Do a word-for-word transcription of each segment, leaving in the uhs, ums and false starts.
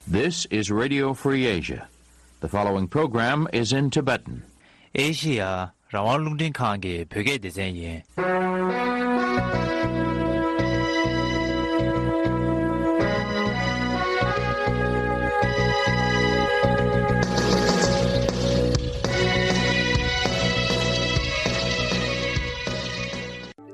This is Radio Free Asia. The following program is in Tibetan. ཨེ་ཤི་ཡ་རང་དབང་རླུང་འཕྲིན་ཁང་གི་བོད་སྐད་སྡེ་ཚན་ཡིན།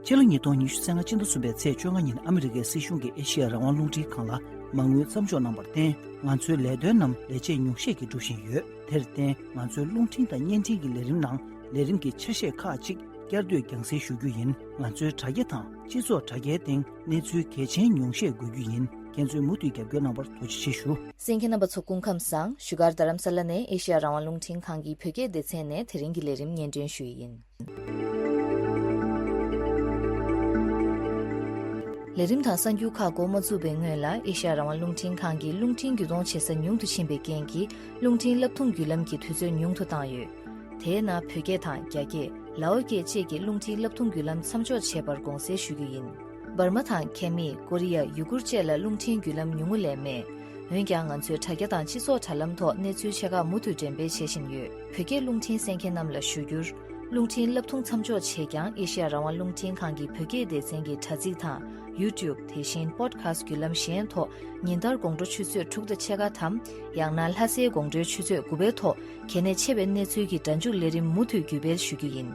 ཕྱི་ལོ་ཉིས་སྟོང་ཉི་ཤུ་རྩ་ལྔ་སྤྱི་ཟླ་གསུམ་པའི་ཚེས་བཅོ་ལྔ་ཉིན་ཨ་མི་རི་ཀའི་སྲིད་གཞུང་གིས་ཨེ་ཤི་ཡ་རང་དབང་རླུང་འཕྲིན་ཁང་ལ་མ་དངུལ་མཚམས་འཇོག་གནང་བར་བརྟེན། ང་ཚོའི་ལས་དོན་རྣམས་ལས་བྱེད་ཉུང་ཤས་ཀྱིས་སྒྲུབ་བཞིན་ཡོད། དེར་བརྟེན། ང་ཚོའི་རླུང་འཕྲིན་དང་བརྙན་འཕྲིན་གྱི་ལས་རིམ་ནང་ལས་རིམ་གྱི་ཆ་ཤས་ཁག་ཅིག་བསྐྱར་ཟློས་རྒྱང་སྲིང་ཞུ་རྒྱུ་ཡིན། ང་ཚོའི་དྲ་རྒྱ་དང་སྤྱི་ཚོགས་དྲ་རྒྱའི་སྟེང་གནས་ཚུལ་གལ་ཆེན་ཉུང་ཤས་འགོད་རྒྱུ་ཡིན། ཁྱེད་ཚོས་མུ་མཐུད་རྒྱབ་སྐྱོར་གནང་བར་ཐུགས་རྗེ་ཆེ་ཞུ། གསན་མཁན་རྣམ་པ་ཚོ་སྐུ་ཁམས་བཟང་། བཞུགས་སྒར་རྡ་རམ་ས་ལ་ནས་ཨེ་ཤི་ཡ་རང་དབང་རླུང་འཕྲིན་ཁང་གི་བོད་སྐད་སྡེ་ཚན་ནས་དེ་རིང་གི་ལས་རིམ་སྙན་སྒྲོན་ཞུ་ཡི་ཡིན། ལས་རིམ་དང་གསར་འགྱུར་ཁག་འགོ་མ་བཙུགས་པའི་སྔོན་ལ། ཨེ་ཤ་ཡ་རང་དབང་རླུང་འཕྲིན་ཁང་གིས་རླུང་འཕྲིན་བརྒྱུད་གཏོང་བྱེད་ས་ཉུང་དུ་ཕྱིན་པའི་རྐྱེན་གྱིས། རླུང་འཕྲིན་བསླབ་ཐོངས་བརྒྱུད་ལམ་གྱི་དུས་ཚོད་ཉུང་དུ་བཏང་ཡོད། དེས་ན། བོད་སྐད་དང་རྒྱ་སྐད། ལའོ་སྐད་བཅས་ཀྱི་རླུང་འཕྲིན་བསླབ་ཐོངས་བརྒྱུད་ལམ་མཚམས་འཇོག་བྱས་པར་དགོངས་སེལ་ཞུ་རྒྱུ་ཡིན། འབར་མ་དང་ཁེ་མི། ཀོ་རི་ཡ། ཡུ་གུར་བཅས་ལ་རླུང་འཕྲིན་བརྒྱུད་ལམ་ཉུང་ངུ་ལས་མེད། འོན་ཀྱང་། ང་ཚོས་དྲ་རྒྱ་དང་སྤྱི་ཚོགས་དྲ་ལམ་ཐོག་གནས་ཚུལ་ཆེ་ཁག་མུ་མཐུད་འགྲེམས་སྤེལ་བྱེད་བཞིན་ཡོད། བོད་སྐད་རླུང་འཕྲིན་གསན་མཁན་རྣམས་ལ་ཞུ་རྒྱུར། རླུང་འཕྲིན་བསླབ་ཐོངས་མཚམས་འཇོག་བྱེད་ཀྱང་། ཨེ་ཤ་ཡ་རང་དབང་རླུང་འཕྲིན་ཁང་གི་བོད་སྐད་སྡེ་ཚན་གྱི་དྲ་ཚིགས་དང་། ཡུ་ཊུབ། དེ་བཞིན་པོ་ཌི་ཁ་སི་ཊི་བརྒྱུད་ལམ་གཞན་ཐོག་ཉིན་ལྟར་དགོང་དྲོ་ཆུ་ཚོད་དྲུག་དང་ཕྱེད་ཀ་ཐམ། ཡང་ན་ལྷ་སའི་དགོང་དྲོའི་ཆུ་ཚོད་དགུ་པའི་ཐོག་གལ་གནད་ཆེ་བའི་གནས་ཚུལ་གྱི་སྒྲ་འཇུག་ལས་རིམ་མུ་མཐུད་བརྒྱུད་སྤེལ་ཞུ་རྒྱུ་ཡིན།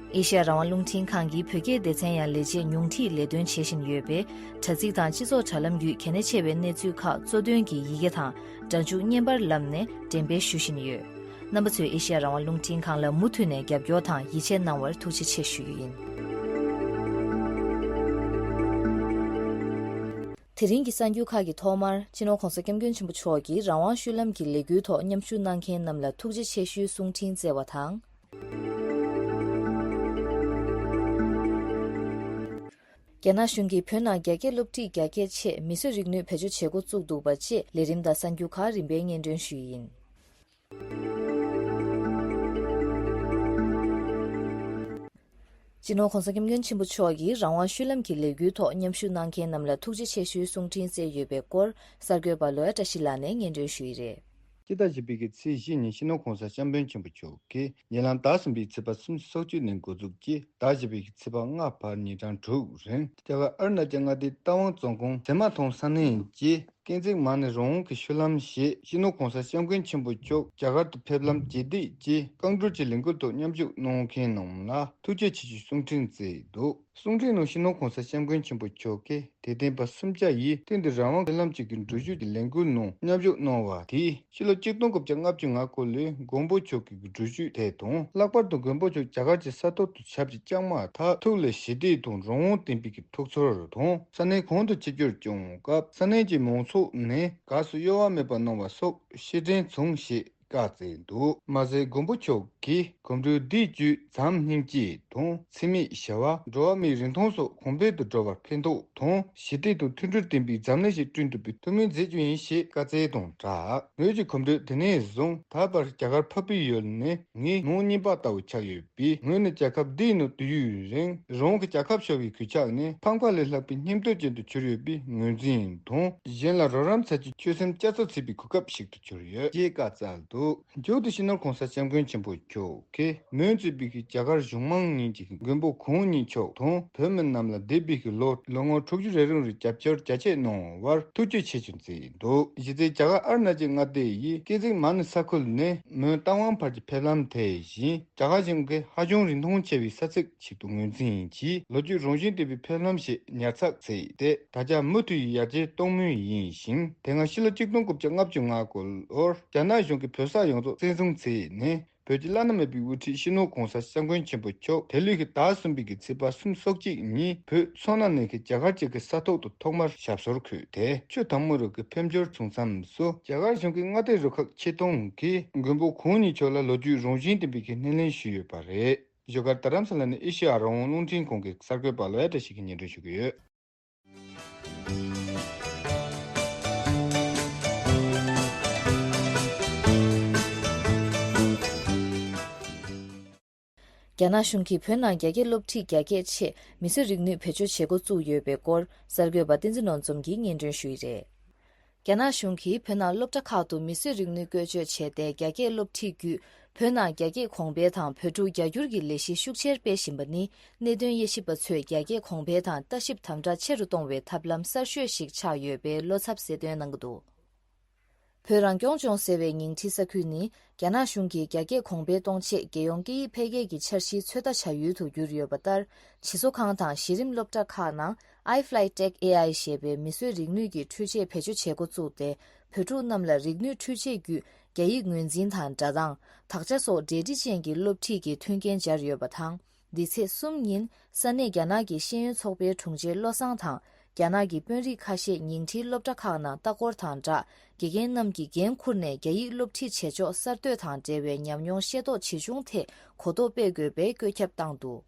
ཨེ་ཤ་ཡ་རང་དབང་རླུང་འཕྲིན་ཁང་གི་བོད་སྐད་སྡེ་ཚན་ཡང་ལས་བྱེད་ཉུང་འཕྲིས་ལས་དོན་བྱེད་བཞིན་ཡོད་པས། དྲ་ཚིགས་དང་སྤྱི་ཚོགས་དྲ་ལམ་བརྒྱུད་གལ་གནད་ཆེ་བའི་གནས་ཚུལ་ཁག་གཙོ་དོན་གྱི་ཡི་གེ་དང་སྒྲ་འཇུག་བརྙན་པར་ལམ་ནས་འགྲེམས་སྤེལ་ཞུ་བཞིན་ཡོད། རྣམ་པ་ཚོས་ཨེ་ཤ་ཡ་རང་དབང་རླུང་འཕྲིན་ཁང་ལ་མུ་མཐུད་ནས་རྒྱབ་སྐྱོར་དང་ཡིད་ཆེས་གནང་བར་ཐུགས་རྗེ་ཆེ་ཞུ་རྒྱུ་ཡིན། དེ་རིང་གི་གསར་འགྱུར་ཁག་གི་ཐོག་མར། སྤྱི་ནོར་༧གོང་ས་༧སྐྱབས་མགོན་ཆེན་པོ་མཆོག་གིས་རང་དབང་བཤུལ་ལམ་གྱི་ལས་འགུལ་ཐོག་མཉམ་ཞུགས་གནང་མཁན་རྣམས་ལ་ཐུགས་རྗེ་ཆེ་ཞུའི་གསུང་འཕྲིན་བསྩལ་བ་དང་། རྒྱ་ནག་གཞུང་གིས་བོད་ནང་རྒྱ་སྐད་སློབ་ཁྲིད་རྒྱ་སྐྱེད་ཆེད་མི་གསོད་རིག་ནུས་བེད་སྤྱོད་བྱེད་འགོ་བཙུགས་འདུག་པ་བཅས་ལས་རིམ་དང་གསར་འགྱུར་ཁག་རིམ་པས་སྙན་སྒྲོན་ཞུ་ཡི་ཡིན། སྤྱི་ནོར་༧གོང་ས་༧སྐྱབས་མགོན་ཆེན་པོ་མཆོག་གིས་རང་དབང་བཤུལ་ལམ་གྱི་ལས་འགུལ་ཐོག་མཉམ་ཞུགས་གནང་མཁན་རྣམས་ལ་ཐུགས་རྗེ་ཆེ་ཞུའི་གསུང་འཕྲིན་བསྩལ་ཡོད་པའི་སྐོར། གསར་འགོད་པ་ལོ་ཡ་བཀྲ་ཤིས་ལགས་ནས་སྙན་སྒྲོན་ཞུ་ཡི་རེད། སྤྱི་ཟླ་བཞི་པའི་གི་ཚེས་བཞི་ཉིན་སྤྱི་ནོར་༧གོང་ས་༧སྐྱབས་མགོན་ཆེན་པོ་མཆོག་གིས་ཉེ་ལམ་ཟླ་གསུམ་པའི་ཚེས་པ་སུམ་ཅུ་སོ་གཅིག་ནས་འགོ་འཛུགས་ཀྱིས་ཟླ་བཞི་པའི་གི་ཚེས་པ་ལྔ་བར་ཉིན་གྲངས་དྲུག་རིང་རྒྱ་གར་ཨ་རུ་ན་ཅལ་མངའ་སྡེའི་རྟ་དབང་རྫོང་ཁོངས་ཟེ་མ་ཐོང་ས་གནས་ཀྱི་ཀུན་བཟང་མ་ཎི་རང་དབང་གི་བཤུལ་ལམ་ཞེས་སྤྱི་ནོར་༧གོང་ས་༧སྐྱབས་མགོན་ཆེན་པོ་མཆོག་རྒྱ་གར་དུ་ཕེབས་ལམ་ཇེ་བདེ་ཅེས་རྐང་བྲོ་གཅིག་ལས་འགུལ་ཐོག་མཉམ་ཞུགས་གནང་མཁན་རྣམས་ལ་ཐུགས་རྗེ་ཆེ་ཞུའི་གསུང་འཕྲིན་བསྩལ་འདུག། གསུང་འཕྲིན་ནང་སྤྱི་ནོར་༧གོང་ས་༧སྐྱབས་མགོན་ཆེན་པོ་མཆོག་གིས་དད་ལྡན་པ་སུམ་བརྒྱ་ཡིས་སྟེང་དུ་རང་དབང་བཤུལ་ལམ་གཅིག་གི་འགྲུལ་བཞུད་ཀྱི་ལས་འགུལ་ནང་མཉམ་ཞུགས་གནང་བ་དེས་ཕྱི་ལོ་ཆིག་སྟོང་དགུ་བརྒྱ་ལྔ་བཅུ་ང་དགུ་ལོའི་མགོན་པོ་མཆོག་གི་འགྲུལ་བཞུད་དེ་དང་། ལྷག་པར་དུ་མགོན་པོ་མཆོག་རྒྱ་གར་གྱི་ས་ཐོག་ཏུ་ཞབས་ཀྱིས་བཅགས་མ་ཐག་ཐུགས་ལ་ཞི་བདེ་དང་རང་དབང་ལྡན་པའི་གི་ཐུགས་ཚོར་དང་། ས་གནས་གང་དུ་ཆིབས་བསྒྱུར་བསྐྱངས་སྐབས་ས་གནས་ཀྱི་མང་ཚོགས་ནས་དགའ་བསུ་གཡོ་བ་མེད་པ་གནང་བ་སོགས་ཕྱིར་དྲན་བྱུང་ཞེས་བཀའ་སྩལ་འདུག། མ་ཟད་མགོན་པོ་མཆོག་གིས་གོམ་བགྲོད་འདིས་བརྒྱུད་འཛམ་སྙིང་རྗེ་དང་འཚེ་མེད་བྱ་བ། འགྲོ་བ་མིའི་རིན་ཐང་སོགས་གོང་འཕེལ་དུ་འགྲོ་བར་ཕན་ཐོགས་དང་། ཞི་བདེ་དང་མཐུན་སྒྲིལ་ལྡན་པའི་འཛམ་གླིང་ཞིག་བསྐྲུན་ཐུབ་པའི་ཐུགས་སྨོན་མཛད་རྒྱུ་ཡིན་ཞེས་བཀའ་སྩལ་དང་སྦྲགས། ངོས་ཀྱི་གོམ་བགྲོད་དེ་ནས་བཟུང་ད་བར་རྒྱ་གར་འཕགས་པའི་ཡུལ་ནས་ངའི་ནང་རྙིང་པ་ལྟ་བུ་ཆགས་ཡོད་པས། ངོས་ནི་རྒྱལ་ཁབ་འདིའི་ནང་དུས་ཡུན་རིང་རང་གི་རྒྱལ་ཁབ་ཤོར་བའི་གུས་ཕྱག་ནས་ཕམ་ཁ་ལས་ལྷག་པའི་སྙིང་སྟོབས་ཅན་དུ་གྱུར་ཡོད་པའི་ངོས་འཛིན་དང་། གཞན་ལ་རོགས་རམ་བྱ་རྒྱུའི་ཆོད་སེམས་བསྐྱར་གསོ་བྱེད་པའི་གོ་སྐབས་ཤིག་ཏུ་གྱུར་ཡོད་ཅེས་བཀའ་སྩལ་འདུག། མཇུག་ཏུ་སྤྱི་ནོར་༧གོང་ས་༧སྐྱབས་མགོན་ཆེན་པོ་མཆོག་གིས་མོས་གཙོས་པའི་རྒྱ་གར་གཞུང་མང་གཉིས་ཀྱི་མགོན་པོ་གང་ཉིད་མཆོག་དང་བོད་མི་རྣམས་ལ་འདས་པའི་ལོ་ལོ་ངོ་དྲུག་ཅུ་རེ་རིང་རུ་རྒྱབ་སྐྱོར་རྒྱ་ཆེ་གནང་བར་ཐུགས་རྗེ་ཆེ་ཞུ་མཛད་འདུག། གཞི་རྩའི་རྒྱ་གར་ཨ་རུ་ན་ཅལ་མངའ་སྡེ་ཡི་ཀུན་བཟང་མ་ཎི་ས་ཁུལ་ནས་མོན་རྟ་དབང་བར་གྱི་ཕེབས་ལམ་དེ་བཞིན་རྒྱ་གར་གཞུང་གིས་ཧ་ཅང་རིན་ཐང་ཆེ་བའི་ས་ཚིགས་ཤིག་ཏུ་ངོས་འཛིན་གྱིས་ལོ་རྒྱུས་རང་བཞིན་ལྡན་པའི་ཕེབས་ལམ་ཞིག་ཉར་ཚགས་བྱས་ཏེ། ད་ཆ་མུ་མཐུད་ཡར་རྒྱས་གཏོང་མུས་ཡིན་ཞིང་། དེ་སྔ་ཕྱི་ལོ་ཆིག་སྟོང་དགུ་བརྒྱ་ལྔ་བཅུ་ང་དགུ་ལོར་རྒྱ་ནག་གཞུང་གིས་བོད་ས་ཡོངས་རྫོགས་བཙན་བཟུང་བྱས་ནས། བོད་ཀྱི་བླ་ན་མེད་པའི་དབུ་ཁྲིད་སྤྱི་ནོར་༧གོང་ས་༧སྐྱབས་མགོན་ཆེན་པོ་མཆོག་དེ་ལོའི་ཟླ་གསུམ་པའི་ཚེས་པ་སུམ་ཅུ་སོ་གཅིག་ཉིན་བོད་མཚོ་སྣ་ནས་རྒྱ་གར་གཅིག་གི་ས་ཐོག་ཏུ་ཐོག་མར་ཞབས་སོར་འཁོད་དེ། ཆུ་དྭངས་མོ་རུ་ཕེབས་འབྱོར་བྱུང་མཚམས་སུ་རྒྱ་གར་གཞུང་གི་མངའ་སྡེ་རུ་ཁག་ཆེ་མཐོང་གིས་མགོན་པོ་གང་ཉིད་མཆོག་ལ་ལོ་རྒྱུས་རང་བཞིན་ལྡན་པའི་སྣེ་ལེན་ཞུས་ཡོད་པ་རེད། བཞུགས་སྒར་རྡ་རམ་ས་ལ་ནས་ཨེ་ཤེ་ཡ་རང་དབང་རླུང་འཕྲིན་ཁང་གི་གསར་འགོད་པ་ལོ་ཡ་བཀྲ་ཤིས་ཀྱིས་སྙན་སྒྲོན་ཞུ་གི་ཡོད། རྒྱ་ནག་གཞུང་གིས་བོད་ནང་རྒྱ་སྐད་སློབ་ཁྲིད་རྒྱ་སྐྱེད་ཆེད་མི་གསོད་རིག་ནུས་བེད་སྤྱོད་བྱེད་འགོ་བཙུགས་ཡོད་པའི་སྐོར། གསར་འགོད་པ་བསྟན་འཛིན་ནོར་འཛོམས་ཀྱིས་སྙན་སྒྲོན་ཞུས་ཡོད་རེད། རྒྱ་ནག་གཞུང་གིས་བོད་ནང་སློབ་གྲྭ་ཁག་ཏུ་མིས་བཟོས་རིག་ནུས་བཀོལ་སྤྱོད་བྱས་ཏེ། རྒྱ་སྐད་སློབ་ཁྲིད་བརྒྱུད་བོད་ནང་རྒྱ་སྐད་གོང་འཕེལ་དང་བོད་ཕྲུག་རྒྱ་སྒྱུར་གྱི་ལས་གཞི་ཤུགས་ཆེར་སྤེལ་བཞིན་པ་ནི། གནད་དོན་དབྱེ་ཞིབ་པ་ཚོས་རྒྱ་སྐད་གོང་འཕེལ་དང་ལྟ་ཞིབ་དམ་དྲག་ཆེ་རུ་གཏོང་བའི་ཐབས་ལམ་གསར་ཤོས་ཤིག་ཆགས་ཡོད་པའི་བློ་འཚབ་གསལ་སྟོན་གནང་གི་འདུག་བོད་རང་སྐྱོང་ལྗོངས་ཟེར་བའི་ཉིང་ཁྲི་ས་ཁུལ་ནི། རྒྱ་ནག་གཞུང་གིས་རྒྱ་སྐད་གོང་འཕེལ་གཏོང་ཆེད་རྒྱལ་ཡོངས་སྐད་ཡིག་འཕེལ་རྒྱས་ཀྱི་འཆར་གཞིའི་ཚོད་ལྟ་བྱ་ཡུལ་དུ་གྱུར་ཡོད་པ་ལྟར། བྱིས་གསོ་ཁང་དང་གཞི་རིམ་སློབ་གྲྭ་ཁག་ནང་། iFlyTech AI ཞེས་པའི་མིས་བཟོས་རིག་ནུས་ཀྱི་འཕྲུལ་ཆས་བེད་སྤྱོད་བྱེད་འགོ་བཙུགས་ཏེ། བོད་ཕྲུག་རྣམས་ལ་རིག་ནུས་འཕྲུལ་ཆས་བརྒྱུད། རྒྱ་ཡིག་ངོས་འཛིན་དང་སྒྲ་གདངས། དག་ཆ་སོགས་འབྲེལ་འདྲིས་ཅན་གྱི་སློབ་ཁྲིད་ཀྱི་མཐུན་རྐྱེན་སྦྱར་ཡོད་པ་དང་། འདི་ཚེས་གསུམ་ཉིན་ས་གནས་རྒྱ་ནག་གི་ཤེས་ཡོན་ཚོགས་པའི་དྲུང་ཆེ་བློ་བཟང་དང་། རྒྱ་ནག་གི་དཔོན་རིགས་ཁ་ཤས་ཉིང་ཁྲིའི་སློབ་གྲྭ་ཁག་ནང་ལྟ་སྐོར་དང་སྦྲགས། དགེ་རྒན་རྣམས་ཀྱིས་འགན་འཁུར་ནས་རྒྱ་ཡིག་སློབ་ཁྲིད་བྱེད་ཕྱོགས་གསར་གཏོད་དང་འབྲེལ་བའི་ཉམས་མྱོང་ཤེས་རྟོགས་ཇི་བྱུང་ཐད་གོ་རྟོགས་སྤེལ་དགོས་པའི་བཀོད་ཁྱབ་བཏང་འདུག་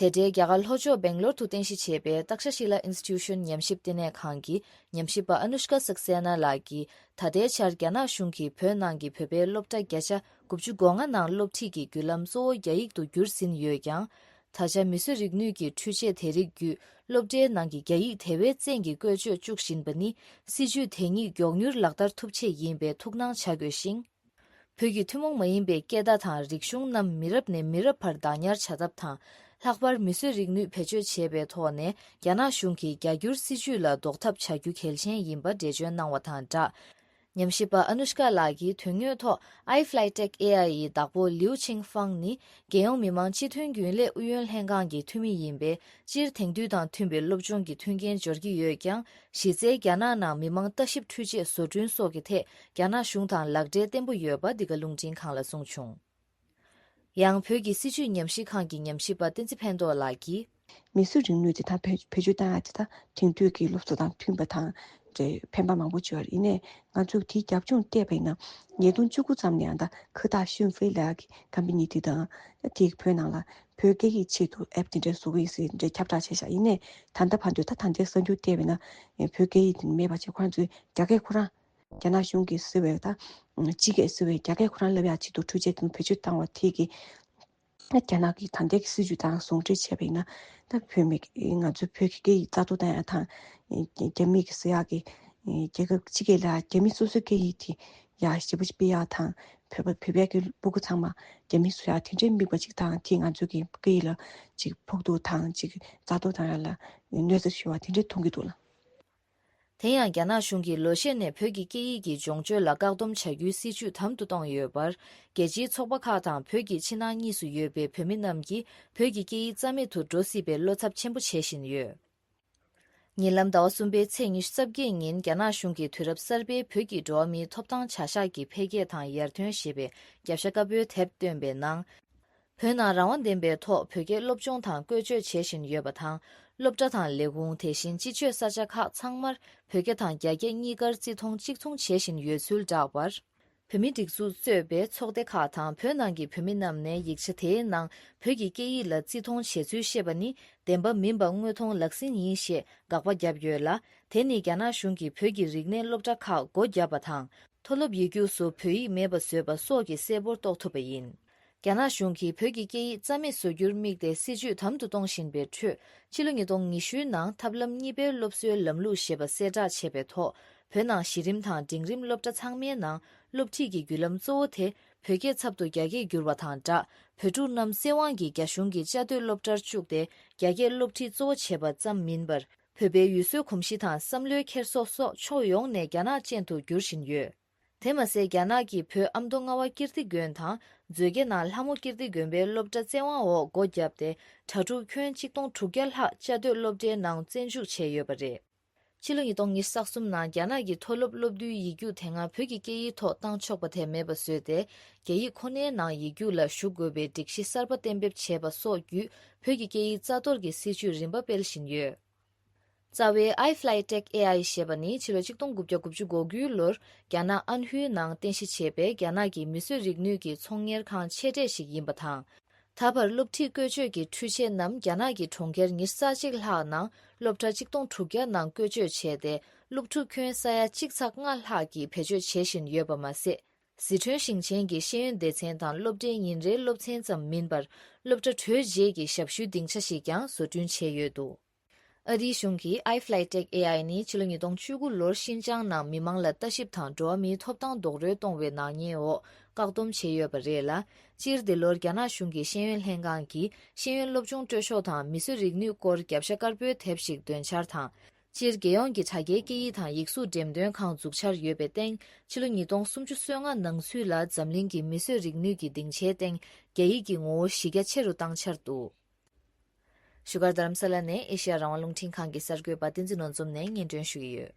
དེ་འབྲེལ་རྒྱ་གར་ལྷོ་ཕྱོགས་སྦེང་ལོར་དུ་རྟེན་གཞི་བྱས་པའི་ཏཀ་ཤ་ཤི་ལ་ཨིན་སི་ཊི་ཊུ་ཤན་ཉམས་ཞིབ་ལྟེ་གནས་ཁང་གི་ཉམས་ཞིབ་པ་ཨ་ནུཤ་ཀ་སག་སེ་ན་ལགས་ཀྱིས། ད་ལྟའི་ཆར་རྒྱ་ནག་གཞུང་གིས་བོད་ནང་གི་བོད་པའི་སློབ་གྲྭ་བརྒྱ་ཆ་དགུ་བཅུ་གོ་ལྔ་ནང་སློབ་ཁྲིད་ཀྱི་བརྒྱུད་ལམ་གཙོ་བོ་རྒྱ་ཡིག་ཏུ་བསྒྱུར་ཟིན་ཡོད་ཀྱང་། ད་ཆ་མིས་བཟོས་རིག་ནུས་ཀྱི་འཕྲུལ་ཆས་དེ་རིགས་བརྒྱུད་སློབ་གྲྭའི་ནང་གི་རྒྱ་ཡིག་དེ་བས་བཙན་གྱིས་བཀོལ་སྤྱོད་བཅུག་བཞིན་པ་ནི། སྲིད་ཇུས་དེ་ཉིད་མགྱོགས་མྱུར་ལག་བསྟར་ཐུབ་ཆེད་ཡིན་པའི་ཐུགས་སྣང་བྱ་དགོས་ཤིང་། བོད་ཀྱི་ཐུན་མོང་མ་ཡིན་པའི་སྐད་བརྡ་དང་རིག་གཞུང་རྣམས་མི་རབས་ནས་མི་རབས་བར་བདག་ཉར་བྱ་ཐབས་དང་། ལྷག་པར་མིས་བཟོས་རིག་ནུས་བེད་སྤྱོད་བྱེད་པའི་ཐོག་ནས་རྒྱ་ནག་གཞུང་གི་རྒྱ་སྒྱུར་སྲིད་ཇུས་ལ་ཟློག་ཐབས་བྱ་རྒྱུ་གལ་ཆེན་ཡིན་པ་འགྲེལ་བརྗོད་གནང་བ་དང་སྦྲགས། ཉམས་ཞིབ་པ་ཨ་ནུཤ་ཀ་ལགས་ཀྱིས་དོན་དངོས་ཐོག་iFlyTech AI ཡི་བདག་པོ་ལིའུ་ཆིང་ཧྥང་ནི། རྒྱལ་ཡོངས་མི་དམངས་སྤྱི་མཐུན་རྒྱུན་ལས་ཨུ་ཡོན་ལྷན་ཁང་གི་འཐུས་མི་ཡིན་པས། སྤྱིར་དེང་དུས་དང་མཐུན་པའི་སློབ་སྦྱོང་གི་མཐུན་རྐྱེན་སྦྱོར་གྱི་ཡོད་ཀྱང་། གཞི་རྩའི་རྒྱ་ནག་ནང་མི་མང་ལྟ་ཞིབ་འཕྲུལ་ཆས་བཟོ་སྐྲུན་སོགས་ཀྱི་ཐད་རྒྱ་ནག་གཞུང་དང་ལག་འབྲེལ་བརྟན་པོ་ཡོད་པ་འདི་ག་རླུང་འཕྲིན་ཁང་ལ་གསུངས་བྱུང་། ཡང་བོད་ཀྱི་སྲིད་བྱུས་ཉམས་ཞིབ་ཁང་གི་ཉམས་ཞིབ་པ་བསྟན་འཛིན་ཕན་ཐོགས་ལགས་ཀྱིས། མིས་བཟོས་རིག་ནུས་དེ་དག་བེད་བེད་སྤྱོད་བཏང་ཡག་དེ་དག་དེང་དུས་ཀྱི་སློབ་གསོ་དང་མཐུན་པ་དང་འདྲ་ཕན་པ་མང་པོ་བྱུང་བ་རེད། ཡིན་ནའི་ང་ཚོས་དེའི་རྒྱབ་ལྗོངས་བལྟས་པ་ཡིན་ན། ཉིས་སྟོང་བཅུ་དགུ་ཙམ་ནས་ཨ་ད་ཁི་ཏཱ་ཤུན་ཧྥེ་ལགས་ཀྱི་ཀམ་པ་ནི་དེ་དང་། དེ་བོད་ནང་ལ་བོད་སྐད་ཡིག་ཆེད་དུ་ཨེབ་དེ་འདྲ་བཟོ་གི་ཡིན་ཟེར་འདྲ་ཁྱབ་བསྒྲགས་བྱས་ཤག་ཡིན་ནའི་ད་ལྟ་བར་དུ་ད་ད་ལྟའི་གསར་འགྱུར་བལྟས་པ་ཡིན་ན། བོད་སྐད་ཡིག་དེ་མེད་པ་བྱས་ཁོ་རང་ཚོས་རྒྱ་སྐད་ཁོ་རང་། རྒྱ་ནག་གཞུང་གིས་བཟོས་པའི་ད། སྤྱི་སྐད་བཟོས་པའི་རྒྱ་སྐད་ཁོ་རང་བསླབ་ཡག་ཆེད་དུ་འཕྲུལ་ཆས་བཏང་བ་དེ་གིས། རྒྱ་ནག་གི་ད་ལྟའི་གི་སྲིད་བྱུས་དང་ཟུང་འབྲེལ་བྱས་པ་ཡིན་ན། ད་བོད་མི་ང་ཚོའི་བོད་ཀྱི་སྐད་ཡིག་རྩ་གཏོར་བཏང་ཡག་དང་། རྒྱ་མི་གི་བཟོ་ཡག་གི་རྒྱལ་ཁབ་སྤྱི་སྐད་ལ་རྒྱ་མི་སོ་སོའི་སྐད་ཡིག་དེ་ཡག་ཞེ་པོ་ཅིག་སྤེལ་ཡག་དང་། བོད་པ་བོད་པའི་གི་སྤུ་གུ་ཚང་མ་རྒྱ་མི་བཟོ་ཡག་དེ་འདྲའི་དམིགས་པ་ཅིག་དང་། དེས་ང་ཚོའི་གི་སྐད་ཡིག་ལ་ཅིག་ཕོག་ཐུག་དང་ཅིག་རྩ་གཏོར་བཏང་ཡག་ལ་གནོད་འཚེ་ཞུ་བ་དེ་འདྲའི་མཐོང་གི་འདུག་ལ། དེ་ཡང་རྒྱ་ནག་གཞུང་གིས་ལོ་ཤས་ནས་བོད་ཀྱི་སྐད་ཡིག་གི་སྦྱོང་སྤྱོད་ལ་བཀག་སྡོམ་བྱ་རྒྱུའི་སྲིད་བྱུས་དམ་དུ་བཏང་ཡོད་པར། རྒྱལ་སྤྱིའི་ཚོགས་པ་ཁག་དང་བོད་ཀྱི་ཕྱི་ནང་གཉིས་སུ་ཡོད་པའི་བོད་མི་རྣམས་ཀྱིས་བོད་ཀྱི་སྐད་ཡིག་རྩ་མེད་དུ་འགྲོ་སྲིད་པའི་བློ་འཚབ་ཆེན་པོ་བྱེད་བཞིན་ཡོད། ཉེ་ལམ་ཟླ་བ་གསུམ་པའི་ཚེས་ཉི་ཤུ་རྩ་བརྒྱད་ཉིན་རྒྱ་ནག་གཞུང་གིས་དུས་རབས་གསར་པའི་བོད་ཀྱི་འགྲོ་བ་མིའི་ཐོབ་ཐང་བྱ་གཞག་གི་འཕེལ་རྒྱས་དང་ཡར་ཐོན་ཞེས་པའི་རྒྱབ་ཤ་དཀར་པོའི་དེབ་བཏོན་པའི་ནང་། བོད་ནང་རང་དབང་ལྡན་པའི་ཐོག་བོད་སྐད་སློབ་སྦྱོང་དང་བཀོལ་སྤྱོད་བྱེད་བཞིན་ཡོད་པ་དང་། སློབ་གྲྭ་དང་ལས་ཁུངས། དེ་བཞིན་སྤྱི་སྤྱོད་ས་ཆ་ཁག་ཚང་མར་བོད་སྐད་དང་རྒྱ་སྐད་གཉིས་ཀར་བརྩི་མཐོང་གཅིག་མཚུངས་བྱེད་བཞིན་ཡོད་ཚུལ་བསྒྲགས་པར། བོད་མིའི་སྒྲིག་འཛུགས་གཙོས་པའི་ཚོགས་སྡེ་ཁག་དང་བོད་ནང་གི་བོད་མི་རྣམས་ནས་ཡིག་ཆ་དེའི་ནང་བོད་ཀྱི་སྐད་ཡིག་ལ་བརྩི་མཐོང་བྱེད་ཚུལ་བཤད་པ་ནི་བདེན་པ་མིན་པ་དངོས་མཐོང་ལག་ཟིན་ཡིན་ཞེས་དགག་པ་བརྒྱབ་ཡོད་ལ། དེ་ནི་རྒྱ་ནག་གཞུང་གིས་བོད་ཀྱི་རིག་གནས་སློབ་གྲྭ་ཁག་སྒོ་བརྒྱབ་པ་དང་། མཐོ་སློབ་ཡིག་རྒྱུགས་སུ་བོད་ཡིག་མེད་པ་བཟོས་པ་སོགས་ཀྱིས་གསལ་པོར་རྟོགས་ཐུབ་པ་ཡིན། རྒྱ་ནག་གཞུང་གིས་བོད་ཀྱི་སྐད་ཡིག་རྩ་མེད་བཟོ་རྒྱུར་དམིགས་ཏེ་སྲིད་བྱུས་དམ་དུ་གཏོང་བཞིན་པའི་ཁྲོད། ཕྱི་ལོ་ཉིས་སྟོང་ཉི་ཤུའི་ནང་ཐབས་ལམ་གཉིས་པའི་སློབ་གསོའི་ལམ་ལུགས་ཞེས་པ་གསལ་བསྒྲགས་བྱས་པའི་ཐོག་བོད་ནང་གཞི་རིམ་དང་འབྲིང་རིམ་སློབ་གྲྭ་ཚང་མའི་ནང་སློབ་ཁྲིད་ཀྱི་བརྒྱུད་ལམ་གཙོ་བོ་དེ་བོད་སྐད་ཚབ་ཏུ་རྒྱ་སྐད་བསྒྱུར་བ་དང་སྦྲགས། བོད་ཕྲུག་རྣམས་སྲིད་དབང་གིས་རྒྱ་གཞུང་གི་བཅའ་སྡོད་སློབ་གྲྭར་བཅུག་སྟེ་རྒྱ་སྐད་སློབ་ཁྲིད་གཙོ་བོ་བྱེད་པ་ཙམ་མིན་པར། བོད་པའི་ཡུལ་སྲོལ་གོམས་གཤིས་དང་བསམ་བློའི་འཁྱེར་སོ་སོགས་ཕྱོགས་ཡོངས་ནས་རྒྱ་ནག་ཅན་དུ་བསྒྱུར་བཞིན་ཡོད། དེ་མ་ཟད། རྒྱ་ནག་གིས་བོད་ཨ་མདོ་རྔ་བ་ཀིརྟི་དགོན་དང་། མཛོད་དགེ་ནང་ལྷ་མོ་ཀིརྟི་དགོན་པའི་སློབ་གྲྭ་བཙན་དབང་འོག་སྒོ་བརྒྱབ་སྟེ། གྲྭ་ཕྲུག་ཁྱོན་ཆིག་སྟོང་དྲུག་བརྒྱ་ལྷག་བཅའ་སྡོད་སློབ་གྲྭའི་ནང་བཙན་འཇུག་བྱས་ཡོད་པ་རེད། ཕྱི་ལོ་ཉིས་སྟོང་ཉི་ཤུ་རྩ་གསུམ་ནང་རྒྱ་ནག་གིས་མཐོ་སློབ་སློབ་བསྡུའི་ཡིག་རྒྱུགས་དེ་སྔ་བོད་ཀྱི་སྐད་ཡིག་ཐོག་བཏང་ཆོག་པ་དེ་མེད་པ་བཟོས་ཏེ། རྒྱ་ཡིག་ཁོ་ནའི་ནང་ཡིག་རྒྱུགས་ལ་ཞུགས་དགོས་པའི་སྒྲིག་གཞི་གསར་པ་གཏན་འབེབས་བྱས་པ་སོགས་བརྒྱུད། བོད་ཀྱི་སྐད་ཡིག་རྩ་གཏོར་གྱི་སྲིད་བྱུས་རིམ་པ་སྤེལ་བཞིན་ཡོད། རྩ་བའི་iFlyTech AI ཞེས་པ་ནི་ཕྱི་ལོ་ཆིག་སྟོང་དགུ་བརྒྱ་དགུ་བཅུ་གོ་དགུའི་ལོར་རྒྱ་ནག་ཨན་ཧུའི་ནང་རྟེན་གཞི་བྱས་པའི་རྒྱ་ནག་གི་མིས་བཟོས་རིག་ནུས་ཀྱི་ཚོང་གཉེར་ཁང་ཆེ་གྲས་ཤིག་ཡིན་པ་དང་། ད་བར་སློབ་ཁྲིད་བཀོལ་སྤྱོད་ཀྱི་འཕྲུལ་ཆས་རྣམས་རྒྱ་ནག་གི་གྲོང་ཁྱེར་ཉི་ཤུ་རྩ་གཅིག་ལྷག་ནང་སློབ་གྲྭ་ཆིག་སྟོང་དྲུག་བརྒྱ་ནང་བཀོལ་སྤྱོད་བྱས་ཏེ། སློབ་ཕྲུག་ཁྱོན་ས་ཡ་གཅིག་ཚེག་ལྔ་ལྷག་གིས་བེད་སྤྱོད་བྱེད་བཞིན་ཡོད་པ་མ་ཟད། ཟི་ཁྲོན་ཞིང་ཆེན་གྱི་ཤེས་ཡོན་སྡེ་ཚན་དང་སློབ་གྲྭའི་ཉིན་རེའི་སློབ་ཚན་ཙམ་མིན་པར། སློབ་གྲྭ་གྲོལ་རྗེས་ཀྱི་ཞབས་ཞུའི་སྡིངས་ཆ་ཞིག་ཀྱང་བཟོ་སྐྲུན་བྱས་ཡོད་འདུག་ཨ་རིའི་གཞུང་གིས་iFlytek AI ནི་ཕྱི་ལོ་ཉིས་སྟོང་བཅུ་དགུ་ལོར་ཤིན་ཅང་ནང་མི་མང་ལ་ལྟ་ཞིབ་དང་འགྲོ་བ་མིའི་ཐོབ་ཐང་རྡོག་རོལ་གཏོང་བའི་ནག་ཉེས་འོག་བཀག་སྡོམ་བྱས་ཡོད་པ་རེད་ལ། སྤྱིར་འདི་ལོར་རྒྱ་ནག་གཞུང་གི་ཤེས་ཡོན་ལྷན་ཁང་གིས་ཤེས་ཡོན་སློབ་སྦྱོང་སྤྲོད་ཕྱོགས་དང་མིས་བཟོས་རིག་ནུས་སྐོར་རྒྱབ་ཤ་དཀར་པོའི་དེབ་ཞིག་འདོན་འཆར་དང་། སྤྱིར་རྒྱལ་ཡོངས་ཀྱི་དྲ་རྒྱའི་སྐད་ཡིག་དང་ཡིག་གཟུགས་འགྲེམས་སྟོན་ཁང་འཛུགས་འཆར་ཡོད་པའི་སྟེང་། ཕྱི་ལོ་ཉིས་སྟོང་སུམ་ཅུ་སོ་ལྔ་ནང་ཚུད་ལ་འཛམ་གླིང་གི་མིས་བཟོས་རིག་ནུས་ཀྱི་སྡིངས་ཆའི་སྟེང་རྒྱ་ཡིག་གི་ངོ་བོ་གཞི་རྒྱ་ཆེ་རུ་བཏང་འཆར་འདུག་བཞུགས་སྒར་རྡ་རམ་ས་ལ་ནས་ཨེ་ཤེ་ཡ་རང་དབང་རླུང་འཕྲིན་ཁང་གི་གསར་འགོད་པ་བསྟན་འཛིན་ནོར་འཛོམས་ནས་སྙན་སྒྲོན་ཞུ་གི་ཡོད།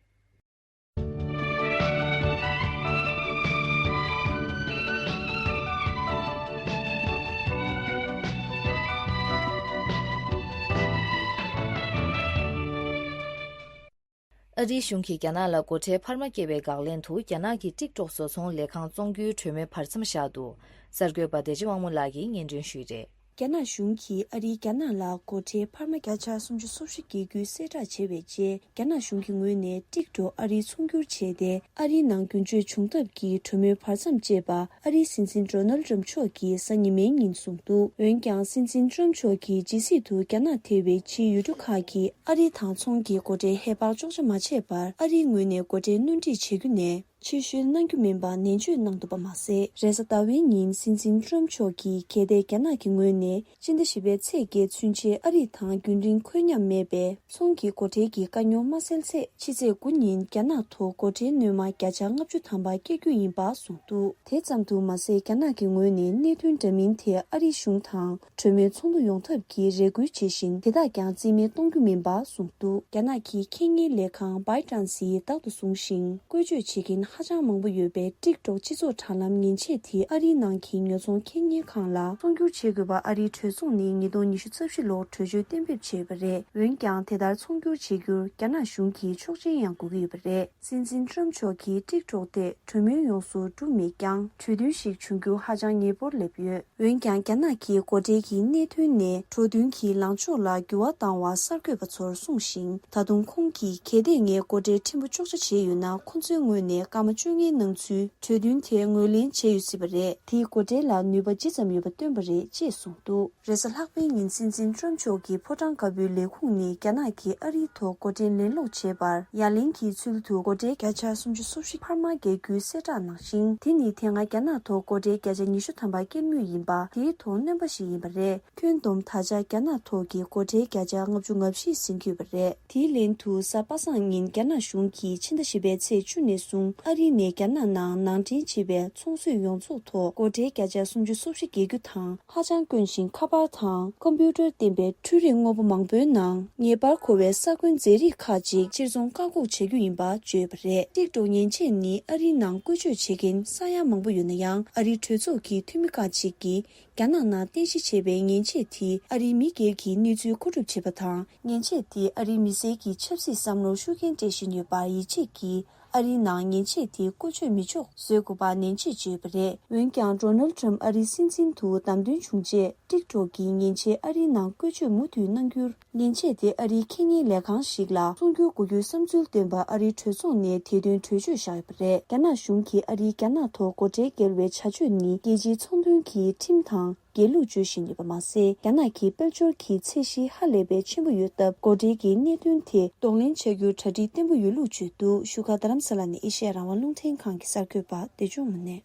ཨ་རིའི་གཞུང་གིས་རྒྱ་ནག་ལ་སྒོ་ཁྲལ་འཕར་མ་བཀལ་བའི་དགག་ལན་དུ། རྒྱ་ནག་གི་ཊིག་ཊོག་བཟོ་ཚོང་ལས་ཁང་བཙོང་རྒྱུའི་གྲོས་མོལ་བར་མཚམས་བཞག་འདུག་གསར་འགོད་པ་བདེ་ཆེན་དབང་མོ་ལགས་ཀྱིས་སྙན་སྒྲོན་ཞུས་རེད། རྒྱ་ནག་གཞུང་གིས་ཨ་རིས་རྒྱ་ནག་ལ་སྒོ་ཁྲལ་འཕར་མ་བརྒྱ་ཆ་སུམ་ཅུ་སོ་བཞི་བརྒྱབ་རྒྱུའི་གསལ་བསྒྲགས་བྱས་པའི་རྗེས། རྒྱ་ནག་གཞུང་གི་ངོས་ནས་ཊིག་ཊོག་ཨ་རིའི་ཚོང་སྒྱུར་བྱས་ཏེ། ཨ་རིའི་ནང་རྒྱུན་སྤྱོད་བྱུང་ཐབས་ཀྱི་གྲོས་མོལ་བར་མཚམས་བཅད་པ། ཨ་རིའི་སྲིད་འཛིན་ཌོ་ནལ་ཊམ་མཆོག་གིས་གཟའ་ཉི་མའི་ཉིན་གསུངས་འདུག་འོན་ཀྱང་། སྲིད་འཛིན་ཊམ་མཆོག་གིས་ཇི་སྲིད་དུ་རྒྱ་ནག་ཐེ་བའི་ཕྱིའི་ཡུལ་གྲུ་ཁག་གིས་ཨ་རི་དང་ཚོང་གི་སྒོ་ཁྲལ་ཧེ་བག་གཅོག་ཆ་མ་བྱས་བར། ཨ་རིའི་ངོས་ནས་སྒོ་ཁྲལ་སྣོན་འཕྲི་བྱེད་རྒྱུ་ནས་ཕྱིར་བཤོལ་གནང་རྒྱུ་མིན་པ་ནན་བརྗོད་གནང་འདུག་པ་མ་ཟད། རེས་གཟའ་ཟླ་བའི་ཉིན་སྲིད་འཛིན་ཊམ་མཆོག་གིས། གལ་ཏེ་རྒྱ་ནག་གི་ངོས་ནས་ཕྱི་ཟླ་བཞི་པའི་ཚེས་བརྒྱད་ཚུན་ཆད་ཨ་རི་དང་རྒྱུན་རིང་ཁོད་མཉམ་མེད་པའི་ཚོང་གི་སྒོ་ཁྲལ་གྱི་དཀའ་རྙོག་མ་སེལ་ཚེ། ཕྱི་ཚེས་དགུ་ཉིན་རྒྱ་ནག་ཐོག་སྒོ་ཁྲལ་སྣོན་མ་བརྒྱ་ཆ་ལྔ་བཅུ་ཐམ་པ་བཀལ་རྒྱུ་ཡིན་པ་གསུངས་འདུག་དེ་ཙམ་དུ་མ་ཟད། རྒྱ་ནག་གི་ངོས་ནས་གནད་དོན་འདྲ་མིན་ཐད་ཨ་རིའི་གཞུང་དང་གྲོས་མོལ་ཚོགས་འདུ་ཡོང་ཐབས་ཀྱི་རེ་སྐུལ་བྱེད་བཞིན། དེ་དག་ཀྱང་རྩིས་མེད་གཏོང་རྒྱུ་མིན་པ་གསུངས་འདུག་རྒྱ་ནག་གི་ཁེ་གཉེར་ལས་ཁང་བྷའི་ཏན་སིས་རྟག་ཏུ་བཟུང་ཞིང་བཀོལ་སྤྱོད་བྱེད་མཁན་ཧ་ཅང་མང་པོ་ཡོད་པའི་ཊིག་ཊོག་སྤྱི་ཚོགས་དྲ་ལམ་མཉེན་ཆས་དེ་ཨ་རིའི་ནང་གི་ཉོ་ཚོང་ཁེ་གཉེར་ཁང་ལ་ཚོང་སྒྱུར་བྱེད་དགོས་པ། ཨ་རིའི་གྲོས་ཚོགས་ནས་ཉིས་སྟོང་ཉི་ཤུ་རྩ་བཞི་ལོར་གྲོས་ཆོད་གཏན་འབེབས་བྱས་པ་རེད། འོན་ཀྱང་། དེ་ལྟར་ཚོང་སྒྱུར་བྱེད་རྒྱུར་རྒྱ་ནག་གཞུང་གིས་ཆོག་མཆན་ཡང་དགོས་ཀྱི་ཡོད་པ་རེད། སྲིད་འཛིན་ཊམ་མཆོག་གིས་ཊིག་ཊོག་ཐད་གྲོས་མོལ་ཡོངས་སུ་གྲུབ་མེད་ཀྱང་། གྲོས་མཐུན་ཞིག་བྱུང་རྒྱུ་ཧ་ཅང་ངེས་པོར་སླེབས་ཡོད། འོན་ཀྱང་། རྒྱ་ནག་གིས་སྒོ་ཁྲལ་གྱི་གནད་དོན་ནས་འགྲོ་དོན་གྱི་ལངས་ཕྱོགས་ལ་འགྱུར་བ་བཏང་བ་གསར་འགོད་པ་ཚོར་གསུངས་ཤིང་། ད་དུང་ཁོང་གིས། གལ་ཏེ་ངས་སྒོ་ཁྲལ་ཕྲན་བུ་གཅོག་ཆ་བྱས་ཡོད་ན། ཁོ་ཚོའི་ངོས་ནས་སྐར་མ་བཅོ་ལྔའི་ནང་ཚུད་གྲོས་མཐུན་དེ་ངོས་ལེན་བྱས་ཡོད་སྲིད་པ་རེད། དེས་སྒོ་ཁྲལ་ལ་ནུས་པ་ཇི་ཙམ་ཡོད་པ་སྟོན་པ་རེད་ཅེས་གསུངས་འདུག་རེས་གཟའ་ལྷག་པའི་ཉིན་སྲིད་འཛིན་ཊམ་མཆོག་གི་ཕོ་བྲང་དཀར་པོའི་ལས་ཁུངས་ནས་རྒྱ་ནག་གིས་ཨ་རིའི་ཐོག་སྒོ་ཁྲལ་ལེན་སློག་བྱས་པར་ཡ་ལན་གྱི་ཚུལ་དུ་སྒོ་ཁྲལ་བརྒྱ་ཆ་སུམ་ཅུ་སོ་བཞི་འཕར་མ་བཀལ་རྒྱུའི་གསལ་བསྒྲགས་གནང་ཞིང་། དེ་ནི་དེ་སྔ་རྒྱ་ནག་ཐོག་སྒོ་ཁྲལ་བརྒྱ་ཆ་ཉི་ཤུ་ཐམ་པ་བཀལ་མུས་ཡིན་པ། དེའི་ཐོག་སྣོན་པ་ཞིག་ཡིན་པ་རེད། ཁྱོན་བསྡོམས་ད་ཆ་རྒྱ་ནག་ཐོག་གི་སྒོ་ཁྲལ་བརྒྱ་ཆ་ལྔ་བཅུ་ང་བཞི་ཟིན་གྱི་ཡོད་པ་རེད། དེའི་ལན་དུ་གཟའ་པ་སངས་ཉིན་རྒྱ་ནག་གཞུང་གིས་ཕྱི་ཟླ་བཞི་པའི་ཚེས་བཅུ་ནས་བཟུང་ཨ་རི་ནས་རྒྱ་ནག་ནང་ནང་འདྲེན་བྱས་པའི་ཚོང་སོས་ཡོངས་རྫོགས་ཐོག་སྒོ་ཁྲལ་བརྒྱ་ཆ་སུམ་ཅུ་སོ་བཞི་འགེལ་རྒྱུ་དང་། ཧ་ཅང་དཀོན་ཞིང་ཁ་པར་དང་ཀམ་པུ་ཊར་ལྡན་པའི་འཕྲུལ་རིག་དངོས་པོ་མང་པོའི་ནང་ངེས་པར་མཁོ་བའི་ས་ཁོངས་རྫས་རིགས་ཁག་ཅིག་ཕྱིར་ཚོང་བཀག་འགོག་བྱ་རྒྱུ་ཡིན་པ་བརྗོད་ཡོད་པ་རེད། ཊིག་ཊོག་མཉེན་ཆས་ནི་ཨ་རིའི་ནང་བཀོལ་སྤྱོད་བྱེད་མཁན་ས་ཡ་མང་པོ་ཡོད་ན་ཡང་། ཨ་རིའི་གྲོས་ཚོགས་ཀྱི་འཐུས་མི་ཁག་ཅིག་གིས་རྒྱ་ནག་ནང་རྟེན་གཞི་བྱས་པའི་མཉེན་ཆས་དེས་ཨ་རིའི་མི་སྒེར་གྱི་གནས་ཚུལ་མཁོ་སྒྲུབ་བྱེད་པ་དང་། མཉེན་ཆས་དེས་ཨ་རིའི་མི་སེར་གྱི་ཆབ་སྲིད་བསམ་བློར་ཤུགས་རྐྱེན་སྤྲད་བཞིན་ཡོད་པར་ཡིད་ཆེས་ཀྱིས། ཨ་རིའི་ནང་མཉེན་ཆས་དེ་བཀོལ་སྤྱོད་མི་ཆོག་བཟོ་དགོས་པ་ནན་ཆེད་བརྗོད་ཡོད་པ་རེད། འོན་ཀྱང་། ཌོ་ནལ་ཊམ་ཨ་རིའི་སྲིད་འཛིན་དུ་བདམས་ཐོན་བྱུང་རྗེས། ཊིག་ཊོག་གིས་མཉེན་ཆས་ཨ་རིའི་ནང་བཀོལ་སྤྱོད་མུ་མཐུད་གནང་རྒྱུར། མཉེན་ཆས་དེ་ཨ་རིའི་ཁེ་གཉེར་ལས་ཁང་ཞིག་ལ་ཚོང་སྒྱུར་དགོས་རྒྱུའི་བསམ་ཚུལ་བཏོན་པ། ཨ་རིའི་གྲོས་ཚོགས་ནས་དེ་དོན་གྲོས་ཆོད་བཞག་ཡོད་པ་རེད། རྒྱ་ནག་གཞུང་གིས་ཨ་རིས་རྒྱ་ནག་ཐོག་སྒོ་ཁྲལ་འགེལ་བའི་བྱ་སྤྱོད་ནི། རྒྱལ་སྤྱིའི་ཚོང་དོན་གྱི་ཁྲིམས་དང་འགལ་ལུགས་བརྗོད་བཞིན་ཡོད་པ་མ་ཟད། རྒྱ་ནག་གི་དཔལ་འབྱོར་གྱི་ཚད་གཞི་ཧ་ལས་པའི་ཆེན་པོ་ཡོད་སྟབས། སྒོ་ཁྲལ་གྱི་གནད་དོན་དེ་གདོང་ལེན་བྱ་རྒྱུར་གྲ་སྒྲིག་བརྟན་པོ་ཡོད་ལུགས་བརྗོད་འདུག་བཞུགས་སྒར་རྡ་རམ་ས་ལ་ནས་ཨེ་ཤེ་ཡ་རང་དབང་རླུང་འཕྲིན་ཁང་གི་གསར་འགོད་པ་བདེ་སྐྱོང་མུ་ནེ།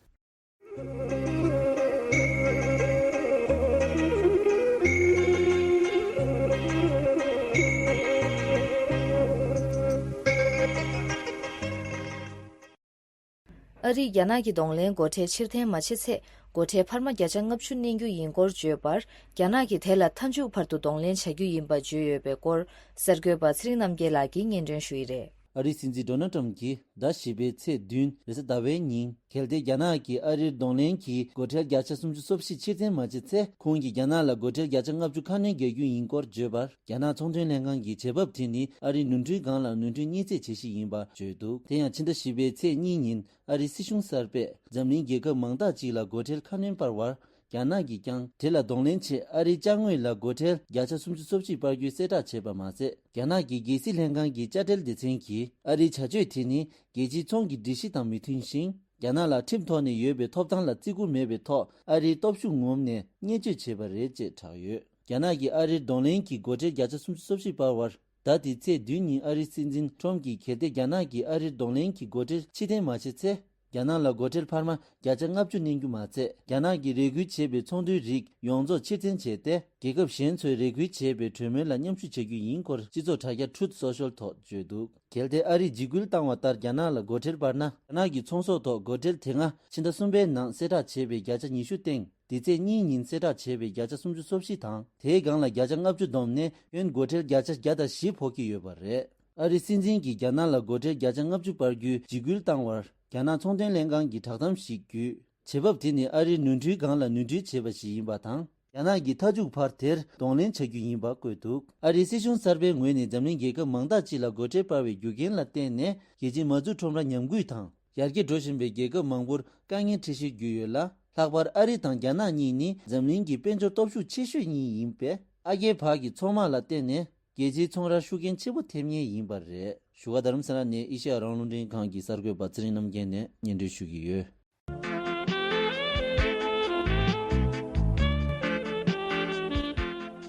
ཨ་རིས་རྒྱ་ནག་གི་གདོང་ལེན་སྒོ་ཁྲལ་ཕྱིར་འཐེན་མ་བྱེད་ཚེ། སྒོ་ཁྲལ་འཕར་མ་བརྒྱ་ཆ་ལྔ་བཅུ་གནོན་རྒྱུ་ཡིན་སྐོར་བརྗོད་པར། རྒྱ་ནག་གིས་དེ་ལ་མཐའ་མཇུག་བར་དུ་གདོང་ལེན་བྱ་རྒྱུ་ཡིན་པ་བརྗོད་ཡོད་པའི་སྐོར། གསར་འགོད་པ་ཚེ་རིང་རྣམ་རྒྱལ་ལགས་ཀྱིས་སྙན་སྒྲོན་ཞུ་ཡི་རེད། ཨ་རིའི་སྲིད་འཛིན་ཌོ་ནལ་ཊམ་གྱིས་ཟླ་བཞི་པའི་ཚེས་བདུན་རེས་གཟའ་ཟླ་བའི་ཉིན། གལ་ཏེ་རྒྱ་ནག་གིས་ཨ་རིར་གདོང་ལེན་གྱིས་སྒོ་ཁྲལ་བརྒྱ་ཆ་སུམ་ཅུ་སོ་བཞི་ཕྱིར་འཐེན་མ་བྱེད་ཚེ། ཁོང་གིས་རྒྱ་ནག་ལ་སྒོ་ཁྲལ་བརྒྱ་ཆ་ལྔ་བཅུ་ཁ་སྣོན་བརྒྱབ་རྒྱུ་ཡིན་སྐོར་བརྗོད་པར། རྒྱ་ནག་ཚོང་དོན་ལྷན་ཁང་གི་བྱེད་བབ་དེ་ནི་ཨ་རིའི་ནོར་འཁྲུལ་སྒང་ལ་ནོར་འཁྲུལ་རྙེད་ཚད་ཇི་ཞིག་ཡིན་པ་བརྗོད་འདུག་དེ་ཡང་ཕྱི་ཟླ་བཞི་པའི་ཚེས་གཉིས་ཉིན་ཨ་རིའི་སྲིད་གཞུང་གསར་པས་འཛམ་གླིང་རྒྱལ་ཁབ་མང་དག་ཅིག་ལ་སྒོ་ཁྲལ་ཁ་སྣོན་སྤར་བར། རྒྱ་ནག་གིས་ཀྱང་དེ་ལ་གདོང་ལེན་ཆེད་ཨ་རིའི་ཅ་དངོས་ལ་སྒོ་ཁྲལ་བརྒྱ་ཆ་སུམ་ཅུ་སོ་བཞི་སྤར་རྒྱུའི་གསལ་བསྒྲགས་བྱས་པ་མ་ཟད། རྒྱ་ནག་གི་རྒྱལ་སྲིད་ལྷན་ཁང་གི་དཔྱ་ཁྲལ་སྡེ་ཚན་གྱིས་ཨ་རིའི་བྱ་སྤྱོད་དེ་ནི་རྒྱལ་སྤྱིའི་ཚོང་གི་སྒྲིག་གཞི་དང་མི་མཐུན་ཞིང་། རྒྱ་ནག་ལ་ཁྲིམས་ཐོག་ནས་ཡོད་པའི་ཐོབ་ཐང་ལ་བརྩི་བཀུར་མེད་པའི་ཐོག་ཨ་རིའི་སྟོབས་ཤུགས་ངོམས་ནས་བརྙས་བཅོས་བྱས་པ་རེད་ཅེས་བསྒྲགས་ཡོད། རྒྱ་ནག་གིས་ཨ་རིར་གདོང་ལེན་གྱི་སྒོ་ཁྲལ་བརྒྱ་ཆ་སུམ་ཅུ་སོ་བཞི་སྤར་བར། ཟླ་འདིའི་ཚེས་བདུན་ཉིན་ཨ་རིའི་སྲིད་འཛིན་ཁྲོམ་གྱིས་གལ་ཏེ་རྒྱ་ནག་གིས་ཨ་རིར་གདོང་ལེན་གྱི་སྒོ་ཁྲལ་ཕྱིར་འཐེན་མ་བྱས་ཚེ། རྒྱ་ནག་ལ་སྒོ་ཁྲལ་འཕར་མ་བརྒྱ་ཆ་ལྔ་བཅུ་གནང་རྒྱུ་མ་ཚད། རྒྱ་ནག་གིས་རེ་སྐུལ་བྱས་པའི་ཚོང་དོན་རིགས་ཡོངས་རྫོགས་ཕྱིར་འཐེན་བྱས་ཏེ། རྒྱལ་ཁབ་གཞན་ཚོས་རེ་སྐུལ་བྱས་པའི་གྲོས་མོལ་ལ་མཉམ་ཞུགས་བྱ་རྒྱུ་ཡིན་སྐོར་སྤྱི་ཚོགས་དྲ་རྒྱ་Truth Social་ཐོག་བརྗོད་འདུག་གལ་ཏེ་ཨ་རིས་འཇིགས་སྐུལ་བཏང་བ་ལྟར་རྒྱ་ནག་ལ་སྒོ་ཁྲལ་འཕར་ན། རྒྱ་ནག་གི་ཚོང་ཟོག་ཐོག་སྒོ་ཁྲལ་དེ་སྔ་ཕྱི་ཟླ་གསུམ་པའི་ནང་གསལ་བསྒྲགས་བྱས་པའི་བརྒྱ་ཆ་ཉི་ཤུ་སྟེང་། འདི་ཚེས་གཉིས་ཉིན་གསལ་བསྒྲགས་བྱས་པའི་བརྒྱ་ཆ་སུམ་ཅུ་སོ་བཞི་དང་། དེའི་སྒང་ལ་བརྒྱ་ཆ་ལྔ་བཅུ་བསྡོམས་ནས་ཕན་སྒོ་ཁྲལ་བརྒྱ་ཆ་བརྒྱ་དང་བཞི་ཕོག་གི་ཡོད་པ་རེད། ཨ་རིའི་སྲིད་འཛིན་གྱིས་རྒྱ་ནག་ལ་སྒོ་ཁྲལ་བརྒྱ་ཆ་ལྔ་བཅུ་སྤར་རྒྱུའི་འཇིགས་སྐུལ་བཏང་བར། རྒྱ་ནག་ཚོང་དོན་ལྷན་ཁང་གིས་བསྒྲགས་གཏམ་ཞིག་བརྒྱུད། བྱེད་བབ་དེ་ནི་ཨ་རིའི་ནོར་འཁྲུལ་སྒང་ལ་ནོར་འཁྲུལ་བྱས་པ་ཞིག་ཡིན་པ་དང་། རྒྱ་ནག་གིས་མཐའ་མཇུག་བར་དེར་གདོང་ལེན་བྱ་རྒྱུ་ཡིན་པ་བཀོད་འདུག་ཨ་རིའི་སྲིད་གཞུང་གསར་པའི་ངོས་ནས་འཛམ་གླིང་རྒྱལ་ཁབ་མང་དག་ཅིག་ལ་སྒོ་ཁྲལ་སྤར་བའི་རྒྱུ་རྐྱེན་ལ་བརྟེན་ནས། རྒྱལ་སྤྱིའི་མ་འཛུགས་ཁྲོམ་ར་ཉམས་རྒུད་དང་། ཡར་རྒྱས་འགྲོ་བཞིན་པའི་རྒྱལ་ཁབ་མང་པོར་དཀའ་ངལ་འཕྲད་ཤུལ་གྱུར་ཡོད་ལ། ལྷག་པར་ཨ་རི་དང་རྒྱ་ནག་གཉིས་ནི་འཛམ་གླིང་གི་དཔལ་འབྱོར་སྟོབས་ཤུགས་ཆེ་ཤོས་གཉིས་ཡིན་པས། ཨ་རྒྱའི་བར་གྱི་ཚོང་དམག་ལ་བརྟེན་ནས་རྒྱལ་སྤྱིའི་ཚོང་རར་ཤུགས་རྐྱེན་ཆེན་པོ་ཐེབས་ངེས་ཡིན་པ་རེད། བཞུགས་སྒར་རྡ་རམ་ས་ལ་ནས་ཨེ་ཤེ་ཡ་རང་དབང་རླུང་འཕྲིན་ཁང་གི་གསར་འགོད་པ་ཚེ་རིང་རྣམ་རྒྱལ་ནས་སྙན་སྒྲོན་ཞུ་གི་ཡོད།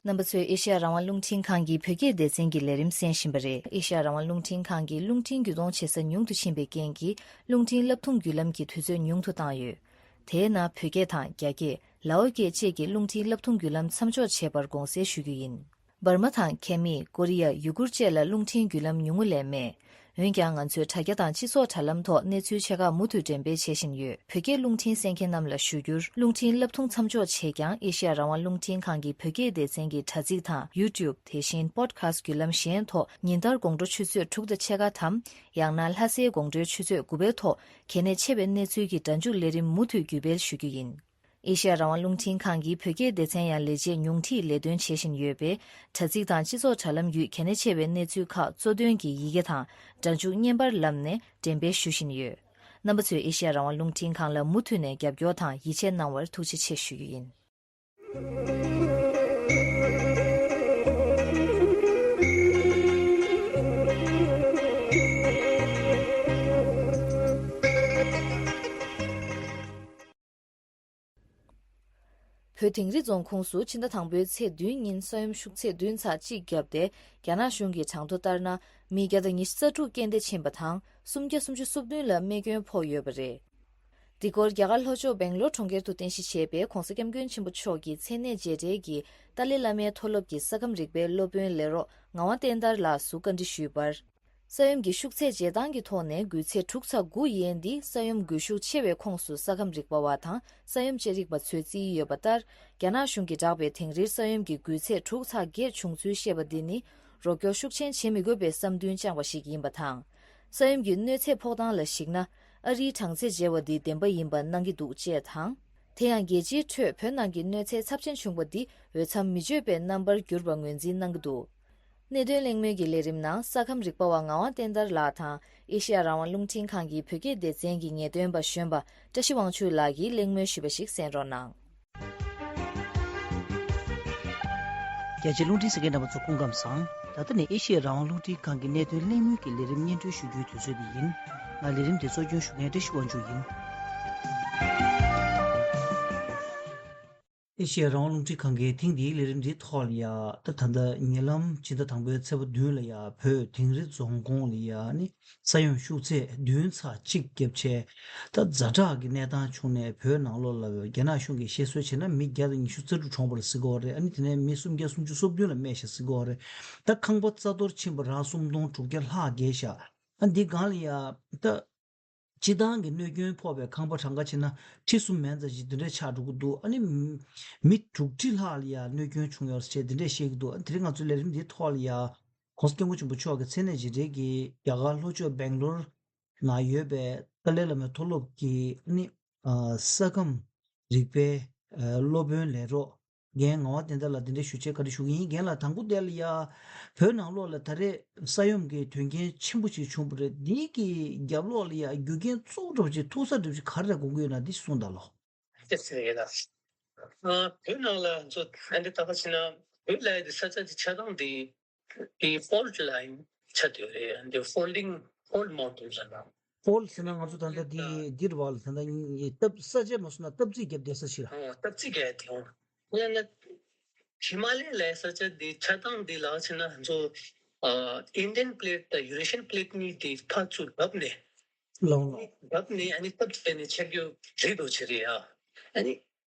རྣམ་པ་ཚོས་ཨེ་ཤེ་ཡ་རང་དབང་རླུང་འཕྲིན་ཁང་གི་བོད་སྐད་སྡེ་ཚན་གྱི་ལས་རིམ་གསན་བཞིན་པ་རེད། ཨེ་ཤེ་ཡ་རང་དབང་རླུང་འཕྲིན་ཁང་གིས་རླུང་འཕྲིན་བརྒྱུད་གཏོང་བྱེད་ས་ཉུང་དུ་ཕྱིན་པའི་རྐྱེན་གྱིས། རླུང་འཕྲིན་བསླབ་ཐུང་བརྒྱུད་ལམ་གྱི་དུས་ཚོད་ཉུང་དུ་བཏང་ཡོད། དེའི་ནང་བོད་སྐད་དང་རྒྱ་སྐད། ལའོ་སྐད་བཅས་ཀྱི་རླུང་འཕྲིན་བསླབ་ཐུང་བརྒྱུད་ལམ་མཚམས་འཇོག་བྱས་པར་དགོངས་སེལ་ཞུ་རྒྱུ་ཡིན། འབར་མ་དང་ཁེ་མི། ཀོ་རི་ཡ། ཡུ་གུར་བཅས་ལ་རླུང་འཕྲིན་བརྒྱུད་ལམ་ཉུང་ངུ་ལས་མེད། འོན་ཀྱང་ང་ཚོས་དྲ་རྒྱ་དང་སྤྱི་ཚོགས་དྲ་ལམ་ཐོག་གནས་ཚུལ་ཆེ་ཁག་མུ་མཐུད་འགྲེམས་སྤེལ་བྱེད་བཞིན་ཡོད། བོད་སྐད་རླུང་འཕྲིན་གསན་མཁན་རྣམས་ལ་ཞུ་རྒྱུར། རླུང་འཕྲིན་བསླབ་ཐུང་མཚམས་འཇོག་བྱེད་ཀྱང་། ཨེ་ཤེ་ཡ་རང་དབང་རླུང་འཕྲིན་ཁང་གི་བོད་སྐད་སྡེ་ཚན་གྱི་དྲ་ཚིགས་དང་ཡུ་ཊུབ། དེ་བཞིན་པོ་ཌི་ཁ་སི་ཊི་བརྒྱུད་ལམ་གཞན་ཐོག་ཉིན་ལྟར་དགོང་དྲོ་ཆུ་ཚོད་དྲུག་དང་ཕྱེད་ཀ་དམ། ཡང་ན་ལྷ་སའི་དགོང་དྲོའི་ཆུ་ཚོད་དགུ་པའི་ཐོག་གལ་གནད་ཆེ་བའི་གནས་ཚུལ་གྱི་སྒྲ་འཇུག་ལས་རིམ་མུ་མཐུད་བརྒྱུད་སྤེལ་ཞུ་རྒྱུ་ཡིན། ཨེ་ཤེ་ཡ་རང་དབང་རླུང་འཕྲིན་ཁང་གིས་བོད་སྐད་སྡེ་ཚན་ཡང་ལས་བྱེད་ཉུང་འཕྲིས་ལས་དོན་བྱེད་བཞིན་ཡོད་པས། དྲ་ཚིགས་དང་སྤྱི་ཚོགས་དྲ་ལམ་བརྒྱུད་གལ་གནད་ཆེ་བའི་གནས་ཚུལ་ཁག་གཙོ་དོན་གྱི་ཡི་གེ་དང་སྒྲ་འཇུག་བརྙན་པར་ལམ་ནས་འགྲེམས་སྤེལ་ཞུ་བཞིན་ཡོད། རྣམ་པ་ཚོས་ཨེ་ཤེ་ཡ་རང་དབང་རླུང་འཕྲིན་ཁང་ལ་མུ་མཐུད་ནས་རྒྱབ་སྐྱོར་དང་ཡིད་ཆེས་གནང་བར་ཐུགས་རྗེ་ཆེ་ཞུ་རྒྱུ་ཡིན། བོད་དིང་རི་རྫོང་ཁོངས་སུ་ཕྱི་ཟླ་དང་པོའི་ཚེས་བདུན་ཉིན་ས་ཡོམ་ཤུགས་ཚད་བདུན་ཚེག་གཅིག་བརྒྱབ་སྟེ། རྒྱ་ནག་གཞུང་གི་གྲངས་ཐོ་ལྟར་ན། མི་བརྒྱ་དང་ཉི་ཤུ་རྩ་དྲུག་རྐྱེན་འདས་ཕྱིན་པ་དང་། སུམ་བརྒྱ་སུམ་ཅུ་སོ་བདུན་ལ་རྨས་སྐྱོན་ཕོག་ཡོད་པ་རེད། འདི་སྐོར་རྒྱ་གར་ལྷོ་ཕྱོགས་སྦེང་ལོར་གྲོང་ཁྱེར་དུ་རྟེན་གཞི་བྱས་པའི་༧གོང་ས་༧སྐྱབས་མགོན་ཆེན་པོ་མཆོག་གི་མཚན་གནས་རྗེས་དྲན་གྱིས་ཏཱ་ལའི་བླ་མའི་མཐོ་སློབ་ཀྱི་ས་ཁམས་རིག་པའི་སློབ་དཔོན་ལས་རོགས་ངག་དབང་བསྟན་དར་ལགས་སུ་བཀའ་འདྲི་ཞུས་པར། ས་ཡོམ་གྱི་ཤུགས་ཚད་འཇལ་སྟངས་ཀྱི་ཐོག་ནས་འགུལ་ཚད་དྲུག་ཚེག་དགུ་ཡན་འདི་ས་ཡོམ་འགུལ་ཤུགས་ཆེ་བའི་ཁོངས་སུ་ས་ཁམས་རིག་པ་བ་དང་ས་ཡོམ་དཔྱད་རིག་པ་ཚོས་བརྩིས་ཡོད་པ་ལྟར། རྒྱ་ནག་གཞུང་གིས་བསྒྲགས་པའི་དིང་རིར་ས་ཡོམ་གྱི་འགུལ་ཚད་དྲུག་ཚེག་བརྒྱད་བྱུང་ཚུལ་བཤད་པ་འདི་ནི། རོགས་སྐྱོར་ཤུགས་ཆེན་བྱེད་མི་དགོས་པའི་བསམ་འདུན་བཅངས་པ་ཞིག་ཡིན་པ་དང་། ས་ཡོམ་གྱི་གནོད་འཚེ་ཕོག་སྟངས་ལ་གཞིགས་ན། ཨ་རིའི་གྲངས་ཚད་འཇལ་བ་འདི་བདེན་པ་ཡིན་པ་གནང་གི་འདུག་ཅེས་དང་། དེ་ཡང་རྒྱལ་སྤྱིའི་ཁྲོད་བོད་ནང་གི་གནོད་འཚེ་ཚབས་ཆེན་བྱུང་བ་འདི་འོས་འཚམ་མི་ཆོད་པའི་རྣམ་པར་གྱུར་པ་ངོས་འཛིན་གནང་གི་འདུག་གནད་དོན་གླེང་མོལ་གྱི་ལས་རིམ་ནང་ས་ཁམས་རིག་པ་བ་ངག་དབང་བསྟན་དར་ལགས་དང་ཨེ་ཤེ་ཡ་རང་དབང་རླུང་འཕྲིན་ཁང་གི་བོད་སྐད་སྡེ་ཚན་གྱི་ངེས་སྟོན་པ་གཞོན་པ་བཀྲ་ཤིས་དབང་ཕྱུག་ལགས་ཀྱིས་གླེང་མོལ་ཞུས་པ་ཞིག་གསན་རོགས་གནང་། རྒྱ་ཆེའི་རླུང་འཕྲིན་གསན་མཁན་རྣམ་པ་ཚོ་སྐུ་ཁམས་བཟང་། ད་ལྟ་ནི་ཨེ་ཤེ་ཡ་རང་དབང་རླུང་འཕྲིན་ཁང་གི་གནད་དོན་གླེང་མོལ་གྱི་ལས་རིམ་སྙན་སྒྲོན་ཞུ་རྒྱུའི་དུས་ཚོད་འདི་ཡིན། ང་ལས་རིམ་འདི་གཙོ་སྐྱོང་ཞུ་མཁན་བཀྲ་ཤིས་དབང་ཕྱུག་ཡིན། ཨེ་ཤེ་ཡ་རང་དབང་རླུང་འཕྲིན་ཁང་གིས་ཐེངས་འདིའི་ལས་རིམ་འདིའི་ཐོག་ལ་ཡ། ད་ད་ལྟ་ཉེ་ལམ་ཕྱི་ཟླ་དང་པོའི་ཚེས་པ་བདུན་ལ་ཡ་བོད་དིང་རི་རྫོང་ཁོངས་ལ་ཡ་ནི་ས་ཡོམ་ཤུགས་ཚད་བདུན་ཚེག་གཅིག་བརྒྱབ་བྱས། ད་ཛ་དྲག་གི་གནས་སྟངས་བྱུང་ནས་བོད་ནང་ལོགས་ལ་རྒྱ་ནག་གཞུང་གིས་བཤད་སྲོལ་བྱས་ན་མི་བརྒྱ་དང་ཉི་ཤུ་རྩ་དྲུག་གྲོངས་པ་ལ་ཟེར་གྱི་ཡོད་རེད། ཨ་ནི་དེ་ནས་མི་སུམ་བརྒྱ་སུམ་ཅུ་སོ་བདུན་ལ་རྨས་ཤག་ཟེར་གྱི་ཡོད་རེད། ད་ཁང་པ་རྩ་གཏོར་ཕྱིན་པ་རང་སུམ་སྟོང་དྲུག་བརྒྱ་ལྷག་བརྒལ་ཤག་ཨ་འདི་སྒང་ལ་ཡ་ད། སྤྱི་བཏང་གི་གནོད་སྐྱོན་ཕོག་པའི་ཁང་པ་གྲངས་ཀ་བྱས་ན་ཁྲི་གསུམ་མན་ཙམ་ཞིག་འདི་འདྲ་ཆགས་འགྲོ་གི་འདུག་ཨ་ནི་མི་དྲུག་ཁྲི་ལྷག་ལ་ཡ་གནོད་སྐྱོན་བྱུང་ཡོད་ཟེར་འདི་འདྲ་བཤད་ཀྱི་འདུག་ཨ་ནི་དེ་རིང་ང་ཚོའི་ལས་རིམ་འདིའི་ཐོག་ལ་ཡ་༧གོང་ས་༧སྐྱབས་མགོན་ཆེན་པོ་མཆོག་གི་མཚན་གནས་རྗེས་དྲན་གྱིས་རྒྱ་གར་ལྷོ་ཕྱོགས་སྦེང་ལོར་ནང་ཡོད་པའི་ཏཱ་ལའི་བླ་མའི་མཐོ་སློབ་ཀྱི་ཨ་ནི་ས་ཁམས་རིག་པའི་སློབ་དཔོན་ལས་རོགས། རྒན་ངག་དབང་བསྟན་དར་ལགས་འདི་འདྲའི་ཞུ་ཆེད་བཀའ་འདྲི་ཞུ་གི་ཡིན། རྒན་ལགས་དང་པོ་དེ་ལ་ཡ། བོད་ནང་ལོགས་ལ་ད་རེས་ས་ཡོམ་གྱི་དོན་རྐྱེན་ཆེན་པོ་ཞིག་བྱུང་བ་རེད། འདི་གི་རྒྱབ་ལོགས་ལ་ཡ་རྒྱུ་རྐྱེན་གཙོ་བོ་འདྲ་བོ་ཅིག་ཐུག་ས་འདྲ་བོ་ཅིག་ག་རེ་རེད་དགོངས་ཀྱི་ཡོད་ན་འདི་གསུངས་དང་ལོ། ཨ་བོད་ནང་ལ་ཚོ་ཨ་འདི་ལྟ་ག་ཕྱིན་ན་བོད་ལ་ཡ་འདི་ས་ཆ་འདི་ཆ་ཚང་འདི་དེ་ཕོལ་ཊི་ལ་ཡིན་ཆ་དེ་རེད། འདི་ཕོལ་ཌིང་ཕོལ་ཊི་མའུན་ཊེན་ཟེར་ན། ཕོལ་ཊི་ཟེར་ན་ང་ཚོ་ད་ལྟ་འདི་འདིར་བ་ལ་ད་ལྟ་སྟབས་ས་ཆ་མ་སོང་ན་སྟབས་རྩིས་བརྒྱབ་བསྡད་ས་ཞིག་ར། ཨོ་སྟབས་རྩིས་བརྒྱབ་དེ་འོང་། ཡང་ན་ཧི་མ་ལ་ཡའི་ས་ཆ་འདི་ཆ་ཚང་འདི་ལ་ཕྱིན་ན་ང་ཚོ་ ཨ་Indian plate དང་Eurasian plate གཉིས་དེ་ཕར་ཚུར་བརྡབས་ནས། ལོང་ལོང་། བརྡབས་ནས་ཨ་ནི་སྟབས་བདེ་ནས་ཆགས་རྒྱུ་རེད་འདུག་ཅེས་རེད་ཡ། ཨ་ནི་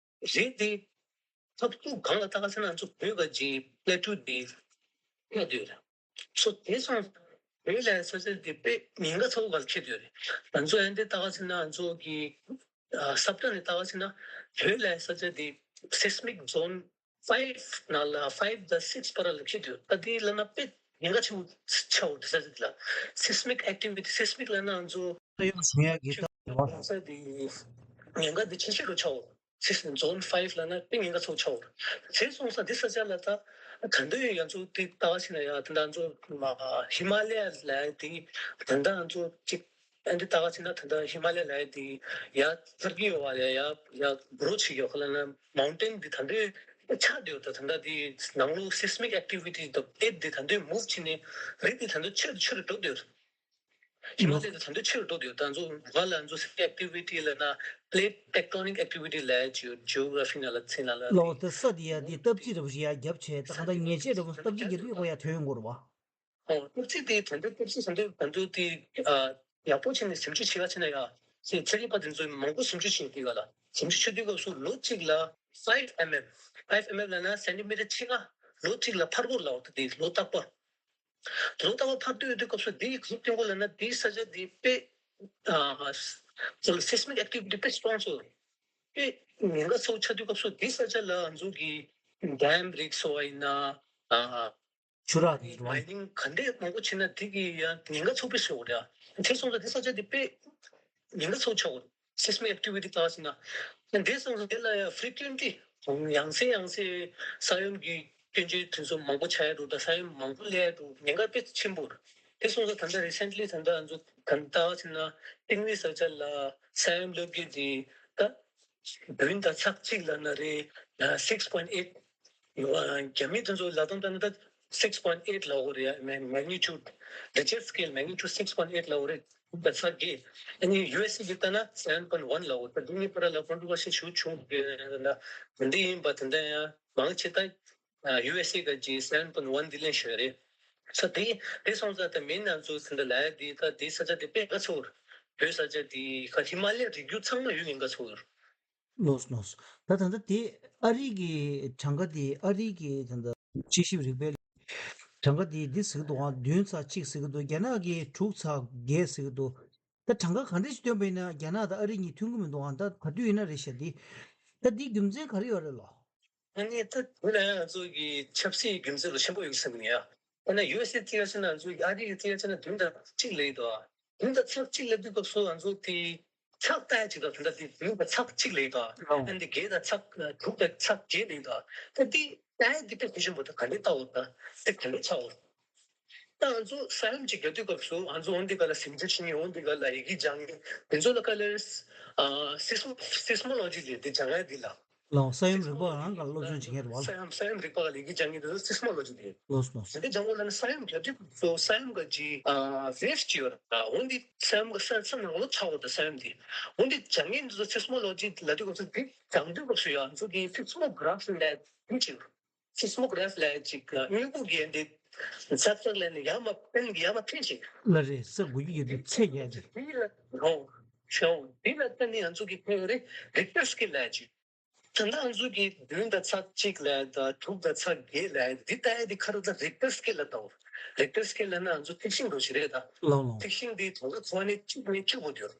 རེད་དེ། ཐབས་སྡུག་གང་ལ་ལྟ་ག་ཟེར་ན་ང་ཚོ་བོད་ག་ཅིག་པླེ་ཊུ་དེ་ཡོད་དུས་རེད། སོ་དེ་སོང་བོད་ལ་ས་ཆ་དེ་དཔེ་ཉེན་ཁ་ཚ་པོ་ག་ལ་འཁེལ་དུས་རེད། ང་ཚོ་ཨ་འདི་ལྟ་ག་ཟེར་ན་ང་ཚོ་གི་ས་བཀྲ་ནས་ལྟ་ག་ཟེར་ན་བོད་ལ་ས་ཆ་དེ་seismic zone five ནང་ལ་five དང་six བར་ལ་འཁེལ་དུས་ད་དེ་ལ་ན་དཔེ་ཉེན་ཁ་ཆེ་བོ་ཆགས་འོ་དེ་ས་ཆ་དེ་ལ་seismic activity seismic ལ་ན་ང་ཚོ་ས་ཡོམ་བྱུང་ཡ་གི་ད་ས་དེ་ཉེན་ཁ་དེ་ཆེ་ཤོས་རུ་ཆགས་འོ། སི་ཛོན་ཕའིབ་ལབ་ན་དཔེ་ཉེན་ཁ་ཚ་པོ་ཆགས་འོ། དེ་སོང་ཙང་འདི་ས་ཆ་ལ་ད་ག་འདྲ་ཡོད། ང་ཚོ་དེ་ལྟ་བ་ཕྱིན་ན་ཡ་ད་ལྟ་ང་ཚོ་ཧི་མ་ལ་ཡ་ལབ་ཡ་དེ་ད་ལྟ་ང་ཚོ་གཅིག་ཨ་འདི་ལྟ་བ་ཕྱིན་ན་ད་ལྟ་ཧི་མ་ལ་ཡ་ལབ་ཡ་དེ་ཡ་ཚར་གི་ཡོད་བ། ཡ་ཡ་ཡ་གུ་རོ་ཆིག་ཡོད་ཁ་ལ་ན་མའུན་ཊེན་དེ་ད་འདྲ་ཆགས་བསྡད་ཡོད། ད་ད་ལྟ་དེ་ནང་ལོགས་སི་སི་མིག་ཨེག་ཊི་བི་ཊི་དང་པླེ་ཊི་དེ་ད་འདྲ་མུབ་བྱས་ནས་རི་དེ་ད་འདྲ་ཆེ་རུ་ཆེ་རུ་འགྲོ་བསྡད་ཡོད། ཧི་མ་ལ་ཡ་དེ་ད་འདྲ་ཆེ་རུ་འགྲོ་བསྡད་ཡོད། ད་ང་ཚོ་ང་ལ་ང་ཚོ་སི་སི་མིག་ཨེག་ཊི་བི་ཊི་ལབ་ན་པླེ་ཊི་ཊེག་ཊོ་ནིག་ཨེག་ཊི་བི་ཊི་ལབ་ཡ་ཅིག་ཡོད། ཇི་ཨོ་གྷ་ར་ཕི་ནང་ལ་ཚིག་ནང་ལ་ལོ་དེ་ས་དེ་ཡ་དེ་སྟབས་ཅིག་རེ་བ་ཞིག་ཡ་རྒྱབ་བྱས་ད་ག་ད་ཉེས་ཆད་རེ་བ་སྟབས་ཅིག་རྒྱབ་ཡོད་གོ་ཡ་ཐོན་ཡོང་གོ་རེད་བ། ཨོ་སྟབས་ཅིག་དེ་ད་འདྲ་སྟབས་ཅིག་ད་འདྲ་ད་འདྲ་དེ་ཡག་པོ་བྱས་ནས་ཞིབ་འཇུག་བྱེད་ཡ་ཕྱིན་ན་ཡ་ཚེ་ཚེ་རིག་པ་དེ་ཚོས་མང་པོ་ཞིབ་འཇུག་བྱེད་དུས་ག་ལ་ཞིབ་འཇུག་བྱེད་དུས་སྐབས་སུ་ལོ་གཅིག་ལ་ཕའིབ་ཨེམ་ཨེམ་ཕའིབ་ཨེམ་ཨེམ་ལབ་ན་སེན་ཊི་མི་ཊར་ཕྱེད་ཀ་ལོ་གཅིག་ལ་ཕར་བོར་ལབ་འོ། ད་དེ་ལོ་རྟག་པར། ལོ་རྟག་པར་ཕར་བཏོད་ཡོད་དུས་སྐབས་སུ་དེའི་གཟུགས་སྟོན་གོ་ལབ་ན་དེའི་ས་ཆ་དེ་དཔེ་ཨ་སི་སི་མིག་ཨེག་ཊི་བི་ཊི་དཔེ་སི་ཊོང་སོ་དཔེ་ཉེན་ཁ་ཚ་པོ་ཆགས་དུས་སྐབས་སུ་དེའི་ས་ཆ་ལ་ང་ཚོ་གི་ཌེམ་རིགས་སོ་བ་ཡིན་ན་ཨ་ཆུ་རགས་རིགས་རེད་བ། མའི་ནིང་ག་འདྲས་མང་པོ་བྱས་ན་དེ་གི་ཡང་ཉེན་ཁ་ཚ་པོ་དཔེ་ཤོར་རེད། དེ་སོང་ཙང་དེ་ས་ཆ་དེ་དཔེ་ཉེན་ཁ་ཚ་པོ་ཆགས་འོ། སི་སི་མིག་ཨེག་ཊི་བི་ཊི་ལྟ་བ་ཕྱིན་ན། དེ་སོང་ཙང་དེ་ལ་ཡང་ཕི་རི་ཀུ་ཨེན་ཊི་ལི་ཡང་སེ་ཡང་སེ་ས་ཡོམ་གྱི་སྐྱོན་བརྗོད་དེ་ཚོ་མང་པོ་ཆགས་ཡ་འདུག་ད་ས་ཡོམ་མང་པོ་སླེབས་ཡ་འདུག་ཉེན་ཁ་དཔེ་ཆེན་པོ་རེད། དེ་སོང་ཙང་ད་ལྟ་རི་སེན་ཊི་ལི་ད་ལྟ་ང་ཚོ་ད་ལྟ་ལྟ་བ་ཕྱིན་ན་ཏིང་རི་ས་ཆ་ལ་ས་ཡོམ་སླེབས་རྒྱུ་དེ་ད་བདུན་དང་ཚེག་གཅིག་ལབ་ན་རེད། six point eight རྒྱ་མི་དེ་ཚོ་ལབ་སྟངས་ལྟར་ན་ད་six point eight ལབ་དགོས་རེད་ཡ། མེག་ནི་ཊུཌ། རི་ཅར་སི་ཀེལ་མེག་ནི་ཊུཌ་six point eight ལབ་དགོས་རེད། དྲུག་དང་ཚེག་བརྒྱད། ཨ་ནི་ཡུ་ཨེས་ཨེ་གི་ལྟ་ན་seven point one ལབ་དགོས། ད་འདི་གཉིས་བར་ལ་ཀོན་ཊྲོ་ཝར་སི་ཞེ་པོ་བྱུང་ཡོད་རེད། ད་འདི་ཡིན་པ་དེ་འདྲ་ཡང་མང་ཆེ་ད་ཡུ་ཨེས་ཨེ་ག་ཅིག་seven point one འདི་ལེན་ཤེས་རེད། ས་དེ་དེ་སོང་ཙང་ད་མི་ང་ཚོ་ཟིན་ད་ལ་ཡ་དེ་ད་དེ་ས་ཆ་དེ་དཔེ་དགའ་ཚོར། བོད་ས་ཆ་དེ་ཁ་ཧི་མ་ལ་ཡའི་རི་རྒྱུད་ཚང་མ་ཡོད་ཉེན་ཁ་ཚོར། ལོས་ལོས། ད་ད་ལྟ་དེ་ཨ་རི་གི་གྲངས་ཀ་དེ་ཨ་རི་གི་ད་ལྟ་དཔྱད་ཞིབ་རིག་པའི་གྲངས་ཀ་དེ་འདི་ཟེར་གི་འདུག་ཨང་། བདུན་ཚེག་གཅིག་ཟེར་གི་འདུག་རྒྱ་ནག་གི་དྲུག་ཚེག་བརྒྱད་ཟེར་གི་འདུག་ད་གྲངས་ཀ་ག་འདྲ་ཞིག་བཏོན་པ་ཡིན་ན་རྒྱ་ནག་དང་ཨ་རི་གཉིས་མཐུན་གི་མི་འདུག་ཨང་། ད་ག་དུས་ཡིན་ན་རེད་ཤག་དེ་ད་དེའི་རྒྱུ་མཚན་ག་རེ་ཡོད་རེད་ལོ། ཨ་ནི་ད་དེ་ལ་ཡང་ང་ཚོ་གི་ཆབ་སྲིད་རྒྱུ་མཚན་ལ་ཆེན་པོ་ཡོད་ཀྱི་བསམ་གི་ཡ། ད་ནི་ཡུ་ཨེས་ཨེ་ཐིག་ཡ་ཆ་ན་ང་ཚོ་གི་ཨ་རི་གི་ཐིག་ཡ་ཆ་ན་བདུན་དང་གཅིག་ལབ་ཀྱི་འདུག་ཨ། བདུན་དང་ཚེག་གཅིག་ལབ་དུས་སྐབས་སུ་ང་ཚོ་དེ་ཚེག་ལྟ་ཡ་ཅིག་དང་དེ་འདྲ་དེ་བདུན་དང་ཚེག་གཅིག་ལབ་ཀྱི་འདུག་ཨ། ཨ་ནི་བརྒྱད་དང་ཚེག་དྲུག་དང་ཚེག་བརྒྱད་ལབ་ཀྱི་འདུག་ཨ། ད་དེ་ལྟ་ཡ་དེ་དཔེ་གལ་ཆེན་པོ་ད་ག་འདྲས་ལྟ་འོ། ད་དེ་ག་འདྲས་ཆགས་འོ། ད་ང་ཚོ་ས་ཡོམ་ཅིག་རྒྱག་དུས་སྐབས་སུ་ང་ཚོ་འོ་འདི་ག་ལ་ཟིང་ཆ་ཕྱིན་ཡིན། འོ་འདི་ག་ལ་ཡི་གེ་སྦྱང་ཡིན། དེ་ཚོ་ལ་ག་ལ་སི་སི་མོ་སི་སི་མོ་ལོ་ཇི་ལབ་དེ་སྦྱང་ཡ་འདི་ལ། ལའོ། ས་ཡོམ་རིག་པ་རང་ག་སློབ་སྦྱོང་བྱེད་མཁན་རེད་བ། ས་ཡོམ་ས་ཡོམ་རིག་པ་ག་ལ་ཡི་གེ་སྦྱང་མཁན་དེ་ཚོ་སི་སི་མོ་ལོ་ཇི་དེ། ལོས་ལོས། དེ་འདྲ་སྦྱང་དགོས་ལབ་ན་ས་ཡོམ་རྒྱག་དུས་སྐབས་སུ་ས་ཡོམ་ག་ཅིག་ཨ་ཝེབ་ཅིག་ཡོད་རེད། འོ་འདི་ས་ཡོམ་ག་ས་ས་ནང་ལོགས་ཆགས་འོ། ད་ས་ཡོམ་འདི་འོ་འདི་སྦྱང་མཁན་དེ་ཚོ་སི་སི་མོ་ལོ་ཇི་ལབ་དུས་སྐབས་སུ་འདི་སྦྱང་དུས་སྐབས་སུ་ཡང་ང་ཚོ་གི་སི་སི་མོ་གྷ་རབ་ལབ་འདི་ཅིག་སི་སི་མོ་གྷ་རབ་ལབ་ཅིག་དངོས་པོ་གི་འདི་ཚག་ཚག་ལབ་ནས་ཡར་མར་འཕེན་གི་ཡར་མར་འཕེན་ཅིག་ལ་རེད། ས་འགུལ་གྱི་ཡོད་དུས་ཚད་རྒྱག་ཅིག་དེ་ལ་རོ་ཤོང་། དེ་ལ་ལྟ་ནི་ང་ཚོ་གི་ཕན་ཡོད་རེད། རིག་ཊར་སི་ཀེལ་ལབ་ཅིག་ད་ལྟ་ང་ཚོ་གི་བདུན་དང་ཚེག་གཅིག་ལབ་དང་དྲུག་དང་ཚེག་བརྒྱད་ལབ་འདི་ལྟ་ཡ་འདི་ཁ་རོ་ད་རིག་ཊར་སི་ཀེལ་ལ་ལྟ་འོ། རིག་ཊར་སི་ཀེལ་ལབ་ན་ང་ཚོ་ཐིག་ཤིང་འདྲ་ཞིག་རེད་ད། ལོ་ལོ། ཐིག་ཤིང་འདི་གྲངས་ཀ་ཚོ་ནི་གཅིག་ནས་བཅུ་བར་ཡོད།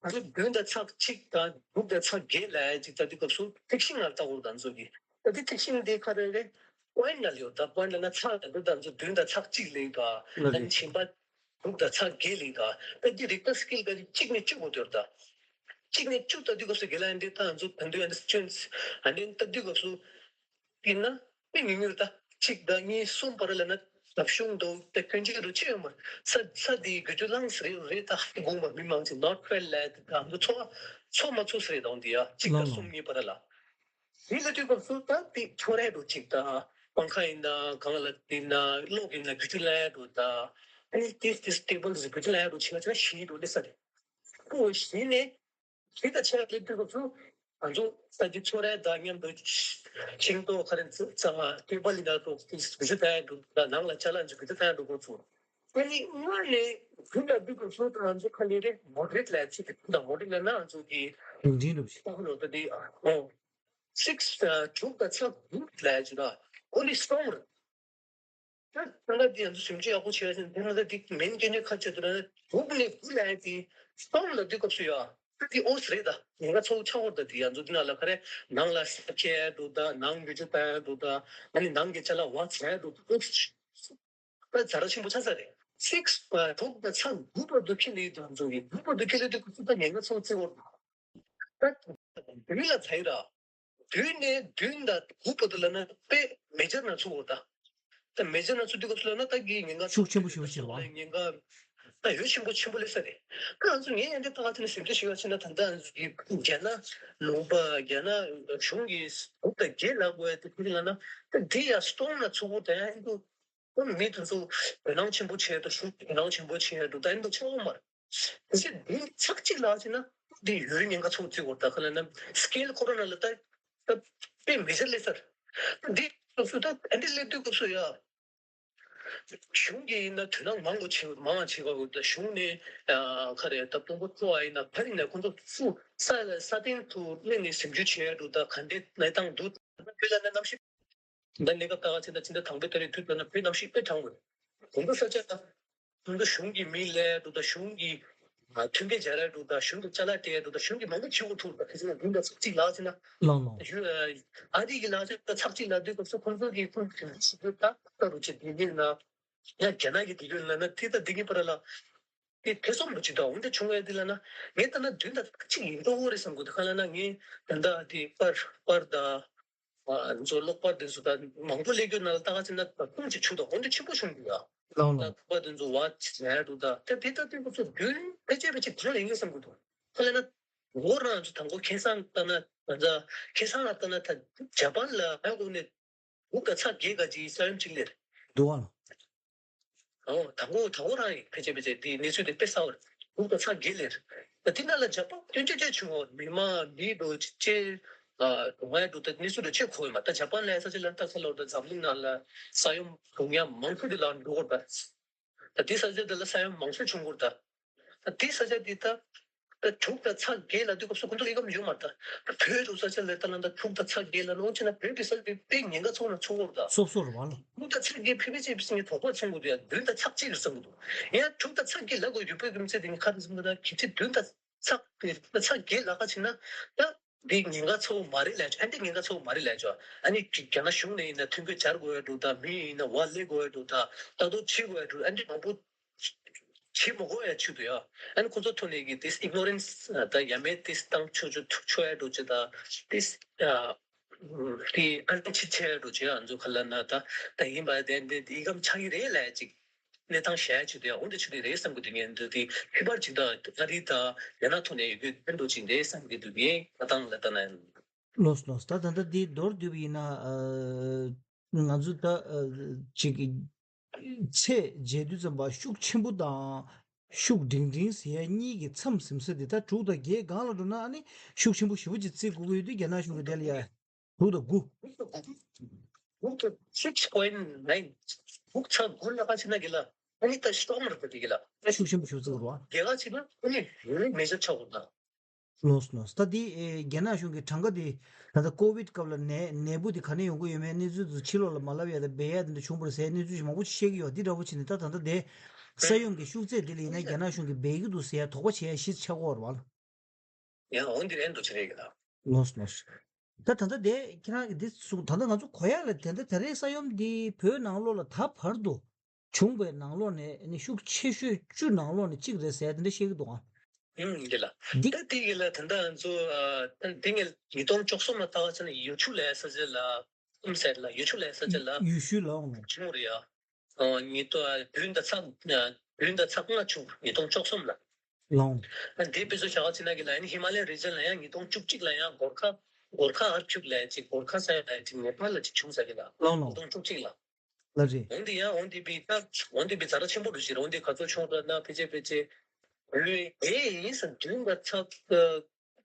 ང་ཚོ་བདུན་དང་ཚེག་གཅིག་དང་དྲུག་དང་ཚེག་བརྒྱད་ལབ་ཡ་ཅིག་ལྟ་དུས་སྐབས་སུ་ཐིག་ཤིང་ལ་ལྟ་འོ་ད་ང་ཚོ་གི། ད་འདི་ཐིག་ཤིང་འདི་ཁ་རེ་རེ་པོ་ཡིན་ཊི་ལ་ཡོད་ད། པོ་ཡིན་ཊི་ལ་ན་ཚེག་ད་འདི་ད་ང་ཚོ་བདུན་དང་ཚེག་གཅིག་ལབ་ད། ལ་ད་རེད། ཕྱིན་པ་དྲུག་དང་ཚེག་བརྒྱད་ལབ་ད། ད་འདི་རིག་ཊར་སི་ཀེལ་ག་རེ་གཅིག་ནས་བཅུ་བར་ཡོད་ད། གཅིག་ནས་བཅུ་ལྟ་དུས་སྐབས་སུ་རྒན་ལགས་འདི་ད་ང་ཚོ་ད་འདི་ཨན་ཌར་སི་ཊེན་ཌ་ཨན་ཌར་སི་ཊེན་ཌ་ལྟ་དུས་སྐབས་སུ། དེས་ན་དཔེ་མི་མྱུར་ད། གཅིག་དང་གཉིས་གསུམ་བར་ལ་ན་རབ་བྱུང་འདུག་ད་སྐྱོན་ཅན་རུ་ཆེ་ཡོད་མ་རེད། ས་ས་དེའི་རྒུད་ཆུ་ལངས་རེད་རེད། ད་ཧ་གོ་མ་མི་མང་ཆེ་ནོར་ཐ་ཝེལ་ལ་ད་འདུ་ཚོ་ཚོ་མ་ཚོ་ས་རེད་དང་འདི་ཡ་གཅིག་དང་གསུམ་གཉིས་བར་ལ། དེ་ལ་དུས་སྐབས་སུ་ད་དེ་ཁྱོད་རེད་འགྲོ་གཅིག་ད་པང་ཁ་ཡིན་ན་གང་ལ་དེ་ན་གློག་ཡིན་ན་རྒུད་ཆུ་ལ་ཡ་འགྲོ་ད། ཨ་ནི་ཏིས་ཏིས་ཊེ་བལ་རྒུད་ཆུ་ལ་ཡ་འགྲོ་ཆེ་ན་ཆེ་ན་ཞིག་འགྲོ་ལེ་ས་རེད། ཁོ་ཞིག་ནས། དེ་ལྟར་ཆགས་སླེབས་དུས་སྐབས་སུ། ང་ཚོ་ས་ཆ་ཚོ་རེ་དང་མཉམ་དུ་ཤིང་ཏོག་ཁ་རེ་ཚ་ཚ་ཏི་པ་ལི་ན་ཏོག་ཏི་གུ་ཤུ་ཏན་འདུག་ད་ནང་ལ་ཅ་ལག་ཅིག་གུ་ཤུ་ཏན་འདུག་གོ་ཚུ། ཨ་ནི་སྔོན་ནས་དུས་ལ་དུས་ཀྱི་ཚོད་དུ་ང་ཚོ་ཁ་ལས་རེ་མོ་ཌ་རེཊ་ལ་ཚིག་གི་དུས་དང་མོ་ཌ་རེཊ་ལ་ན་ང་ཚོ་གི་འབྲིང་འབྲིང་རུ་ཞིག་ཏག་ལོ་ད་དེ་ཨོ་སིག་སི་དྲུག་དང་ཚ་དགུ་ལ་ཅི་ད་ཨོ་ནི་སི་ཊོང་རེད། ད་ད་ལྟ་འདི་ང་ཚོ་ཞིབ་འཇུག་ཡག་པོ་བྱས་ཟིན་དེ་ལ་ད་འདི་མིན་སྐྱོན་ནས་ཁ་ཆེ་དུ་ན་དྲུག་ནས་དགུ་ལ་ཡང་དེ་སི་ཊོང་ལ་དུས་སྐབས་སུ་ཡོད་ཨ་ད་དེ་ཨོ་སི་རེད་ད་ཉེན་ཁ་ཚ་བོ་ཆགས་ཡོད་ད་དེ་ང་ཚོ་འདི་ན་ལ་ཁ་རེ་ནང་ལ་ས་ཁྱེར་འདུག་ད་ནང་མི་ཆུ་བཏང་འདུག་ད་ཨ་ནི་ནང་གི་ཅ་ལག་བ་ཚ་འདུག་ད། ད་ཛ་དྲག་ཆེན་པོ་ཆགས་ས་རེད། སིག་སི་དྲུག་དང་ཚ་དགུ་བར་དུ་ཁེལ་ལེ་དང་ཚོ་ཡིན་དགུ་བར་དུ་ཁེལ་ལེ་དུས་ཁོ་ཚོ་ད་ཉེན་ཁ་ཚོ་བརྩི་བར་ད་བདུན་ལ་ཚ་ཡི་ར། བདུན་ནས་བདུན་དང་དགུ་བར་དུ་ལ་ན་དཔེ་མེ་ཇར་ན་ཚུགས་འོ་ད། ད་མེ་ཇར་ན་ཚུགས་དུས་སྐབས་སུ་ལ་ན་ད་གི་ཉེན་ཁ་ཤུགས་ཆེན་པོ་ཞེ་པོ་ཞིག་རེད་བ། ཉེན་ཁ་ད་ཡོད་ཆེན་པོ་ཆེན་པོ་ལེ་ས་རེད། ད་ང་ཚོ་ངས་ཡང་འདི་ད་ག་ཚོད་ནས་ཞིབ་འཇུག་ཞིག་ཡོད་ཕྱིན་ན་ད་ལྟ་རྒྱ་ནག་ལུང་པ་རྒྱ་ནག་གཞུང་གི་དགུ་དང་བརྒྱད་ལ་དགོས་ཡ་དེ་ཁུལ་ལ་ན་ད་འདི་ཡ་སི་ཊོང་ན་ཚུགས་འོ་ད་ཡ་ཨིན་དུ། ཁོ་མི་དེ་ཚོ་དོ་སྣང་ཆེན་པོ་བྱས་འདུག་ཤུགས་དོ་སྣང་ཆེན་པོ་བྱས་འདུག་ད་ཡིན་དུ་ཆགས་འོང་མར། དེ་ཚེ་འདི་ཚག་གཅིག་ལ་ཕྱིན་ན་འདི་ཡུལ་ཉེན་ཁ་ཚོགས་བརྩི་བར་ད་ཁ་ལ་ན་སི་ཀེལ་ཁོ་རོ་ན་ལ་ད་ད་དཔེ་མི་སྲིད་ལེ་སར། འདི་སོ་སོ་ད་ཨ་འདི་སླེབས་དུས་སྐབས་སུ་ཡ། གཞུང་གིས་ཡིན་ན་དོ་སྣང་མང་པོ་བྱེད་མང་བ་བྱེད་དགོས་ད་གཞུང་ནས་ཁ་རེ་ད་དཔོན་པོ་ཚོ་བ་ཡིན་ན་ཕ་རི་ན་ཁོ་ཚོ་སུ་ས་ས་སྟེང་དུ་སླེབས་ནས་ཞིབ་འཇུག་བྱས་འདུག་ད་ག་འདྲའི་གནས་སྟངས་འདུག་ད་ལྟ་གནས་སྐབས་ད་ག་ཚོད་ད་ཕྱི་ཟླ་དང་པོའི་ཏ་རིག་དུས་ལ་ན་བོད་གནམ་གཤིས་དཔེ་གྲང་བས། དགུན་དུ་ས་ཆ་དང་། དགུན་དུ་གཞུང་གི་མི་ལས་འགྲོ་དང་གཞུང་གི་མཐུན་རྐྱེན་སྦྱར་ཡ་འགྲོ་དང་གཞུང་གི་ཅ་ལག་སྤྲད་ཡ་འགྲོ་དང་གཞུང་གི་མང་པོ་བྱེད་དགོས་ཐུག་ད་ཁ་སང་དགུན་དུ་ཚག་གཅིག་ལག་ཟིན་ན། ལང་ལང་། ཨ་རི་གི་ལག་ཆ་དང་ཚག་གཅིག་ལ་དུས་སྐབས་སུ་ཁོང་ཚོ་གི་ཁོང་གི་ཞིབ་འཇུག་ད་ལྟ་རུ་ཆེ་དེ་ཡིན་ན། ཡང་རྒྱ་ནག་གི་དེ་ཡོད་ན་ན་དེ་ད་དེ་གི་པར་ལ། དེ་ཐེ་ཚོམ་རུ་ཅི་ད་འོན་ཏེ་བྱུང་བའི་དེ་ལ་ན་ངས་ད་ན་དུས་ད་ཚག་གཅིག་ཡིན་འགྲོ་བོ་རེད་བསམ་གི་འདུག་ག་ལ་ན་ངས་ད་ད་དེ་པར་པར་ད། ང་ཚོ་གློག་པར་དེ་ཚོ་ད་མང་པོ་ལས་རྒྱུ་ན་ལ་ད་ག་ཚོད་ན་ད་ཁུངས་ཅིག་ཆུ་ད་འོན་ཏེ་ཆེན་པོ་བྱུང་འདུག་ཡ། ལའོ་ལའོ། ད་ཁུ་པ་དེ་ཚོ་བ་ཅིག་ལས་འདུག་ད་ད་དེ་ད་དེ་ཁོ་ཚོ་རྒྱུན་ཕལ་ཆེར་ཕལ་ཆེར་གང་ལས་ཡིན་བསམ་གི་འདུག་ག་ལ་ན་ལོ་རང་ཚོ་དང་པོ་ཁེ་བཟང་ལྟ་ན་ང་ཚོ་ཁེ་བཟང་ལ་ལྟ་ན་ད་ཇ་པན་ལ་ཧ་གོ་ནས་འུག་ག་ཚ་རྒྱས་ག་ཅིག་ས་ཡོམ་ཅིག་ལེར་འདུག་ཨ། ཨོ་དང་པོ་དང་པོ་རང་ཡིན་ཕལ་ཆེར་ཕལ་ཆེར་དེའི་གནས་ཚུལ་དེ་དཔེ་གསལ་བོར་འུག་ག་ཚ་རྒྱས་ལེར་ད་དེ་ན་ལ་ཇ་པན་སྐྱོན་བརྗོད་བྱས་བྱུང་བ་མི་མང་མི་འགྲོ་ཅེ་ང་འགྲོ་ད་གནས་ཚུལ་འགྲོ་ཆེ་ཁོ་ཡོད་མ་ད་ཇ་པན་ལ་ས་ཆ་ལ་ལྟ་ས་ལོར་ད་འཛམ་གླིང་ནང་ལ་ས་ཡོམ་འབྱུང་ཡ་མང་ཤོས་དེ་ལ་འགྲོ་གོ་ད། ད་དེ་ས་ཆ་དེ་ལ་ས་ཡོམ་མང་ཤོས་བྱུང་གོ་ད། ད་དེ་ས་ཆ་དེ་ད་ད་དྲུག་དང་ཚ་བརྒྱད་ལ་དུས་སྐབས་སུ་ཁོ་ཚོ་ལ་ཡི་གམ་ཡོད་མ་ད། བོད་རུ་ས་ཆ་ལ་ད་ལ་ད་དྲུག་དང་ཚ་བརྒྱད་ལ་ལོང་ཆེ་ན་བོད་དེ་ས་ཆ་དེ་དཔེ་ཉེན་ཁ་ཚོགས་ན་ཚོགས་གོ་ད། སོབ་སོབ་རེད་བ་ལ། དྲུག་དང་ཚ་བརྒྱད་ཕལ་པའི་ཆེ་བའི་ངས་དོགས་པ་ཆེན་པོ་དེ་ཡང་བདུན་དང་ཚ་གཅིག་རེད་བསམ་གི་འདུག་ཡང་དྲུག་དང་ཚ་བརྒྱད་ལ་གོ་ཡོད་པའི་རྒྱུ་མཚན་དེ་ངས་ཁ་དེ་བསམ་གི་ད་གི་ཚེ་བདུན་དང་ཚ་བརྒྱད་ལ་ཁ་ཕྱིན་ན་ད་འདི་ཉེན་ཁ་ཚ་བོ་མ་རེད་ལས་ཆོག་ཨ་འདི་ཉེན་ཁ་ཚ་བོ་མ་རེད་ལས་ཆོག་ཨ་ནི་རྒྱ་ནག་གཞུང་ནས་ཡིན་ན་མཐུན་རྐྱེན་སྦྱར་དགོས་ཡ་འདུག་ད་མི་ཡིན་ན་བ་ལས་དགོས་ཡ་འདུག་ད་ལྟ་རྟོག་བྱེད་དགོས་ཡ་འདུག་ཨ་འདི་མང་པོ་བྱེད་མ་དགོས་ཡ་ཆུ་འདུག་ཡ། ཨ་ནི་ཁོ་ཚོ་ཐོག་ནས་ཀྱི་this ignorance ད་ཡ་མེད་this བཏང་ཆོག་ཆོག་ཆོག་ཡ་འདུག་ཅེ་ད་this དེ་ཨ་ནི་ཕྱི་ཆེ་ཡ་འདུག་ཅེ་ང་ཚོ་ཁ་ལ་ན་ད་ད་ཡིན་པ་དེ་འདི་འདི་ཡི་གམ་ཆགས་ཀྱི་རེད་ལས་ཅིག་གནས་སྟངས་གཞན་ཅིག་དེ་འོ་འདི་ཆུ་དེ་རེད་བསམ་གི་འདུག་ངས་འདི་དེ་ཁྱད་པར་ཅིག་ད་ཨ་རི་ད་རྒྱ་ནག་ཐོག་ནས་ཡོད་རྒྱུ་ཕན་འདུག་ཅིག་རེད་བསམ་གི་འདུག་ངས་ང་ཏང་ལ་ལྟ་ན། ལོས་ལོས་ད་ད་ལྟ་འདི་མདོར་བསྡུས་པ་ཡིན་ན་ཨ་ང་ཚོ་ད་ཨ་ཅིག་ཚེས་བརྗེ་དུས་ཙམ་པ་ཤུགས་ཆེན་པོ་དང་ཤུགས་འབྲིང་འབྲིང་ཟེར་ཡ་གཉིས་ཀྱི་མཚམས་ཟིན་ས་དེ་ད་དྲུག་དང་བརྒྱད་སྒང་ལ་འགྲོ་ན་ཨ་ནི་ཤུགས་ཆེན་པོ་ཞེ་པོ་ཅིག་བརྩི་དགོས་ཀྱི་ཡོད་དུས་རྒྱ་ནག་གཞུང་གི་དེ་ལ་ཡ། དྲུག་དང་དགུ། དགུ་དང་six point nine། དགུ་ཚ་དགུ་ལ་ཁ་ཕྱིན་ན་གི་ལ། ཨ་ནི་ད་སྟོང་མར་གི་གི་ལ། ཤུགས་ཆེན་པོ་ཞིག་བརྩི་དགོས་རེད་བ། རྒྱ་གར་ཕྱིན་ན་ཨ་ནི་རི་མེ་ཇར་ཆགས་དགོས་ད། ལོས་ལོས་ད་འདི་རྒྱ་ནག་གཞུང་གི་གྲངས་ཀ་འདི་ད་ལྟ་ཀོ་བིད་སྐབས་ལ་ནད་ནད་འབུ་འདི་ག་ནས་ཡོང་གི་ཡོད་མེད་གནས་ཚུལ་དེ་ཕྱི་ལོགས་ལ་མ་ལབ་ཡ་ད་སྦས་ཡ་དེ་འདྲ་བྱུང་བ་རེད་ཟེར་གནས་ཚུལ་ཞིག་མང་པོ་ཞིག་བཤད་ཀྱི་ཡོད། འདི་འདྲ་པོ་བྱས་ནས་ད་ད་ལྟ་དེ་ས་ཡོམ་གྱི་ཤུགས་ཚད་འདི་ལ་ཡིན་ན་རྒྱ་ནག་གཞུང་གིས་སྦས་ཀྱི་འདུག་ཟེར་ཡ་དོགས་པ་བྱེད་ཡ་གཞི་ཆགས་ཀྱི་ཡོད་རེད་བ་ལ། ཡང་འོན་ཏེ་ཨེ་འདུག་ཅི་རེད་གི་ལ། ལོས་ལོས། ད་ད་ལྟ་དེ་ཁྱེད་རང་གི་འདི་གསུང་ད་ལྟ་ང་ཚོ་གོ་ཡ་ལ་དེ་འདྲ་ད་རེས་ས་ཡོམ་འདི་བོད་ནང་ལོགས་ལ་ད་བར་དུ་བྱུང་བའི་ནང་ལོགས་ནས་ནི་ཤུགས་ཆེ་ཤོས་བཅུ་ནང་ལོགས་ནས་གཅིག་རེད་ཟེར་དེ་འདྲ་བཤད་ཀྱི་འདུག་ཨང་། ཨང་འདི་ལ། འདི་ད་དེ་གི་ལ་ད་ལྟ་ང་ཚོ་ཨ་ད་འདི་ངས་ཉིས་སྟོང་བཅུ་གསུམ་ལ་ད་བ་ཚ་ནས་ཡུལ་ཆུ་ལ་ས་ཆ་ལ་ཨུམ་ཟེར་ལ་ཡུལ་ཆུ་ལ་ས་ཆ་ལ་ཡུལ་ཤུལ་ལ་འོང་ནས་བྱུང་རེད་ཡ། ཉིས་སྟོང་བདུན་དང་ཚེག་བདུན་དང་ཚེག་ལྔ་བྱུང་ཉིས་སྟོང་བཅུ་གསུམ་ལ། ལོང་། ཨ་འདི་དཔེ་བཟོ་བྱ་བ་ཅི་ན་གི་ལ་ཡང་ཧི་མ་ལ་ཡའི་རི་ཇན་ལ་ཡང་ཉིས་སྟོང་བཅུ་གཅིག་ལ་ཡང་གོར་ཁ་གོར་ཁ་ཨར་ཁྱུག་ལ་ཡང་ཅིག་གོར་ཁ་ས་ཡ་ལ་ཡང་ཅིག་ནེ་པཱལ་ལ་ཅིག་བྱུང་ས་གི་ལ། ལོང་ལོང་། ཉིས་སྟོང་བཅུ་གཅིག་ལ། ལ་རེད། འོན་ཏེ་ཡང་འོན་ཏེ་བི་ད་འོན་ཏེ་བི་ཛ་དྲག་ཆེན་པོ་རུ་ཞིག་རེད། འོན་ཏེ་ག་ཚོད་བྱུང་ར་ན་ཕལ་ཆེར་ཕལ་ཆེར་ལུས་དེ་ཡིན་ས་བདུན་པ་ཚབ།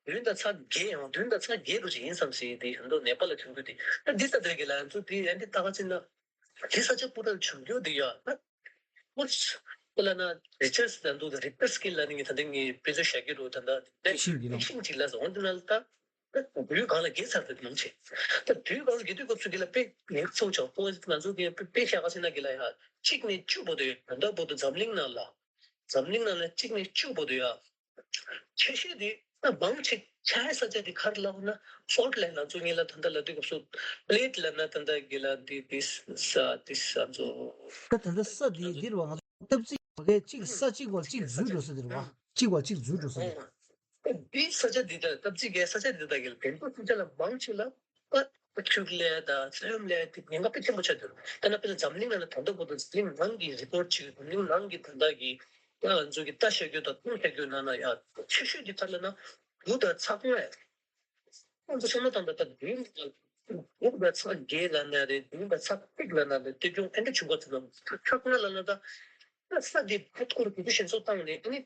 བདུན་དང་ཚེག་བརྒྱད་ཡང་བདུན་དང་ཚེག་བརྒྱད་རུ་ཅིག་ཡིན་བསམ་སྲིད་དེ་ཧན་དུ་ནེ་པ་ལ་ཐོན་རྒྱུ་དེ་ད་འདི་ལྟ་དེ་གི་ལ་ང་ཚོ་དེ་ཡང་འདི་ལྟ་ག་ཅིག་ན་དེ་ས་ཆ་པུ་ར་ལ་བྱུང་རྒྱུ་དེ་ཡ་ད་ཨོ་ཁོ་ལ་ན་རི་ཅར་སི་ལ་འདུག་རི་ཅར་སི་ཀེལ་ལ་ནི་ངས་ད་ལྟ་ངས་དཔེ་མཚོན་བཞག་གི་རུ་ད་ལྟ་དེ་ཤིང་གི་ནང་ཤིང་ཅིག་ལ་ཟོང་དེ་ན་ལ་ད། ད་དུས་གང་ལ་རྒྱས་ཚར་དུས་མང་ཆེ། ད་དུས་གང་ལ་རྒྱས་དུས་སྐབས་སུ་འདི་ལ་དཔེ་ངེས་ཚོགས་ཆོག་པོ་ང་ཚོ་གི་དཔེ་དཔེ་བཞག་ག་ཟེར་ན་གི་ལ་ཡ་གཅིག་ནས་བཅུ་བར་དུ་ཡ་ད་ལྟ་བར་དུ་འཛམ་གླིང་ནང་ལ་འཛམ་གླིང་ནང་ལ་གཅིག་ནས་བཅུ་བར་དུ་ཡ་ཆེ་ཤོས་དེ་ད་མང་ཆེ་ཆ་ཡ་ས་ཆ་དེ་ག་རེ་ལབ་ན་ཕོལ་ཊི་ལའིན་ང་ཚོ་ངེད་ལ་ད་ལྟ་ལ་དུས་སྐབས་སུ་པི་ལེ་ཊི་ལབ་ན་ད་ལྟ་གི་ལ་འདི་འདི་ས་འདི་ས་ཚོ་ད་ད་ལྟ་ས་འདི་འདིར་བ་ང་ཚོ་སྟབས་རྩིས་མ་གས་གཅིག་ས་གཅིག་བར་གཅིག་འཛུལ་འགྲོ་ས་འདིར་བ་གཅིག་བར་གཅིག་འཛུལ་འགྲོ་ས་འདིར། འདི་ས་ཆ་འདི་དག་སྟབས་རྩིས་ཀྱི་ས་ཆ་འདི་དག་གི་བོད་པ་སུ་ཆ་ལ་མང་ཆེ་ལ་ཨ་ཆུ་ལས་དང་ས་ཡོམ་ལས་དེ་ཉེན་ཁ་དཔེ་ཆེན་པོ་ཆགས་འདུག་ད་ནི་དཔེར་ན་འཛམ་གླིང་ནང་ལ་ད་ལྟ་བར་དུ་འཛམ་གླིང་ནང་གི་རི་པོར་ཊི་ཅིག་འཛམ་གླིང་ནང་གི་ད་ལྟ་གི་ང་ཚོ་གི་ལྟ་བྱ་རྒྱུ་དང་མཐོང་བྱ་རྒྱུ་ནང་ན་ཡང་ཆེ་ཤོས་འདི་ག་ལ་ན་དགུ་དང་ཚེག་ལྔ་ཡ། ང་ཚོ་བསམ་བློ་བཏང་ད་ལྟ་བདུན་དང་དགུ་དང་ཚེག་བརྒྱད་ལ་ན་རེད་བདུན་དང་ཚེག་གཅིག་ལ་ན་རེད་དེ་ཀྱང་ཨེ་འདྲ་བྱུང་ག་ཚོད་ན་ཚེག་ལྔ་ལ་ན་ད་ས་འདི་ཕ་ཐུར་དུ་ཞེན་སོ་བཏང་ནས་ཨ་ནི།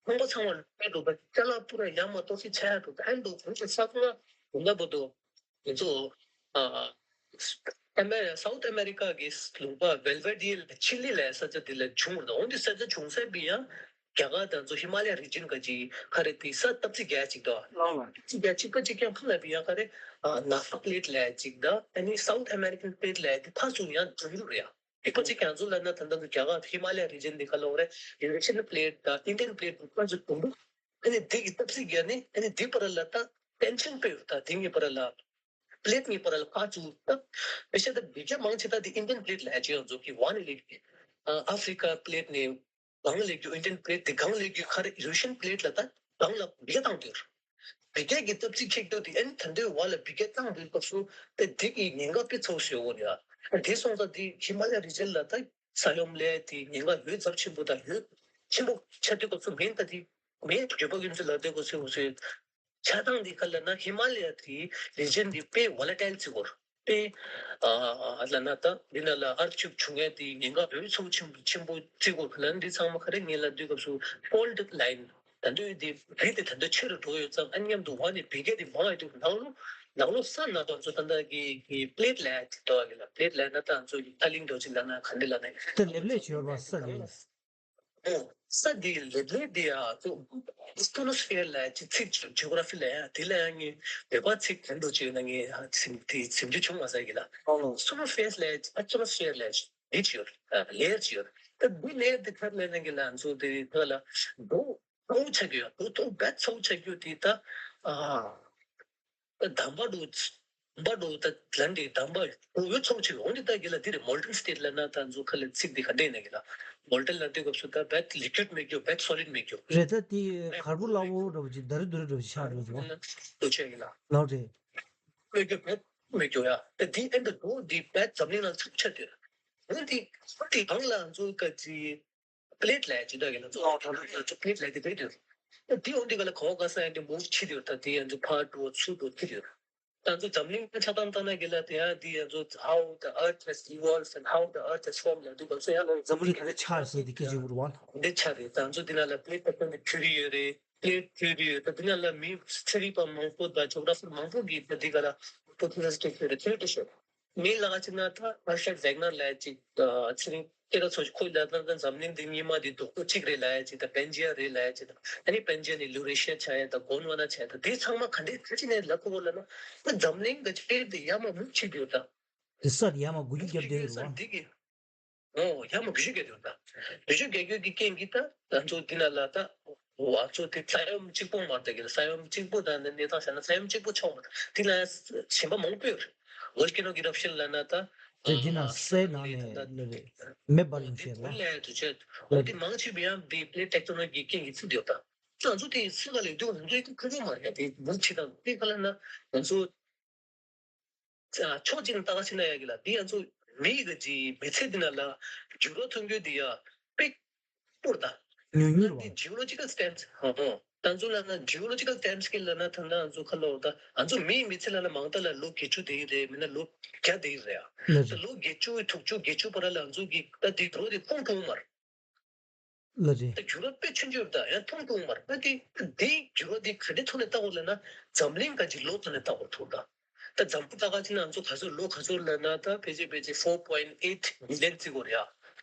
ཁང་པ་ཚང་མ་ལ་འདུག་པ་ཅ་ལག་པུ་ར་ཡ་མ་གཏོགས་ཤི་ཆ་ཡ་འདུག་ཨན་འདུག་ཁོང་ཚོ་ས་ཁོང་ལ་འདུག་པ་འདུག་ང་ཚོ་ཨ་མེ་སའུ་ཐི་ཨ་མེ་རི་ཀ་གི་ལུང་པ་ཝེལ་ཝེ་ཌི་ཡ་ཆི་ལི་ལ་ས་ཆ་དེ་ལ་བྱུང་བ་འདུག་འོན་ཏེ་ས་ཆ་བྱུང་ས་པི་ཡང་རྒྱ་གར་དང་ཚོ་ཧི་མ་ལ་ཡ་རི་ཇན་ག་ཅི་ཁ་རེ་དེ་ས་སྟབས་རྩིས་རྒྱ་ཅིག་འདུག་སྟབས་རྩིས་རྒྱ་ཅིག་པ་ཅིག་ཀྱང་ཁ་ལ་པི་ཡང་ཁ་རེ་ནཱ་ཧྥ་པི་ལེ་ཊི་ལ་ཅིག་འདུག་ཨ་ནི་སའུ་ཐི་ཨ་མེ་རི་ཀན་པི་ལེ་ཊི་ལ་དེ་ཕ་སུ་ཡང་འགྲོ་རྒྱུ་རེད། ཨི་ཁོ་ཅིག་ང་ཚོ་ལ་ན་ད་ལྟ་རྒྱ་གར་ཧི་མ་ལ་ཡ་རི་ཇན་འདི་ག་ལ་འོ་རེ་ཡུ་རེ་ཤི་ཡན་པི་ལེ་ཊི་དང་ཨིན་ཌི་ཡན་པི་ལེ་ཊི་འདི་ཕར་ཚུར་གཏོང་འདུག་ཨ་ནི་འདི་གི་སྟབས་རྩིས་བརྒྱབ་ནས་ཨ་ནི་འདི་བར་ལ་ད་ཊེན་ཤན་སྤེལ་ཡོད་ད་འདི་གཉིས་བར་ལ་པི་ལེ་ཊི་གཉིས་བར་ལ་ཕར་ཚུར་ད་དཔེ་ཆ་ད་བི་ཇ་མང་ཆེ་ད་འདི་ཨིན་ཌི་ཡན་པི་ལེ་ཊི་ལ་ཅི་ཡང་ཚོ་གི་ཝ་ནི་ལེ་ཨ་ཧྥི་རི་ཀ་པི་ལེ་ཊི་ནས། གང་ལེགས་རྒྱུ་ཨིན་ཌི་ཡན་པི་ལེ་ཊི་དེ་གང་ལེགས་རྒྱུ་ཁ་རེ་ཡུ་རེ་ཤི་ཡན་པི་ལེ་ཊི་ལ་ད་གང་ལ་བི་ག་བཏང་དུས། བི་ག་གི་སྟབས་རྩིས་ཁེག་དུས་དེ་ཨན་ད་འདོད་བ་ལ་བི་ག་བཏང་དུས་སྐབས་སུ་དེ་དེ་གི་ཉེན་ཁ་དཔེ་ཚ་བོ་ཞིག་ཡོད་རེད་ཨ། དེ་སོང་ཙང་དེ་ཧི་མ་ལ་ཡ་རི་ཇན་ལ་ད་ས་ཡོམ་ལས་དེ་ཉེན་ཁ་ཡོད་ཚབས་ཆེན་པོ་དང་ཡོད་ཆེན་པོ་ཆགས་དུས་སྐབས་སུ་མིན་ད་དེ་མིན་བརྗོད་པ་ཀུན་ཚོད་ལ་དེ་གོ་ཚོད་གོ་ཚོད། ཆགས་སྟངས་འདི་ག་ལ་ན་ཧི་མ་ལ་ཡ་དེ་རི་ཇན་འདི་དཔེ་ཝོ་ལ་ཊའིལ་ཅིག་གོ་དཔེ་ཨ་ལ་ན་ད་འདི་ན་ལ་ཨར་ཐི་ཀུ་ཝེག་བྱུང་ཡ་དེ་ཉེན་ཁ་འོས་ཚབས་ཆེན་པོ་ཆེན་པོ་ཅིག་གོ་ག་ལ་འདི་ཚང་མ་ག་རེ་ངེད་ལ་འདི་སྐབས་སུ་ཕོལ་ཊི་ལའིན་ད་འདོད་དེ་རི་དེ་ད་འདོད་ཆེ་རུ་འགྲོ་ཡོད་ཙང་ཨ་མཉམ་དུ་བ་ནི་བི་ག་དེ་མང་ཡོད་དུས་ནང་ལོ་ནང་ལོ་ས་ན་ད་ཚོ་ད་ད་གི་གི་པི་ལེ་ཊི་ལ་ཡ་ཅིག་ད་གི་ལ་པི་ལེ་ཊི་ལ་ཡ་ན་ད་ཚོ་ཡི་ད་ལིང་འགྲོ་ཅིག་ལ་ན་ག་འདི་ལ་ན་ད་ལེབ་ལེབ་བྱེད་པ་ས་ལེབ། ཨོ། ས་འདི་ལེབ་ལེབ་འདི་ཡ་ཨེ་སི་ཊོ་ནོ་སི་ཕི་ཡར་ལ་ཅི་ཚིག་ཅིག་ཇི་ཨོ་གྷ་ར་ཕི་ལ་ཡ་དེ་ལ་ཡ་ངས་བོད་པ་ཚིག་གོང་དུ་བྱས་ན་ངས་ཚིག་དེ་ཚིག་རྒྱུ་བྱུང་མ་ཟེར་གི་ལ། ཨེ་སི་ཊོ་ནོ་སི་ཕི་ཡར་ལ་ཡ་ཨེ་སི་ཊོ་ནོ་སི་ཕི་ཡར་ལ་ཡ་འདི་ཅི་ཡོད་ལེ་ཡར་ཅི་ཡོད་ད་འདི་ལེ་ཡར་འདི་ཁར་ལ་ཡ་ངས་ལ་ཚོ་དེ་ཁ་ལ་འགྲོ་ཚ་བོ་ཆགས་ཀྱི་ཡོད་འགྲོ་ཐོག་བད་ཚ་བོ་ཆགས་ཀྱི་ཡོད་དེ་ད་ཨ། དམ་པ་འགྲོ། དམ་པ་འགྲོ་ད་ལན་དེ་དམ་པ་འགྲོ་ཡོད་ཚོགས་ཆེ་འོང་དེ་ད་གི་ལ་དེ་རེད་མོལ་ཊན་སི་ཊེ་ཊི་ལ་ན་ད་ཚོ་ཁ་ལ་ཚིག་དེ་ག་འདྲེན་ན་གི་ལ་མོལ་ཊན་ལ་དེ་སྐབས་སུ་ད་བད་ལི་ཀུ་ཝིཌ་མེད་རྒྱུ་བད་སོ་ལིཌ་མེད་རྒྱུ་རེད་ད་དེ་གར་པོ་སླ་བོ་འདྲ་བོ་ཅིག་ད་རི་དུ་རི་འདྲ་བོ་ཅིག་ཆགས་འགྲོ་འདུག་བ་དུ་ཆེ་གི་ལ་ལགས་རེད་མེད་རྒྱུ་བད་མེད་རྒྱུ་ཡ་ད་དེ་ཨེན་ད་འགྲོ་དེ་བད་འཛམ་གླིང་ལ་ཚོགས་ཆེ་དེ་འོང་དེ་འོང་དེ་གང་ལ་ཚོ་ག་ཚི། པི་ལེ་ཊི་ལབ་ཡ་ཅིག་འདུག་གི་ལ་ཚོ་ཨོ་ད་ལྟ་ཚོ་པི་ལེ་ཊི་ལབ་ཡ་དེ་རེད་དེ། ད་དེ་འོང་དུས་ག་ལ་གོ་ག་ས་ཡ་དེ་མུ་བ་བྱེད་དུས་ད་དེ་ཡ་ཚོ་ཕར་འགྲོ་ཚུར་འགྲོ་དེ་རེད། ད་ཚོ་འཛམ་གླིང་ཆ་ཚང་ལྟ་ན་གི་ལ་དེ་ཡ་དེ་ཡ་ཚོ་how the earth has evolved and how the earth has formed ལབ་དུས་ག་ཚོ་ཡ་ལ་འཛམ་བུ་གླིང་ག་ཚོད་ཆགས་ཟེར་དེ་སྐད་ཆ་བུར་བ་ལ། འདི་ཆ་རེད་ད་ཚོ་དེ་ན་ལ་པི་ལེ་ཊི་ད་ཚོ་འདི་ཐི་ཡོ་རི་ཡོད་རེད། པི་ལེ་ཊི་ཐི་ཡོ་རི་ཡོད་ད་དེ་ན་ལ་མི་ཚན་རིག་པ་མང་པོ་དང་ཇི་ཨོ་གྷ་ར་ཕར་མང་པོ་གི་ད་དེ་ག་ལ་ཧི་པོ་ཐེ་སི་ཊི་ཡོད་རེད་ཐི་ཡོ་རི་ཤོད། མི་ལ་ཅིག་ན་ད་ཨར་ཤར་ཝེག་ནར་ལ་ཅིག་ཚེ་རིང་སྐད་གྲགས་ཚོ་ཁོས་ལ་ད་འཛམ་གླིང་འདི་སྙིང་མ་འདི་རྡོག་པོ་གཅིག་རེད་ལ་ཅིག་ད་པན་ཇི་ཡ་རེད་ལ་ཅིག་ད་ཨ་ནི་པན་ཇི་ཡ་ནི་ལུ་རེ་ཤི་ཡ་ཆགས་ཡ་ད་གོན་ཝ་ན་ཆགས་ཡ་ད་དེ་ཚང་མ་ག་འདྲས་ད་ཅི་ནས་ལ་ཁོ་བོ་ལ་ན་ད་འཛམ་གླིང་གི་ཆེད་དེ་ཡ་མ་མུ་ཆི་དུ་ད་དེ་སར་ཡ་མ་དགུ་བཅུ་བརྒྱབ་དེ་རུ་བ་འདི་གི་ཨོ་ཡ་མ་དགུ་བཅུ་བརྒྱབ་དེ་རུ་ད་དགུ་བཅུ་བརྒྱབ་རྒྱུ་གི་རྐྱེན་གྱིས་ད་ང་ཚོ་འདི་ན་ལ་ད། འོ་ང་ཚོ་དེ་ས་ཡོམ་གཅིག་པོ་མ་རེད་ད་གི་ལ་ས་ཡོམ་གཅིག་པོ་དང་གནས་སྟངས་བྱས་ན་ས་ཡོམ་གཅིག་པོ་ཆགས་མ་རེད་དེ་ལ་གཞན་པ་མང་པོ་ཡོད་རེད། ཝོལ་ཀེ་ནོ་ཨི་རབ་ཤན་ལབ་ན་ད། དེ་འདི་ན་སའི་ནང་ནས་ལབ་རེད་མེ་འབར་ཡོང་ཤེས་རེད་བ། ལས་དུ་བྱས་འོ་དེ་མང་ཆེ་བ་ཡང་དེ་པི་ལེ་ཊི་ཊེག་ཊོ་ནིག་གི་རྐྱེན་གྱིས་ཚུད་ཡོད་ད། ང་ཚོ་དེ་སུ་ག་ལས་དུས་ང་ཚོ་ཡི་ཁུ་ཁུ་མ་རེད་དེ་མུ་ཆི་དང་དེ་ག་ལ་ན་ང་ཚོ། ཕྱོགས་གཅིག་ནས་ལྟ་ག་ཕྱིན་ན་ཡ་གི་ལ་འདི་ང་ཚོ་མི་གི་ཅི་མི་ཚེ་འདི་ན་ལ་འགྱུར་བ་ཐོན་རྒྱུ་འདི་ཡ་དཔེ་སྤོར་ད། ཉུང་ཉུང་རེད་བ། འདི་ཇི་ཨོ་ལོ་ཇི་ཀལ་སི་ཊེམ་སི་ཧོ་ཧོ། ད་ཚོ་ལ་ན་ཇི་ཨོ་ལོ་ཇི་ཀལ་ཊེམ་སི་ཀི་ལ་ན་ད་ན་ང་ཚོ་ཁ་ལོ་ད་ང་ཚོ་མིའི་མི་ཚེ་ལ་ན་མང་ད་ལ་ལོ་བརྒྱད་ཅུ་དེ་ཡི་རེད་མི་ན་ལོ་བརྒྱ་དེ་ཡི་རེད་ཡ། ད་ལོ་བརྒྱད་ཅུ་དྲུག་ཅུ་བརྒྱད་ཅུ་བར་ལ་ང་ཚོ་གི་ད་དེ་འགྲོ་དེ་ཁོང་ཁོང་མར། ལ་རེད། ད་འགྱུར་བ་དཔེ་ཆུང་ཆུང་ད་ཡང་མཐོང་ཐུབ་མ་རེད། ད་དེ་དེའི་འགྱུར་བ་དེ་ག་འདྲའི་ཐོག་ནས་བལྟ་དགོས་ལབ་ན་འཛམ་གླིང་ག་གི་ལོ་ཐོག་ནས་བལྟ་དགོས་ཐུག་ད། ད་འཛམ་བུ་ད་ག་ཅི་ན་ང་ཚོ་ག་ཚོད་ལོ་ག་ཚོད་ལབ་ན་ད་ཕལ་ཆེར་ཕལ་ཆེར་four point eight billion་བརྩི་དགོས་རེད་ཡ།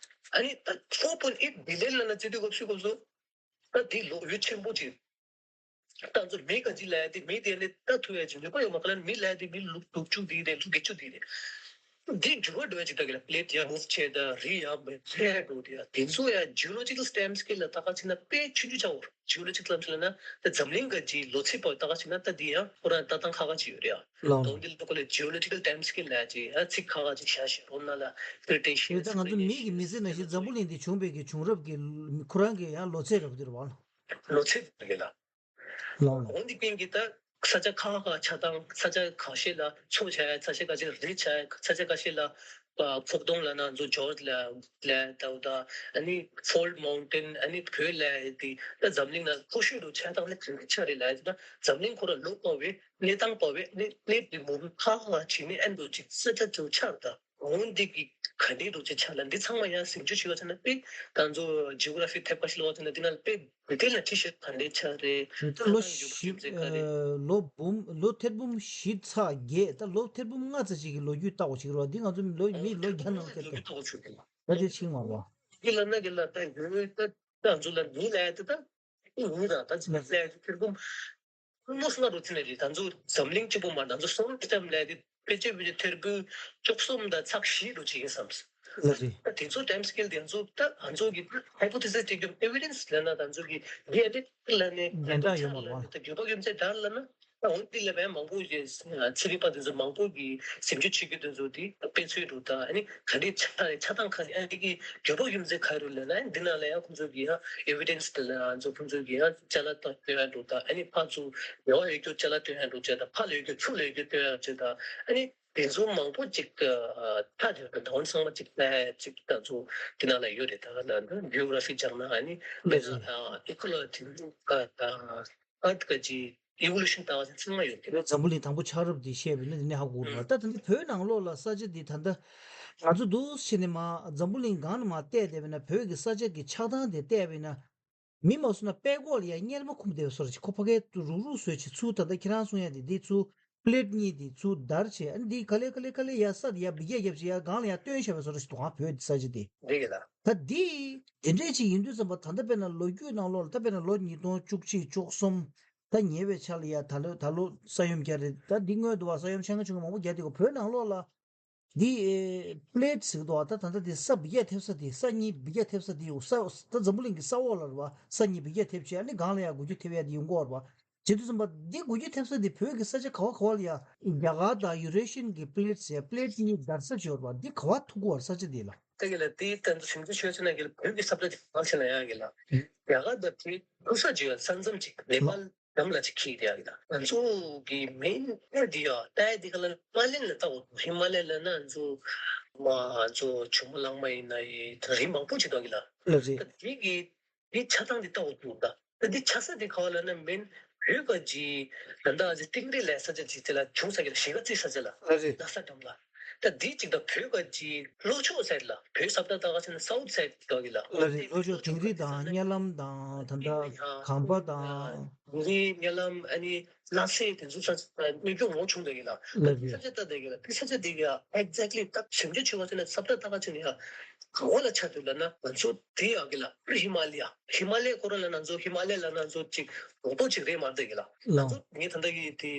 ཨ་ནི་ད་four point eight billion་ལབ་ན་བརྩི་དུས་སྐབས་སུ་སྐབས་སུ་ད་དེ་ལོ་ཡུན་ཆེན་པོ་ཅིག་ད་ང་ཚོ་མི་ག་ཅི་ལབ་ཡ་དེ་མི་དེ་ནི་ལྟ་ཐུབ་ཡ་ཅིག་ནུས་པ་ཡོད་མ་ག་ལ་མི་ལབ་ཡ་དེ་མི་ལུག་དྲུག་ཅུ་དེ་རེད། ལུག་བརྒྱད་ཅུ་དེ་རེད། འདི་འགྱུར་བ་འགྲོ་ཡ་ཅིག་ད་གི་ལ་པི་ལེ་ཊི་ཡང་མུབ་བྱས་ད་རི་ཡང་མེ་ལྷས་འགྲོ་དེ་ཡ་དེ་ཚོ་ཡ་ཇི་ཨོ་ལོ་ཇི་ཀལ་ཊེམ་སི་ཀེལ་ལ་ད་ག་ཅི་ན་དཔེ་ཆུང་ཆུང་ཆགས་འོར། ཇི་ཨོ་ལོ་ཇི་ཀལ་ཊེམ་སི་ཀེལ་ལ་ན་ད་འཛམ་གླིང་ག་ཅི་ལོ་ཚིགས་པ་ད་ག་ཅི་ན་ད་འདི་ཡང་ཁོ་རང་ལྟ་སྟངས་ཁག་ཁག་ཅིག་ཡོད་རེད་ཡ། ལོ་ད་འདི་ལ་ཁོ་ལ་ཇི་ཨོ་ལོ་ཇི་ཀལ་ཊེམ་སི་ཀེལ་ལ་ཡ་ཅིག་ཡ་ཚིག་ཁག་ཁག་ཅིག་བཞག་ཤེས་རོ་ན་ལ་ཀི་རི་ཊེ་ཤི་ཡས། ད་ང་ཚོ་མི་གི་མི་ཚེ་ནང་བཞིན་འཛམ་བུ་གླིང་འདི་བྱུང་བའི་གི་བྱུང་རབས་ཀྱི་ཁོ་རང་གི་ཡང་ལོ་ཚད་རབ་འདི་རེད་བ། ལོ་ཚད་རེད་ལ། ལགས་ལགས། འོན་ཏེ་རྐྱེན་གྱིས་ད་ས་ཆ་ཁག་ཁག་ཆགས་སྟངས། ས་ཆ་ཁ་ཤས་ལ་མཚོ་ཆགས་ཡ། ས་ཆ་ཁ་ཤས་ལ་རི་ཆགས་ཡ། ས་ཆ་ཁ་ཤས་ལ་ཨ་ཕུག་དོང་ལ་ན་ཚོ་ཇོར་ལ་ལ་ད་ད་ཨ་ནི་ཕོལ་མའུན་ཊེན་ཨ་ནི་བོད་ལ་དེ་ད་འཛམ་གླིང་ན་མཐོ་ཤོས་རུ་ཆགས་སྟངས་ལ་ག་འདྲ་ཆགས་རེད་ལ། ད་འཛམ་གླིང་ཁོ་ར་ལོ་འཕོ་བའི་གནས་སྟངས་འཕོ་བའི་གནས་གནས་དེ་མུ་མཐའ་ཁག་ཁག་བྱས་ནས་ཨ་འདུ་ཅིག་ས་ཆ་ཚོ་ཆགས་ད། འོན་ཏེ་གི་ག་འདྲའི་རུ་ཆེ་ཆགས་ལ་འདི་ཚང་མ་ཡང་ཟིན་བྲིས་བྱས་པ་ཚེ་ན་དཔེ་ད་ཚོ་ཇི་ཨོ་གྷ་ར་ཕི་ཐེབས་ཁ་ཤས་ལ་བ་ཚེ་ན་འདི་ན་དཔེ་བོད་སྐད་ལ་བྲིས་ཤེས་ག་འདྲའི་ཆགས་རེད། ད་ལོ་ཆགས་སྟངས་ཡོད་པ་རྒྱུ་མཚན་ག་རེད། ལོ་འབུམ་ལོ་ཐེར་འབུམ་བཞི་ཚེག་བརྒྱད། ད་ལོ་ཐེར་འབུམ་ལྔ་ཙམ་ཞིག་གི་ལོ་རྒྱུས་བལྟ་དགོས་ཞིག་རེད་བ། འདི་ང་ཚོ་ལོ་མི་ལོ་བརྒྱ་ནང་སྐད་ལོ་རྒྱུས་བལྟ་དགོས་ཞིག་རེད། ད་དེ་ཕྱིན་མ་རེད་བ། འདི་ལ་ན་གི་ལ་ད་ཡོད་ད། ད་ཚོ་ལ་མི་ལ་ཡ་ད་ད་ཨི་ཡིན་ར་ད་ཅི་ལ་ཡ་ཐེར་འབུམ། ཧོར་མོ་སྔ་རུ་ཚུད་ནས་རེད། ད་ཚོ་འཛམ་གླིང་གཅིག་པོ་མ་ད་ཚོ་སོ་ལར་སི་སི་ཊེམ་ལ་དེ་ཕལ་ཆེར་ཕལ་ཆེར་ཐེར་འབུམ་བཅུ་གསུམ་དང་ཚེག་བཞི་རུ་བྱེད་ཀྱི་བསམ། ལགས་རེད། ད་དེ་ཚོ་ཊེམ་སི་ཀེལ་དེ་ཚོ་ད་ང་ཚོ་གི་ཧའི་པོ་ཐེ་སིས་ཅིག་གི་ཨེ་ཝི་ཌེན་སི་ལབ་ན་ད་ཚོ་གི་རྒྱས་འདེབས་ལ་ནས་ཡོན་ཏན་ཡོད་མ་རེད་བ། ད་རྒྱུ་བ་རྒྱུ་མཚན་ད་ལབ་ན་ད་འོན་ཏེ་ལ་བས་མང་པོ་ཞིག་ཚན་རིག་པ་དེ་ཚོ་མང་པོ་གི་ཞིབ་འཇུག་བྱེད་རྒྱུ་དེ་ཚོ་དེ་དཔེ་མཚོན་རུ་ད་ཨ་ནི་ག་འདྲའི་ཆགས་རེད། ཆགས་སྟངས་ག་ཨ་ནི་གི་རྒྱུ་བ་རྒྱུ་མཚན་ག་རུ་ལབ་ན་འདི་ན་ལ་ཡང་ཁོང་ཚོ་གི་ཡང་ཨེ་ཝི་ཌེན་སི་དེ་ལ་ང་ཚོ་ཁོང་ཚོ་གི་ཡང་ཅ་ལག་སྟོན་ཡ་འགྲོ་ད། ཨ་ནི་ཕར་ཚུར་ཉེ་བ་ཡོད་རྒྱུ་ཅ་ལག་སྟོན་ཡ་འགྲོ་བྱས་ད། ཕར་ལ་ཡོད་རྒྱུ་ཚུར་ལ་ཡོད་རྒྱུ་སྟོན་ཡ་བྱས་ད། ཨ་ནི་དེ་ཚོ་མང་པོ་ཅིག་ཐག་ཆོད་ད་འོན་ཚང་མ་ཅིག་ལ་ཅིག་ད་ཚོ་དེ་ནང་ལ་ཡོད་རེད། ད་ལ་ད་ཇི་ཨོ་གྷ་ར་ཕི་སྦྱང་ན་ཨ་ནི་ཨེ་ཀོ་ལོ་ཇི་ཨར་ཐི་ག་ཅི་ཨི་ཝོ་ལུ་ཤན་ལྟ་བ་ཚང་མ་ཡོད་རེད། འཛམ་བུ་གླིང་དང་པོ་ཆགས་རབས་དེ་བཤད་པ་ཡིན་ན་དེ་ནས་ཧ་གོ་རེད་བ། ད་ད་འདི་བོད་ནང་ལོགས་ལ་ས་ཆ་འདི་ད་ལྟ་ང་ཚོ་འདུག་བྱས་ནས་མ་འཛམ་བུ་གླིང་སྒང་ནས་མ་བལྟས་བསྡད་པ་ཡིན་ན་བོད་ཀྱི་ས་ཆ་གི་ཆགས་སྟངས་དེ་བལྟས་པ་ཡིན་ན། མི་མ་སུ་ན་པད་ཀོག་ལ་ཡ་གཉེར་མ་ཁུམ་བསྡད་པའི་བཟོ་འདྲ་ཅིག་ཁོ་ཕ་གའི་རུག་རུག་བཟོས་ཅིག་ཚུར་ད་ལྟ་ཁྱེད་རང་གསུང་ཡ་དེ་འདི་ཚུར་པི་ལེ་ཊི་གཉིས་འདི་ཚུར་བརྡར་བྱས། ཨ་ནི་འདི་ག་ལེ་ག་ལེ་ག་ལེ་ཡ་ས་དེ་ཡ་འབུད་རྒྱག་རྒྱབ་བྱས་ཡ་སྒང་ལ་ཡ་བཏོན་བཞག་པའི་བཟོ་འདྲ་ཅིག་འདུག་ཨ་བོད་ས་ཆ་དེ། འདི་གི་ལ། ད་འདི་དེ་འདྲས་ཅིག་ཡིན་དུས་ཙམ་པ་ད་ལྟ་དཔེར་ན་ལོ་རྒྱུས་ནང་ལོགས་ལ་ད་དཔེར་ན་ལོ་ཉིས་སྟོང་བཅུ་གཅིག་བཅུ་གསུམ་ད་ཉེ་བའི་ཆར་ལ་ཡ་ད་ལོ་ད་ལོ་ས་ཡོམ་བརྒྱབ་རེད། ད་འདི་སྔོན་དུ་བ་ས་ཡོམ་ཆེན་ཁ་ཆུང་ཁ་མང་པོ་བརྒྱབ་དེ་གོ་བོད་ནང་ལོགས་ལ། འདི་ཨེ་པི་ལེ་ཊི་ཟེར་གི་འདུག་བ། ད་ད་ལྟ་འདི་ས་འབུད་རྒྱག་ཐེབས་ས་འདི་ས་གཉིས་འབུད་རྒྱག་ཐེབས་ས་འདི་ཡོད་ས་ད་འཛམ་བུ་གླིང་གི་ས་འོག་ལ་རེད་བ། ས་གཉིས་འབུད་རྒྱག་ཐེབས་བྱས་ཨ་ནི་སྒང་ལ་ཡ་འགུལ་སྐྱོད་ཐེབས་ཡ་འདི་ཡོང་གི་ཡོད་རེད་བ། བྱེད་དུས་ཙམ་པ་འདི་འགུལ་སྐྱོད་ཐེབས་ས་འདི་བོད་ཀྱི་ས་ཆ་ག་བ་ག་བ་ལ་ཡ་རྒྱ་གར་དང་ཡུ་རེ་ཤི་ཡན་གྱི་པི་ལེ་ཊི་ཟེར་པི་ལེ་ཊི་གཉིས་བརྡར་ས་ཅིག་ཡོད་རེད་བ། འདི་ག་བ་ཐུག་གི་ཡོད་རེད་ས་ཆ་འདི་ལ། ད་གི་ལ་དེ་ད་ཚོ་ཞིབ་འཇུག་བྱས་ཚེ་ན་གི་ལ་བོད་ཀྱི་ས་ཆ་འདི་ག་བ་ཆེ་ན་ཡ་གི་ལ། རྒྱ་གར་དང་དེ་ཐུག་ས་ཅིག་ཡོད་ས་མཚམས་ཅིག་ནེ་པཱལ། འགྲམ་ལ་ཅིག་འཁེལ་བསྡད་ཡ་གི་ལ། ང་ཚོ་གི་མེན་ཨེ་འདི་ཡ་ལྟ་ཡ་འདི་ག་ལ་ཧི་མ་ལ་ཡ་ལ་ལྟ་འོ། ཧི་མ་ལ་ཡ་ལ་ན་ང་ཚོ་མ་ང་ཚོ་ཇོ་མོ་གླང་མ་ཡིན་ན་ཡི་ད་རི་མང་པོ་ཅིག་འདུག་གི་ལ། ལགས་རེད། ད་འདི་གི་འདི་ཆ་ཚང་འདི་ལྟ་འོ་འདུག་ད། ད་འདི་ཆ་ས་འདི་ག་བ་ལ་ན་མེན་བོད་ག་ཇི་ད་ད་ཨ་ཅི་སྟེང་རི་ལ་ས་ཆ་ཅིག་དེ་ལ་བྱུང་ས་གི་ལ་གཞིས་ཀ་རྩེ་ས་ཆ་ལ། ལགས་རེད། ན་ས་འགྲམ་ལ། ད་འདི་ཅིག་ད་བོད་ག་ཇི་ལྷོ་ཕྱོགས་སའིཌ་ལ། བོད་ས་ད་ད་ག་ཆ་ན་སའུཐ་སའིཌ་འདུག་གི་ལ། ལགས་རེད། ལྷོ་ཕྱོགས་དིང་རི་དང་གཉའ་ལམ་དང་ད་ད་གམ་པ་དང་། དིང་རི་གཉའ་ལམ་ཨ་ནི་ལྷ་སའི་དེ་ཚོ་ས་ཆ་གནོད་སྐྱོན་མང་བྱུང་འདུག་གི་ལ། ལགས་རེད། ས་ཆ་ད་འདུག་གི་ལ། དེ་ས་ཆ་འདི་གི་ཨེག་ཛེག་ལི་ད་ཞིབ་འཇུག་བྱེད་པ་ཚོ་ནས་ས་ད་ད་ག་ཆ་ན་ཡ་ག་བ་ལ་ཆགས་འདུག་ལབ་ན་ང་ཚོ་དེ་ཡ་གི་ལ་ཧི་མ་ལ་ཡ། ཧི་མ་ལ་ཡ་ཁོ་རང་ལ་ང་ཚོ་ཧི་མ་ལ་ཡ་ལ་ང་ཚོ་ཅིག་རོགས་ཏོ་ཅིག་རེད་མ་རེད་གི་ལ། ང་ཚོ་ངས་ད་ལྟ་གི་དེ་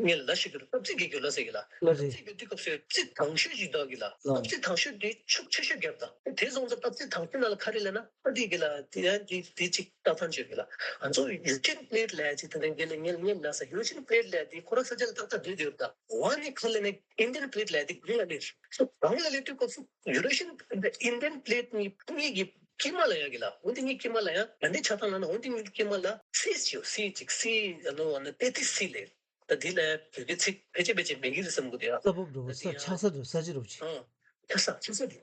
ངས་ལ་ཞིག་གི་སྟབས་རྩིས་གི་གི་ལ་ཟེར་གི་ལ། ལགས་རེད། སྟབས་རྩིས་གི་དུས་སྐབས་སུ་རྩིས་དང་ཤོས་ཅིག་འདུག་གི་ལ། སྟབས་རྩིས་དང་ཤོས་དེ་ཤུགས་ཆེ་ཤོས་བརྒྱབ་ད། དེ་སོང་ཙང་སྟབས་རྩིས་དང་ཤོས་ནང་ལ་ག་རེ་ལབ་ན་ཨ་དེ་གི་ལ་དེ་ཡང་དེ་དེ་ཅིག་ལྟ་ཐང་ཆོད་གི་ལ། ང་ཚོ་ཡུ་ཅིན་པི་ལེ་ཊི་ལབ་ཡ་ཅིག་ད་ལྟ་ངས་ངས་ངས་ལ་ཟེར་ཡུ་ཅིན་པི་ལེ་ཊི་ལབ་ཡ་དེ་ཁོ་རང་ས་ཆ་ལ་ཏག་ཏག་བསྡད་ཡོད་ད། འོ་ནི་ག་ལ་ནི་ཨིན་ཌི་ཡན་པི་ལེ་ཊི་ལབ་ཡ་དེ་གི་ལ་ནི་སོ་གང་ལ་ལས་དུས་སྐབས་སུ། ཡུ་རེ་ཤི་ཡན་ཨིན་ཌི་ཡན་པི་ལེ་ཊི་གཉིས་གཉིས་ཀྱི་དཀྱིལ་མ་ལ་ཡ་གི་ལ། འོ་དེ་གཉིས་དཀྱིལ་མ་ལ་ཡ་ང་འདི་ཆ་ཚང་ལ་ན་འོ་དེ་གཉིས་དཀྱིལ་མ་ལ་སི་ཡོད། སི་ཅིག་སི་ཨ་ནོ་ཨ་ན་ཏེ་ཏི་སི་ལེ། ད་དེ་ལ་ཡ་བོད་སྐད་ཚིག་ཕལ་ཆེར་ཕལ་ཆེར་མེད་ཀྱི་རེད་བསམ་གི་འདུག་ཡ། ས་བབ་འགྲོ་བ་ས་ཆགས་ས་འགྲོ་ས་ཆ་རུ་ཆེ། ཨང་། ཆགས་ས་ཆགས་ས་རེད།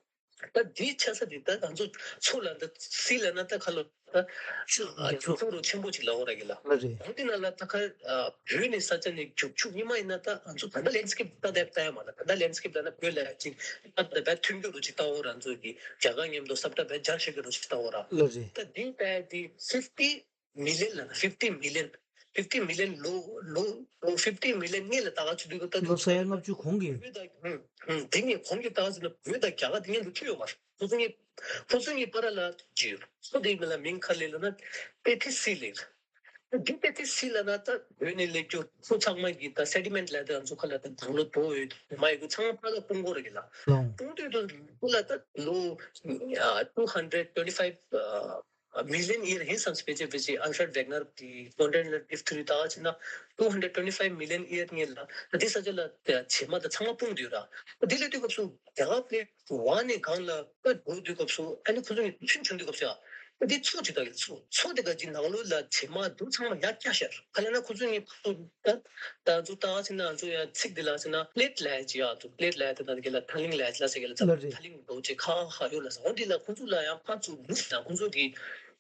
ད་འདིའི་ཆ་ས་འདི་ད་ང་ཚོ་མཚོ་ལ་ད་སི་ལ་ན་ད་ཁ་ལོ་ད་རྒྱ་མཚོ་རུ་ཆེན་པོ་ཅིག་ལ་འོ་ར་གི་ལ། ལ་རེད། འོ་འདི་ན་ལ་ད་ཁ་བོད་ནས་ས་ཆ་ནས་རྒྱུག་ཆུ་ཉི་མ་ཡིན་ན་ད་ང་ཚོ་ད་ལྟ་ལེན་སི་ཀེབ་ད་ད་ད་ཡ་མ་ལ་ད་ལྟ་ལེན་སི་ཀེབ་ལ་ན་བོད་ལ་ཅིག་ད་ད་བད་མཐུན་རྒྱུ་རུ་ཅིག་ད་འོ་ར་ང་ཚོ་གི་རྒྱ་གར་མཉམ་དུ་ས་བཀྲ་བད་འཇར་ཤེས་གི་རུ་ཅིག་ད་འོ་ར། ལ་རེད། ད་འདི་ད་འདི་fifty million ལ་fifty million fifty million ལོ་ལོ་ལོ་fifty million ངེས་ལ་ད་ག་ཚོད་དུས་ད་ལོ་ས་ཡ་ལྔ་བཅུ་གོང་གི་བོད་ད་ཧུམ་ཧུམ་དེ་ངས་གོང་གི་ད་ག་ཚོད་ན་བོད་ད་རྒྱ་གར་དེ་ངས་ལུ་ཁྱེར་ཡོད་མ་རེད། ཁོ་ཚོ་ངས་ཁོ་ཚོ་ངས་པ་ར་ལ་ཅི་ཡོད་ཁོ་དེ་མི་ལ་མིང་ཁ་ལེ་ལ་ན་པེ་ཐི་སི་ལེ་ལ་འདི་པེ་ཐི་སི་ལ་ན་ད་བོད་ནས་ལེགས་སྐྱོ་ཁོ་ཚང་མ་གི་ད་སེ་ཌི་མེན་ཊི་ལ་ད་ང་ཚོ་ཁ་ལ་ད་དང་ལོ་དོ་ཡོད་མ་ཡོད་ཁོ་ཚང་མ་པ་ལ་སྤུང་གོ་ར་གི་ལ་སྤུང་དུས་དུ་ཁོ་ལ་ད་ལོ་two hundred twenty five million year ཧིན་སམ་སྤེ་ཅེ་སྤེ་ཅེ་ཨལ་ཧྥྲེཌ་ཝེག་ནར་གི་ཀོན་ཊི་ནེན་ཊལ་ཌི་རིཕ་ཊི་ཐི་ཡོ་རི་ད་ཆ་ན་two hundred twenty five million year ངེས་ལ་འདི་ས་ཆ་ལ་བྱེ་མ་ད་ཚང་མ་སྤུངས་དུས་ར། འདི་ལས་དུས་སྐབས་སུ་རྒྱ་གར་པེ་ཝ་ནས་གང་ལ་པེ་འགྲོ་དུས་སྐབས་སུ་ཨ་ནི་ཁོ་ཚོ་ནི་ཤིན་བྱུང་དུས་སྐབས་སུ་ཡ་འདི་མཚོ་ཅིག་ད་གི་མཚོ་མཚོ་དེ་ག་ཅིག་ནང་ལོགས་ལ་བྱེ་མ་འདུག་ཚང་མ་ཡར་བཀྱག་ཤར་ག་ལ་ན་ཁོ་ཚོ་ནི་ཕ་ཚོ་ད་ད་ཚོ་ད་ཆ་ན་ཚོ་ཡ་ཚིག་འདི་ལ་ཆ་ན་པེ་ལེ་ཊི་ལ་ཡ་ཅིག་ཡ་ཚོ་པེ་ལེ་ཊི་ལ་ཡ་དེ་ད་གི་ལ་ཐ་ལིང་ལ་ཡ་ཅིག་ལ་ས་གི་ལ་ཚ་ལ་རེད། ཐ་ལིང་འདུག་ཅིག་ཁ་ཧ་ཡོད་ལ་ས་འོ་འདི་ལ་ཁོ་ཚོ་ལ་ཡང་ཕ་ཚོ་མུ་ས་ཁོ་ཚོ་གི་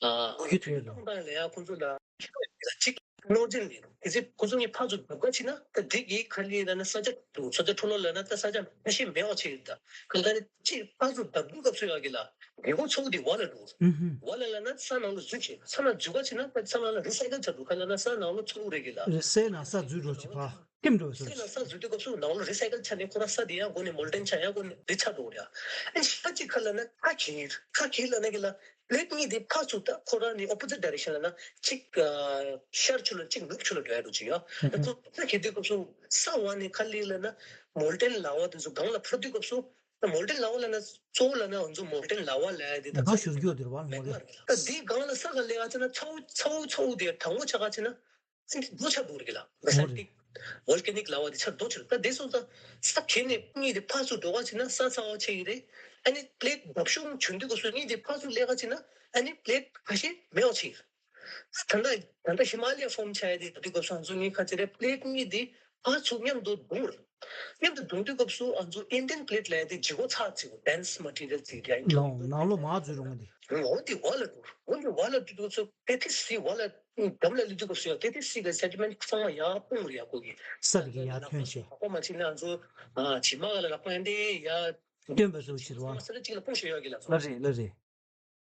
ཨ་གོ་རྒྱུ་ཐོན་ཡོད་ལ། ལ་ཡ་ཁོ་ཚོ་ལ་གཅིག་ནོར་འཛིན་ལས་དེ་ཚེ་ཁོ་ཚོ་ངའི་ཕ་ཚོ་བདག་པ་ཕྱིན་ན་ད་འདི་གི་ཁ་ལི་ལ་ན་ས་ཆ་དུ་ས་ཆ་འཕྲོ་ལོ་ལ་ན་ད་ས་ཆ་ཁ་ཤས་མེད་པ་ཆེ་ཡོད་ད་ག་ལ་ནི་གཅིག་ཕ་ཚོ་བདག་པོའི་སྐབས་སུ་ཡོད་གི་ལ་རྒྱལ་པོ་ཚོགས་འདི་བ་ལ་འགྲོ་ཨུ་ཧུ། བ་ལ་ལ་ན་ས་ནང་ལ་འཛུལ་ཆེ་ས་ན་འཛུལ་པ་ཕྱིན་ན་ད་ས་ནང་ལ་རི་སའི་ཀལ་ཆ་འགྲོ་ག་ལ་ན་ས་ནང་ལ་ཚོགས་རེ་གི་ལ་རི་སའི་ནང་ས་འཛུལ་འགྲོ་ཆེ་ཕ་ཀེམ་འགྲོ་ས་ས་ན་ས་འཛུལ་དུས་སྐབས་སུ་ནང་ལ་རི་སའི་ཀལ་ཆ་ནས་ཁོ་ར་ས་དེ་ཡང་སྒོ་ནས་མོལ་ཏན་ཆ་ཡང་སྒོ་ནས་རི་ཆ་འགྲོ་རེ་ཨ་ཤ་ཅིག་ཁ་ལ་ན་ཁ་ཁེ་ཁ་ཁེ་ལ་ན་གི་ལ། པེ་ལེ་ཊི་གཉིས་དེ་ཕར་ཚུར་ད་ཁོ་རང་ནི་ཨོ་པོ་ཟིཊ་ཌའི་རེག་ཤན་ལ་ན་གཅིག་ཤར་ཕྱོགས་ལ་གཅིག་ནུབ་ཕྱོགས་ལ་འགྲོ་ཡ་འགྲོ་ཅིག་ཡོད། ད་ཁོ་ས་ཁེ་དུས་སྐབས་སུ་ས་བ་ནི་ཁ་ལི་ལ་ན་མོལ་ཏན་ལ་བ་དེ་ཚོ་སྒང་ལ་འཕུར་དུས་སྐབས་སུ་ད་མོལ་ཏན་ལ་བ་ལ་ན་གཙོ་བོ་ལ་ན་ང་ཚོ་མོལ་ཏན་ལ་བ་ལ་ཡ་དེ་ད་ང་ཤུར་རྒྱུ་དེ་ར་བ་མེག་མ་རེད། ད་དེའི་སྒང་ལ་ས་ག་ལས་ཡ་ཚ་ན་ཚ་བོ་ཚ་བོ་ཚ་བོ་དེ་དང་བོ་ཆ་ག་ཚེ་ན། ཨ་ནི་རྡོ་ཆགས་འདུག་རེད་ལ། ཨོ་རེད། བོལ་ཀེ་ནིག་ལ་བ་དེ་ཆགས་རྡོ་ཆགས་རེད། ད་དེ་སོང་ཙང་ས་གྱེས་ནས་གཉིས་དེ་ཕར་ཚུར་འགྲོ་ག་ཕྱིན་ན་ས་ཚ་བ་ཆགས་ཀྱི་རེད། ཨ་ནི་པེ་ལེ་ཊི་འབབ་ཆུ་བྱུང་དུས་སྐབས་སུ་གཉིས་དེ་ཕར་ཚུར་སླེབས་ག་ཕྱིན་ན་ཨ་ནི་པེ་ལེ་ཊི་ཁ་ཤས་མེད་པ་ཆགས་ཀྱི་རེད། ད་ལྟ་ད་ལྟ་ཧི་མ་ལ་ཡ་ཕོམ་ཆགས་ཡ་དེ་དུས་སྐབས་སུ་ང་ཚོ་གཉིས་ཁ་ཅིག་རེད། པེ་ལེ་ཊི་གཉིས་དེ་ཕར་ཚུར་མཉམ་དུ་བརྡུངས་རེད། མཉམ་དུ་བརྡུངས་དུས་སྐབས་སུ་ང་ཚོ་ཨིན་ཌི་ཡན་པེ་ལེ་ཊི་ལབ་ཡ་དེ་ལྗིད་ཁོག་ཚ་ཚིག་ཌེན་སི་མ་ཊི་རི་ཡལ་ཟེར་གྱི་ཡ་ཡིན། ནང་ནང་ལོགས་མར་འཛུལ་རུང་བ་དེ། འོ་དེ་བ་ལ་འགྲོ། འོ་དེ་བ་ལ་འགྲོ་དུས་ཚོ་པེ་ཐི་སི་བ་ལ་འདམ་ལ་སླེབས་དུས་སྐབས་སུ་ཡང་པེ་ཐི་སི་གི་སེ་ཌི་མེན་ཊི་ཚང་མ་ཡར་སྤུངས་རེད་ཡ་ཁོ་གི། ས་དེ་གི་ཡར་ཐོན་ཤག་ཁོ་མ་ཕྱིན་ན་ང་ཚོ་ཨ་བྱེ་མ་ག་ལ་ལག་པ་ཡང་དེ་ཡར་སྟོན་པ་བཟོ་ཞིག་རེད་བ། ས་ཆ་གཅིག་ལ་སྤུངས་ཤོག་ཡོད་གི་ལ་ཚོ། ལ་རེད་ལ་རེད།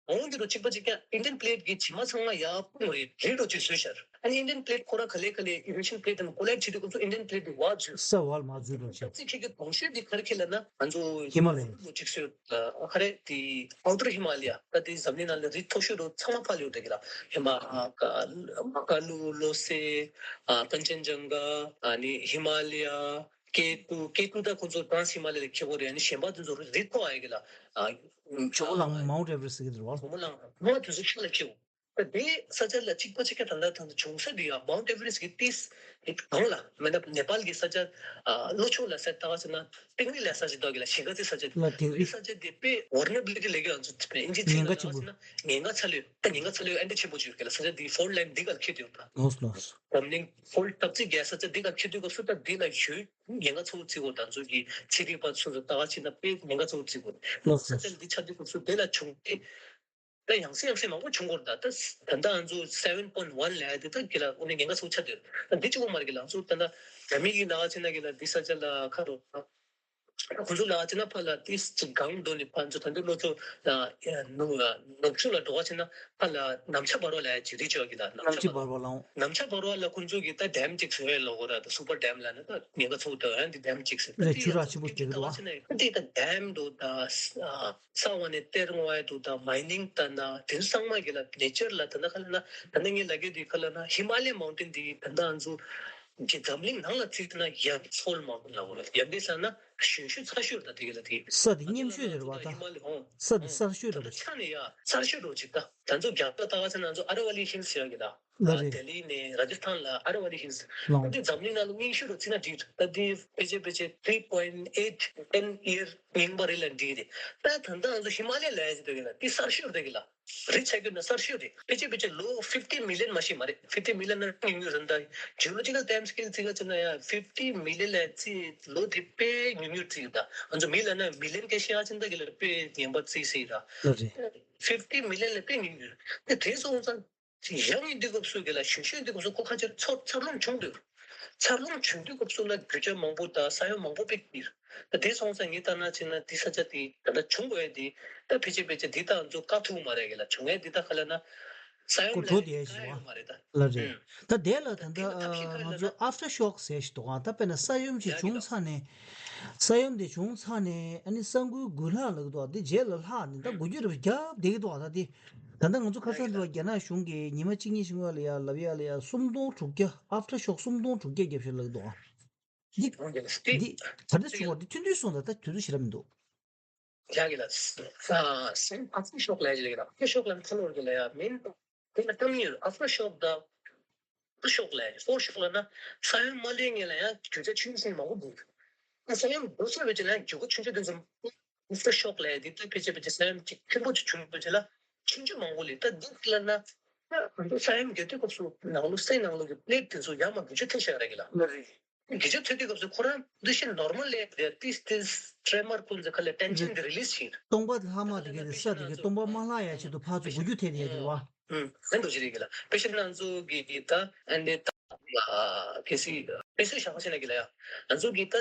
འོ་དེ་རུ་གཅིག་པ་གཅིག་ཀྱང་ཨིན་ཌི་ཡན་པེ་ལེ་ཊི་གི་བྱེ་མ་ཚང་མ་ཡར་སྤུངས་རེད། རི་རུ་གཅིག་བཟོས་ཤར། ཨ་ནི་ཨིན་ཌི་ཡན་པེ་ལེ་ཊི་ཁོ་ར་ག་ལེ་ག་ལེ་ཨི་རོ་ཤན་པེ་ལེ་ཊི་དང་ཀོ་ལའི་ཌི་བྱེད་དུས་ཁོ་ཚོ་ཨིན་ཌི་ཡན་པེ་ལེ་ཊི་དེ་བ་བཟོས། ས་བ་ལ་མར་འཛུལ་འགྲོ་ཤག་ཚིག་ཁྱེད་ཀྱི་དགོངས་ཞུ་འདི་ག་རེ་ཁྱེད་ལ་ན་ང་ཚོ་ཧི་མ་ལ་ཡ་ལོ་གཅིག་སོད་ཨ་ཁ་རེ་དེ་ཨའུ་ཊར་ཧི་མ་ལ་ཡ་ད་དེ་འཛམ་གླིང་ནང་ལ་རི་མཐོ་ཤོས་རུ་ཚང་མ་ཕར་ལ་ཡོད་དེ་གི་ལ། ཧི་མ་ཨ་ཀ་མ་ཀ་ལུ་ལོ་སེ་ཨ་ཀན་ཅན་ཇང་ག་ཨ་ནི་ཧི་མ་ལ་ཡ་ཀེ་ཏུ་ཀེ་ཏུ་ད་ཁོ་ཚོ་ཊ་རན་སི་ཧི་མ་ལ་ཡ་ལ་ཁེ་གོ་རེད། ཨ་ནི་གཞན་པ་དེ་ཚོ་རི་མཐོ་ཨ་ཡ་གི་ལ་ཨ་ཇོ་མོ་གླང་མའུན་ཊི་ཨེ་ཝ་རེ་སི་ཟེར་གི་འདུག་ར། ཇོ་མོ་གླང་མ་དེ་ཚོ་ཤིན་ལ་ཁེ་གོ། ད་དེ་ས་ཆ་ལ་གཅིག་པ་གཅིག་ཁ་ད་ལྟ་ད་ལྟ་བྱུང་ས་འདི་ཡང་མའུན་ཊི་ཨེ་ཝ་རེ་སི་གི་ཏིས་གང་ལ་མེད་ན་ནེ་པཱལ་གི་ས་ཆ་ཨ་ལྷོ་ཕྱོགས་ལ་ས་ད་ག་ཟེར་ན་པིག་ནིག་ལ་ས་ཆ་འདུག་གི་ལ་གཞིས་ཀ་རྩེ་ས་ཆ་འདི་ལ་དེ་རི་ས་ཆ་འདི་དཔེ་ཝལ་ནེ་ར་བི་ལི་ཊི་ལས་ཀྱི་ང་ཚོ་ཨིན་ཇི་ཚིག་ལ་ཉེན་ཁ་ཆེན་པོ། ད་ག་ཟེར་ན་ཉེན་ཁ་ཚ་ལོས་ད་ཉེན་ཁ་ཚ་ལོས་ཨ་འདྲ་ཆེན་པོ་བྱུང་གི་ལ་ས་ཆ་འདི་ཕོལ་ཊི་ལའིན་འདི་ག་ལ་ཁེལ་དུས་ད་ལོས་ལོས་འཛམ་གླིང་ཕོལ་ཊི་སྟབས་ཚིག་རྒྱས་ས་ཆ་འདི་ག་ལ་ཁེལ་དུས་སྐབས་སུ་ད་འདི་ལ་ཞུ་ཉེན་ཁ་ཚ་བོ་བརྩི་དགོས། ད་ཚོ་གི་ཚན་རིག་པ་ཚོ་ད་ག་ཅིག་ན་དཔེ་ཉེན་ཁ་ཚ་བོ་བརྩི་དགོས། ལོས་ས་ཆ་འདི་ཆགས་དུས་སྐབས་སུ་དེ་ལ་བྱུང་སྟེ། ད་ཡང་སེ་ཡང་སེ་མང་པོ་བྱུང་གོ་རེད། ད་ད་ད་ལྟ་ང་ཚོ་seven point one ལབ་ཡ་དེ་ད་གི་ལ་འོ་ནས་ཉེན་ཁ་ཚ་བོ་ཆགས་བསྡད་ཡོད། ད་འདི་གཅིག་པོ་མ་རེད་གི་ལ། ང་ཚོ་ད་ལྟ་རྒྱ་མི་གི་ནང་ཆེ་ན་གི་ལ་འདི་ས་ཆ་ལ་ཁ་རོ་ད་ཁོ་ཚོ་ལ་ཆེ་ན་ཕ་ལ་ཏིས་ཅིག་གང་འགྲོ་ནི་ཕ་ཚོ་ད་འདི་ལོ་ཚོ་ནུབ་ནུབ་ཕྱོགས་ལ་འགྲོ་བ་ཆེ་ན་ཕ་ལ་ནམ་ཆ་བར་བ་ལབ་ཡ་ཅིག་རེད་ཆོག་གི་ལ། ནམ་ཆ་བར་བ་ལ་ནམ་ཆ་བར་བ་ལ་ཁོ་ཚོ་གི་ད་ཌེམ་ཅིག་བཟོ་ཡ་ལོ་གོ་ར། ད་སུ་པར་ཌེམ་ལ་ནི་ད་ཉེན་ཁ་ཚ་བོ་ད་ཡ་འདི་ཌེམ་ཅིག་ཟེར་ད་རེད། འདི་ཆུ་རགས་ཆེན་པོ་རྒྱག་གི་རེད་བ། ད་འདི་ད་ཌེམ་འགྲོ་ད། ས་བ་ནས་གཏེར་སྔོག་ཡ་འདུག་དང་མའི་ནིང་ལྟ་ན་དེ་ཚོ་ཚང་མ་གི་ལ་ནེ་ཅར་ལ་ད་ལྟ་ག་ལ་ན་ད་ལྟ་ངས་ལ་གེ་དེ་ག་ལ་ན་ཧི་མ་ལ་ཡ་མའུན་ཊེན་དེ་ད་ལྟ་ང་ཚོ་གི་འཛམ་གླིང་ནང་ལ་བརྩིས་ན་ཡང་ཐོལ་མའུན་ཊེན་ལ་འོ་ལ་ཡང་དེ་ས་ན་གཞོན་ཤོས་ཚ་ཤོས་ད་དེ་གི་ལ་དེ་ས་དེ་སྙེམས་ཤོས་དེ་རེད་བ། ད་ཧི་མ་ལ་ཡ་ཧོ་ས་དེ་གསར་ཤོས་ད་རེད་བ། ཆ་ནས་ཡ་གསར་ཤོས་རོ་ཅིག་ད་ད་ཚོ་རྒྱ་ད་ད་ག་ས་ན་ཚོ་ཨ་ར་ཝ་ལི་ཧིལ་ཟེར་ཡ་གི་ལ། ལ་རེད། ལྡི་ལི་ནས་ར་ཇི་སི་ཐན་ལ་ཨ་ར་ཝ་ལི་ཧིལ་ཟེར། ལོ། ད་འདི་འཛམ་གླིང་ནང་ལ་རྙིང་ཤོས་རུ་བརྩིས་ན་འགྲིག་ད་འདི་ཕལ་ཆེར་ཕལ་ཆེར་three point eight ten year རྙིང་པ་རེད་ལ་འགྲིག་རེད། ད་ད་ལྟ་ང་ཚོ་ཧི་མ་ལ་ཡ་ལ་ཡ་ཟེར་དུས་ལ་འདི་གསར་ཤོས་རེད་གི་ལ། རི་ཆ་རྒྱུ་ན་གསར་ཤོས་རེད། ཕལ་ཆེར་ཕལ་ཆེར་ལོ་fifty million མ་ཤེས་མ་རེད། fifty million ན་རྙིང་ཡོད་རེད། ད་ཇི་ཨོ་ལོ་ཇི་ཀལ་ཊའིམ་སི་ཀེལ་བརྩི་ག་ཅིག་ན་ཡ་fifty million ལ་བརྩི་ལོ་དེ་དཔེ་ཉུང་། ཉུང་ཉུང་བརྩིས་ཡོད་ད། ང་ཚོ་མི་ལ་ན་མི་ལན་སྐད་ཤེས་ཨ་ཅན་ད་གི་ལ་དཔེ་ངན་པ་བརྩིས་སྲིད་ད། ལགས་རེད། ཕིབ་ཊི་མི་ལན་ལ་དཔེ་ཉུང་ཉུང་། དེ་དེ་སོང་ཙང་། ཡང་ཡིན་དུས་སྐབས་སུ་གི་ལ་གཞོན་གཞོན་དུས་སྐབས་སུ་ཁོ་ཁ་ཆེར་འཚར་འཚར་ལོངས་བྱུང་འདུག་འཚར་ལོངས་བྱུང་དུས་སྐབས་སུ་ལ་རྒྱུ་ཆ་མང་པོ་དང་ས་ཡོམ་མང་པོ་ཕེབས་ཀྱི་ཡོད། ད་དེ་སོང་ཙང་ངས་ལྟ་ན་བྱས་ན་འདི་ས་ཆ་དེ་ད་ལྟ་བྱུང་དགོས་ཡ་དེ་ད་ཕལ་ཆེར་ཕལ་ཆེར་འདི་དག་ཚོ་བཀག་ཐུབ་མ་རེད་གི་ལ། བྱུང་ཡ་འདི་དག་ག་ལ་ན་ས་ཡོམ་ལ་འགྲོ་བསྡད་ཡ་ཞིག་ཡོད་མ་རེད་ད། ལགས་རེད། ད་དེ་ལ་ད་ལྟ་ང་ཚོ་ཨབ་ཊར་ཤོག་ཟེར་ཞིག་འདུག་ཨ། ད་དཔེར་ན་ས་ཡོམ་ཞིག་བྱུང་ཚར་ནས། ས་ཡོམ་དེ་བྱུང་ཚར་ནས་ཨ་ནི་ས་འགུལ་འགུལ་ལྷག་ལབ་ཀྱི་འདུག་ཨ། དེ་རྗེས་ལ་ལྷག་ནས་ད་འགུལ་སྐྱོད་རེ་བརྒྱབ་བསྡད་ཀྱི་འདུག་ཨ། ད་དེ་ད་ལྟ་ང་ཚོ་ཁ་སང་དུ་རྒྱ་ནག་གཞུང་གིས་ཉི་མ་གཅིག་གཉིས་ཤིག་སྔོན་ལ་ཡ་ལབ་ཡ་ལ་ཡ་སུམ་སྟོང་དྲུག་བརྒྱ། ཨབ་ཊར་ཤོག་སུམ་སྟོང་དྲུག་བརྒྱ་བརྒྱབ་ཤག་ལབ་ཀྱི་འདུག་ཨ། འདི་འདི་ག་རེ་བྱུང་བ། འདི་ཐུང་ཐུང་སོང་། ད་ད་དུས་ཚོད་ཞེ་དྲག་མི་འདུག་ཡ་གི་ལ། ཨ་སེམས་ཨབ་ཊར་ཤོག་ལབ་ཡ་ཅིག་ལ་ཡ། ཨབ་ཊར་ཤོག་ལ་ཁ་ལོར་གི་ལ་ཡ་མིན། དེ་ལ་གཏམ་ཡོད། ཨབ་ཊར་ཤོག་དང་ཕོར་ཤོག་ལབ་ཡ་ཅིག། ཕོར་ཤོག་ལབ་ན་ས་ཡོམ་མ་སླེབས་སྔོན་ལ་ཡ་རྒྱུ་ཆ་ཆུང་ཆུང་མང་པོ་འདུག་ཨ་ས་ཡོམ་འགྲོ་ཚར་བའི་རྗེས་ལ་ཡ་རྒྱུ་ཆ་ཆུང་ཆུང་དེ་ཚོ་ཨབ་ཊར་ཤོག་ལབ་ཡ་དེ་ད་ཕལ་ཆེར་ཕལ་ཆེར་ས་ཡོམ་ཅིག་ཆེན་པོ་ཅིག་བྱུང་བའི་རྗེས་ལ་ཆུང་ཆུང་མང་པོ་སླེབས། ད་འདི་ལབ་ན་ང་ཚོ་ས་ཡོམ་རྒྱག་དུས་སྐབས་སུ་ནང་ལོགས་སའི་ནང་ལོགས་ཀྱི་པི་ལེ་ཊི་དེ་ཚོ་ཡར་མར་རྒྱུ་ཆ་ཐེབས་བཞག་རེད་གི་ལ། ལགས་རེད། རྒྱུ་ཆ་ཐེབས་དུས་སྐབས་སུ་ཁོ་རང་འདི་བཞིན་ནོར་མལ་ལས་དེ་ཏིས་ཏིས་ཊེ་རེ་མར་ཀུན་ཟེར་ག་ལ་ཊེན་ཤན་དེ་རི་ལིས་བྱེད། སྟོང་པ་ལྷག་མ་དེ་གའི་ས་དེ་གའི་སྟོང་པ་མ་ལྷག་ཡ་ཆེད་དུ་ཕར་ཚུར་འགུལ་སྐྱོད་ཐེབས་ཡ་དེ་རེད་བ། ཨུམ། ཨ་འདུག་ཅི་རེད་གི་ལ། དཔེ་བཞག་ན་ང་ཚོ་གི་ད་ཨ་འདི་ད་གལ་སྲིད་དཔེ་སྲོལ་བཞག་པ་བྱས་ན་གི་ལ་ཡ། ང་ཚོ་གི་ད་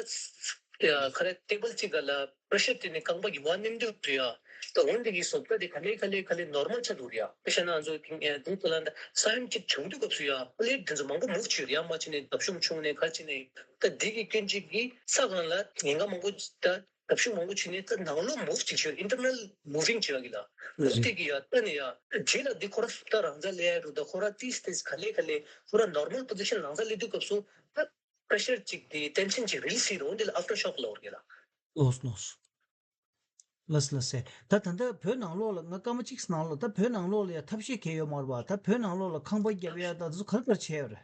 ཁ་ར་ཊེ་བལ་གཅིག་ག་ལ་པེ་རེ་ཤར་དེ་ནི་རྐང་པ་གི་བར་མནན་དུས་སུ་ཡ། ད་འོན་ཏེ་གི་བཟོ་ལྟ་དེ་ག་ལེ་ག་ལེ་ག་ལེ་ནོར་མལ་ཆགས་འདུག་རེད་ཡ། དཔེ་བཞག་ན་ང་ཚོ་གི་ཨ་འདི་ད་ལ་ད་ས་ཡོམ་གཅིག་བྱུང་དུས་སྐབས་སུ་ཡ་པི་ལེ་ཊི་དེ་ཚོ་མང་པོ་མུབ་བྱས་ཡོད་རེད་ཡ། མ་བྱས་ནས་འདབ་གཞོང་བྱུང་ནས་ག་རེ་བྱས་ནས། ད་འདི་གི་སྐྱོན་ཅིག་གིས་ས་སྒང་ལ་ཉེན་ཁ་མང་པོ་ད། འདབ་གཞོང་མང་པོ་བྱུང་ནས་ད་ནང་ལོགས་མུབ་ཅིག་བྱས། ཨིན་ཊར་ནལ་མུ་ཝིང་བྱས་པ་གི་ལ། མུབ་དེ་གི་ཡ་ལྟ་ནས་ཡ་རྗེས་ལ་འདི་ཁོ་ར་ད་རང་ས་སླེབས་ཡ་འགྲོ། ད་ཁོ་ར་ཏིས་ཏིས་ག་ལེ་ག་ལེ་ཁོ་ར་ནོར་མལ་པོ་ཛི་ཤན་རང་ས་སླེབས་དུས་སྐབས་སུ་ད་པེ་རེ་ཤར་ཅིག་དེ་ཊེན་ཤན་ཅིག་རི་ལིས་བྱེད་རུང་དེ་ལ་ཨབ་ཊར་ཤོག་ལབ་ཀྱི་ལ། ལོས་ལོས། ལགས་ལགས་སེ། ད་ད་ལྟ་བོད་ནང་ལོགས་ལ་ང་སྐར་མ་གཅིག་ནང་ལོགས་ད་བོད་ནང་ལོགས་ལ་ཡ་ཐབས་ཤེས་གང་ཡང་ཡོད་མ་རེད་པ། ད་བོད་ནང་ལོགས་ལ་ཁང་པ་བརྒྱབ་ཡ་ད་དེ་ཚོ་ག་རེ་ག་རེ་བྱས་ཡོད་རེད།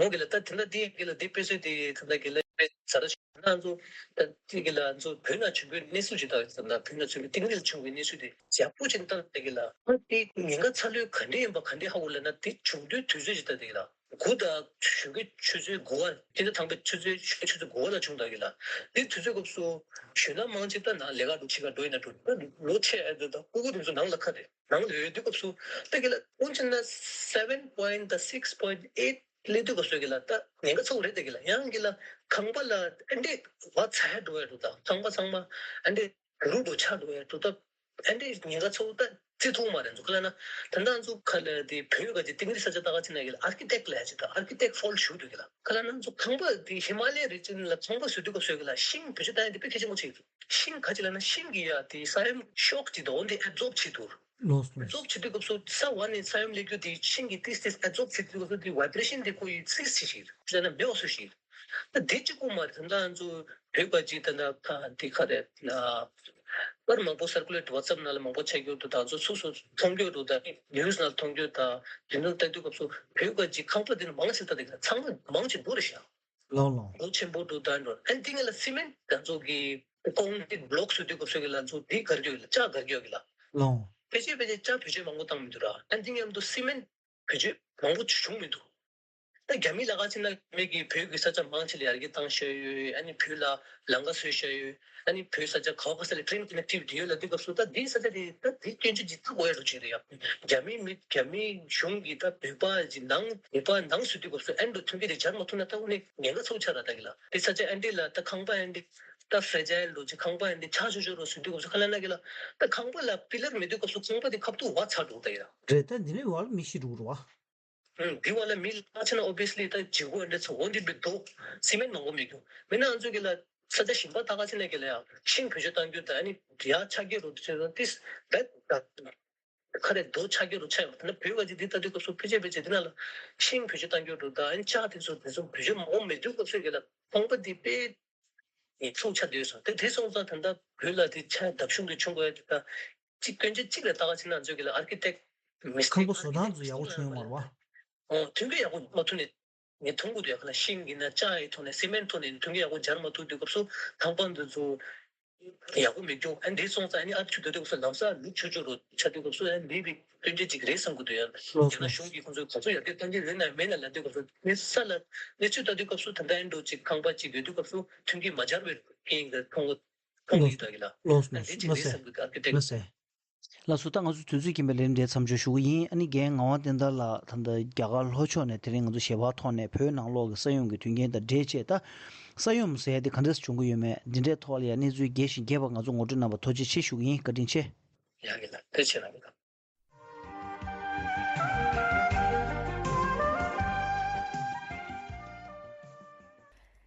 འོ་གི་ལ། ད་དེ་འདྲ་དེ་གི་ལ་དེ་དཔེ་ཚོད་དེ་ད་ལྟ་གི་ལ་དཔེ་ཟ་ར་ཞིག་ན་ཚོ་ད་དེ་གི་ལ་ཚོ་བོད་ནང་བྱུང་གི་གནས་ཚུལ་ཅིག་ད་ད་བོད་ནང་བྱུང་གི་གཏིང་རིལ་བྱུང་གི་གནས་ཚུལ་དེ་ཡག་པོ་ཅིག་ད་ད་གི་ལ་ཨ་དེ་ཉེན་ཁ་ཚ་ལོས་ག་འདྲས་ཡིན་པ་ག་འདྲས་ཧ་གོ་ལབ་ན། དེ་བྱུང་དུས་དུས་ཚོད་ཅིག་ད་དེ་གི་ལ་དགུ་དང་གཞོན་སྐྱེས་ཆུ་ཚོད་དགུ་པ། དེ་ད་དང་པོའི་ཆུ་ཚོད་གཞོན་སྐྱེས་ཆུ་ཚོད་དགུ་པ་ལ་བྱུང་ད་གི་ལ། དེ་དུས་ཚོད་སྐབས་སུ་གཞོན་ནུ་མང་ཆེ་ད་ནང་ལས་ཀ་འགྲོ་ཕྱི་ཁ་འགྲོ་ཡིན་ན་འགྲོ། ད་ལོ་ཆེ་ཨ་ད་ད་སྤུ་གུ་དེ་ཚོ་ནང་ལ་ཁ་རེད། ནང་ལ་ཡོད་དུས་སྐབས་སུ་ད་གི་ལ་འོན་ཅི་ན་སེ་བེན་པོ་ཡིན་ཊི་ད་སིག་པོ་ཡིན་ཊི་ཨེ་ཊི་སླེབས་དུས་སྐབས་སུ་གི་ལ་ད་ཉེན་ཁ་ཚ་པོ་རེད། ད་གི་ལ་ཡང་གི་ལ་ཁང་པ་ལ་ཨ་འདྲས་བ་ཚ་ཡ་འགྲོ་ཡ་འགྲོ། ད་ཁང་པ་ཚང་མ་ཨ་འདྲས་རུ་འགྲོ་ཆག་འགྲོ་ཡ་འགྲོ། ད་ཨ་འདྲས་ཉེན་ཁ་ཚ་པོ་ད་བརྩི་ཐུབ་མ་རེད། ཚོ་ག་ལ་ན་ད་ལྟ་ཚོ་ག་ལ་དེ་བོད་ག་ཅིག་གཏིང་རིལ་ས་ཆ་ད་ག་ཅིག་ན་གི་ལ་ཨར་ཀི་ཊེག་ལ་ཡ་ཅིག་ད་ཨར་ཀི་ཊེག་ཕོལ་ཞུ་འདུག་གི་ལ། ག་ལ་ན་ཚོ་ཁང་པ་དེ་ཧི་མ་ལ་ཡའི་རི་ཇན་ལ་ཁང་པ་བཟོ་དུས་སྐབས་སུ་གི་ལ་ཤིང་བེད་སྤྱོད་བཏང་ཡ་དེ་དཔེ་གལ་ཆེན་པོ་ཆགས་ཀྱི་འདུག་ཤིང་ག་ཅིག་ལ་ན་ཤིང་གི་ཡ་དེ་ས་ཡོམ་ཤོག་ཅིག་དང་འོ་དེ་ཨེབ་ཛོརབ་བྱེད་འདུག་ལོས་ལོས། ཨེབ་ཛོརབ་བྱེད་དུས་སྐབས་སུ་ས་བ་ནས་ས་ཡོམ་སླེབས་རྒྱུ་དེ་ཤིང་གི་ཏིས་ཏིས་ཨེབ་ཛོརབ་བྱེད་དུས་སྐབས་སུ་དེ་ཝའི་བྷི་རེ་ཤན་དེ་ཁོ་ཡི་ཚིག་སི་ཤིག་ཟེར་ན་མེད་པ་སུ་ཞིག་ད་དེ་གཅིག་པོ་མ་རེད། ད་ང་ཚོ་བོད་པ་ཅིག་ད་ད་དེ་ག་རེད་ན་པར་མང་པོ་སར་ཀུ་ལེ་ཊི་ཝ་ཊི་སེབ་ནང་ལ་མང་པོ་ཆགས་ཀྱི་འདུག་ད་ང་ཚོ་སོ་སོ་མཐོང་རྒྱུ་འདུག་ད་ནིའུ་སི་ནང་མཐོང་རྒྱུ་ད་དེ་ཚོ་ལྟ་དུས་སྐབས་སུ་བོད་པ་ཅིག་ཁང་པ་དེ་ནི་མང་ཆེ་ད་དེ་ག་ཚང་མ་མང་ཆེ་འདུག་རེད་ཤག་ལོ་ལོ། མགོ་ཆེན་པོ་འདུག་ད་འགྲོ། ཨ་ནི་དེ་ངེད་ལ་སི་མེན་ད་ཚོ་གི་ཀོང་ཀྲིཊ་བྷི་ལོག་བཟོ་དུས་སྐབས་སུ་གི་ལ་ཚོ་དེ་གར་གྱི་ཡོད་ལ་ལྕགས་གར་གྱི་ཡོད་གི་ལ། ལོ། ཕལ་ཆེར་ཕལ་ཆེར་ལྕགས་བེད་སྤྱོད་མང་པོ་བཏང་མི་འདུག་ར། ཨ་ནི་དེ་ངེད་ལ་སི་མེན་བེད་སྤྱོད་མང་པོ་བྱུང་མི་འདུག་ད་རྒྱ་མི་ལ་ཁ་ཕྱིན་ན་རྒྱ་མི་གི་བོད་ཀྱི་ས་ཆ་མང་ཆེ་ལ་ཡར་རྒྱས་བཏང་བཞག་ཡོད། ཨ་ནི་བོད་ལ་ལམ་ཁ་བཟོས་བཞག་ཡོད། ཨ་ནི་བོད་ས་ཆ་ག་བ་ག་ས་ལ་ཊེ་རེན་ཀ་ནེག་ཊི་ཝི་ཊི་ཡོད་ལ་དུས་སྐབས་སུ་ད་དེ་ས་ཆ་དེ་ད་དེ་སྐྱོན་བརྗོད་ཅིག་བཏང་དགོས་ཡ་འགྲོ་བཞིན་རེད་ཡ། རྒྱ་མི་མི་རྒྱ་མི་གཞུང་གིས་ད་བོད་པ་ཅིག་ནང་བོད་པ་ནང་བཟོ་དུས་སྐབས་སུ་ཨ་ནི་འགྲོ་མཐུན་རྐྱེན་དེ་སྦྱར་མ་ཐུབ་ན་ད་དངོས་གནས་ཉེན་ཁ་ཚ་པོ་ཆགས་ར། ད་གི་ལ་དེ་ས་ཆ་ཨ་འདི་ལ་ད་ཁང་པ་ཨ་འདི་ད་ཕེ་ར་ཇའིལ་འགྲོ་ཅིག་ཁང་པ་ཨ་འདི་ཆག་ཆོག་ཆོག་རོ་བཟོ་དུས་སྐབས་སུ་ཁ་ལ་ན་གི་ལ་ད་ཁང་པ་ལ་པི་ལར་མེད་དུས་སྐབས་སུ་ཁང་པ་དེ་ཁ་ཐུག་བ་ཚ་འགྲོ་ད་ཡ། རེད། ད་འདི་ནས་བ་ལ་མི་ཤི་འགྲོ་རུ་བ། ཨུམ། འདི་བ་ལ་མི་ལ་ཆ་ན་ཨོ་བི་ཡ་སི་ལི་ད་ཇི་གུ་ཨ་འདྲ་ཚོ་འོ་འདི་བི་རྡོ་སི་མེན་མང་པོ་མི་འགྱུར། མི་ན་ང་ཚོ་གི་ལ་ས་ཆ་གཞན་པ་ད་ག་ཅི་ན་གི་ལ་ཡ་ཤིང་བེད་སྤྱོད་བཏང་རྒྱུ་ད་ཨ་ནི་ཡ་ཆག་གི་རུ་དུ་ཆེ་ཏིས་ད་ད་ཁ་རེ་རྡོ་ཆག་གི་རུ་ཆག་ཡོད། ད་ན་བོད་ག་ཅི་འདི་ལྟ་དུས་སྐབས་སུ་ཕལ་ཆེར་ཕལ་ཆེར་འདི་ན་ལ་ཤིང་བེད་སྤྱོད་བཏང་རྒྱུ་རུ་ད་ཨ་ནི་ལྕགས་དེ་ཚོ་དེ་ཚོ་བེད་སྤྱོད་མང་པོ་མེད་དུས་སྐབས་སུ་གི་ལ་ཁང་པ་འདི་དཔེ་ཡིན་ཚུགས་ཆ་འདོད་སོང་། དེ་དེ་སོང་ཙང་ད་ལྟ་བོད་ལ་དེ་ཆ་འདབ་གཞུང་དེ་བྱུང་དགོས་ཡ་དེ་ད་གཅིག་སྐྱོན་ཆ་གཅིག་ལ་ལྟ་ག་ཕྱིན་ན་ང་ཚོས་གི་ལ་ཨར་ཀི་ཊེག་མི་སི་ཊེག་ཁང་པ་བཟོ་སྟངས་ཚོ་ཡག་པོ་བྱུང་ཡོད་མ་རེད་བ། ཨོ་དུས་འགོ་ཡག་པོ་མ་ཐུག་ནས་ངས་མཐོང་གི་འདུག་ཡ། ག་ལ་ཤིང་གི་ན་ལྕགས་ཡི་ཐོག་ནས་སི་མེན་ཐོག་ནས་དུས་འགོ་ཡག་པོ་སྦྱར་མ་ཐུབ་དུས་སྐབས་སུ་ཁང་པ་འདི་ཚོ་ ཡག་པོ་མེད་ཀྱང་ཨ་འདི་སོང་ཙང་ཨ་ནི་ཨ་ཆུ་དོ་དུས་སྐབས་སུ་ལམ་སང་ལུག་ཆུ་ཆུ་རུ་ཆ་དུས་སྐབས་སུ་ཨ་མེད་པའི་སྐྱོན་བྲལ་ཅིག་རེད་བསམ་གི་འདུག་ཡང་ལོས་རྒྱ་ནག་གཞུང་གིས་ཁོང་ཚོས་ག་ཚོད་ཡར་རྒྱས་གཏོང་གི་ཡོད་ན་མེད་ན་ལབ་དུས་སྐབས་སུ་ངས་ས་ལ་གནས་ཚུལ་ལྟ་དུས་སྐབས་སུ་ད་ལྟ་ཨེ་འགྲོ་ཅིག་ཁང་པ་ཅིག་ཡོད་དུས་སྐབས་སུ་མཐུན་རྐྱེན་མ་སྦྱར་བའི་རྐྱེན་ཡིན་ཀ་མཐོང་གི་མཐོང་གི་ཡོད་ད་གི་ལ་ལོས་ཨ་འདི་ཅིག་རེད་བསམ་གི་ཨ་ཀི་ཏེག་ལགས་སོ། ད་ང་ཚོ་དུས་ཚོད་ཀྱིན་པའི་ལས་རིམ་དེ་མཚམས་འཇོག་ཞུ་གི་ཡིན། ཨ་ནི་རྒན་ངག་དབང་བསྟན་དར་ལགས་ད་ལྟ་རྒྱ་གར་ལྷོ་ཕྱོགས་ནས་དེ་རིང་ང་ཚོ་ཞལ་པར་ཐོག་ནས་བོད་ནང་ལོགས་ཀྱི་ས་ཡོམ་གྱི་དོན་རྐྱེན་དང་འབྲེལ་བྱས་ད་ས་ཡོམ་ཟེར་ཡ་དེ་ག་འདྲས་བྱུང་གི་ཡོད་མེད་འདི་འདྲའི་ཐོག་ལ་ཡང་གནས་ཚུལ་རྒྱས་ཤིང་རྒྱས་པ་ང་ཚོ་ངོ་སྤྲོད་གནང་བར་ཐུགས་རྗེ་ཆེ་ཞུ་གི་ཡིན། བཀའ་དྲིན་ཆེ། ཡག་གི་ལ་ཐུགས་རྗེ་ཆེ་ལ་གི་ལ།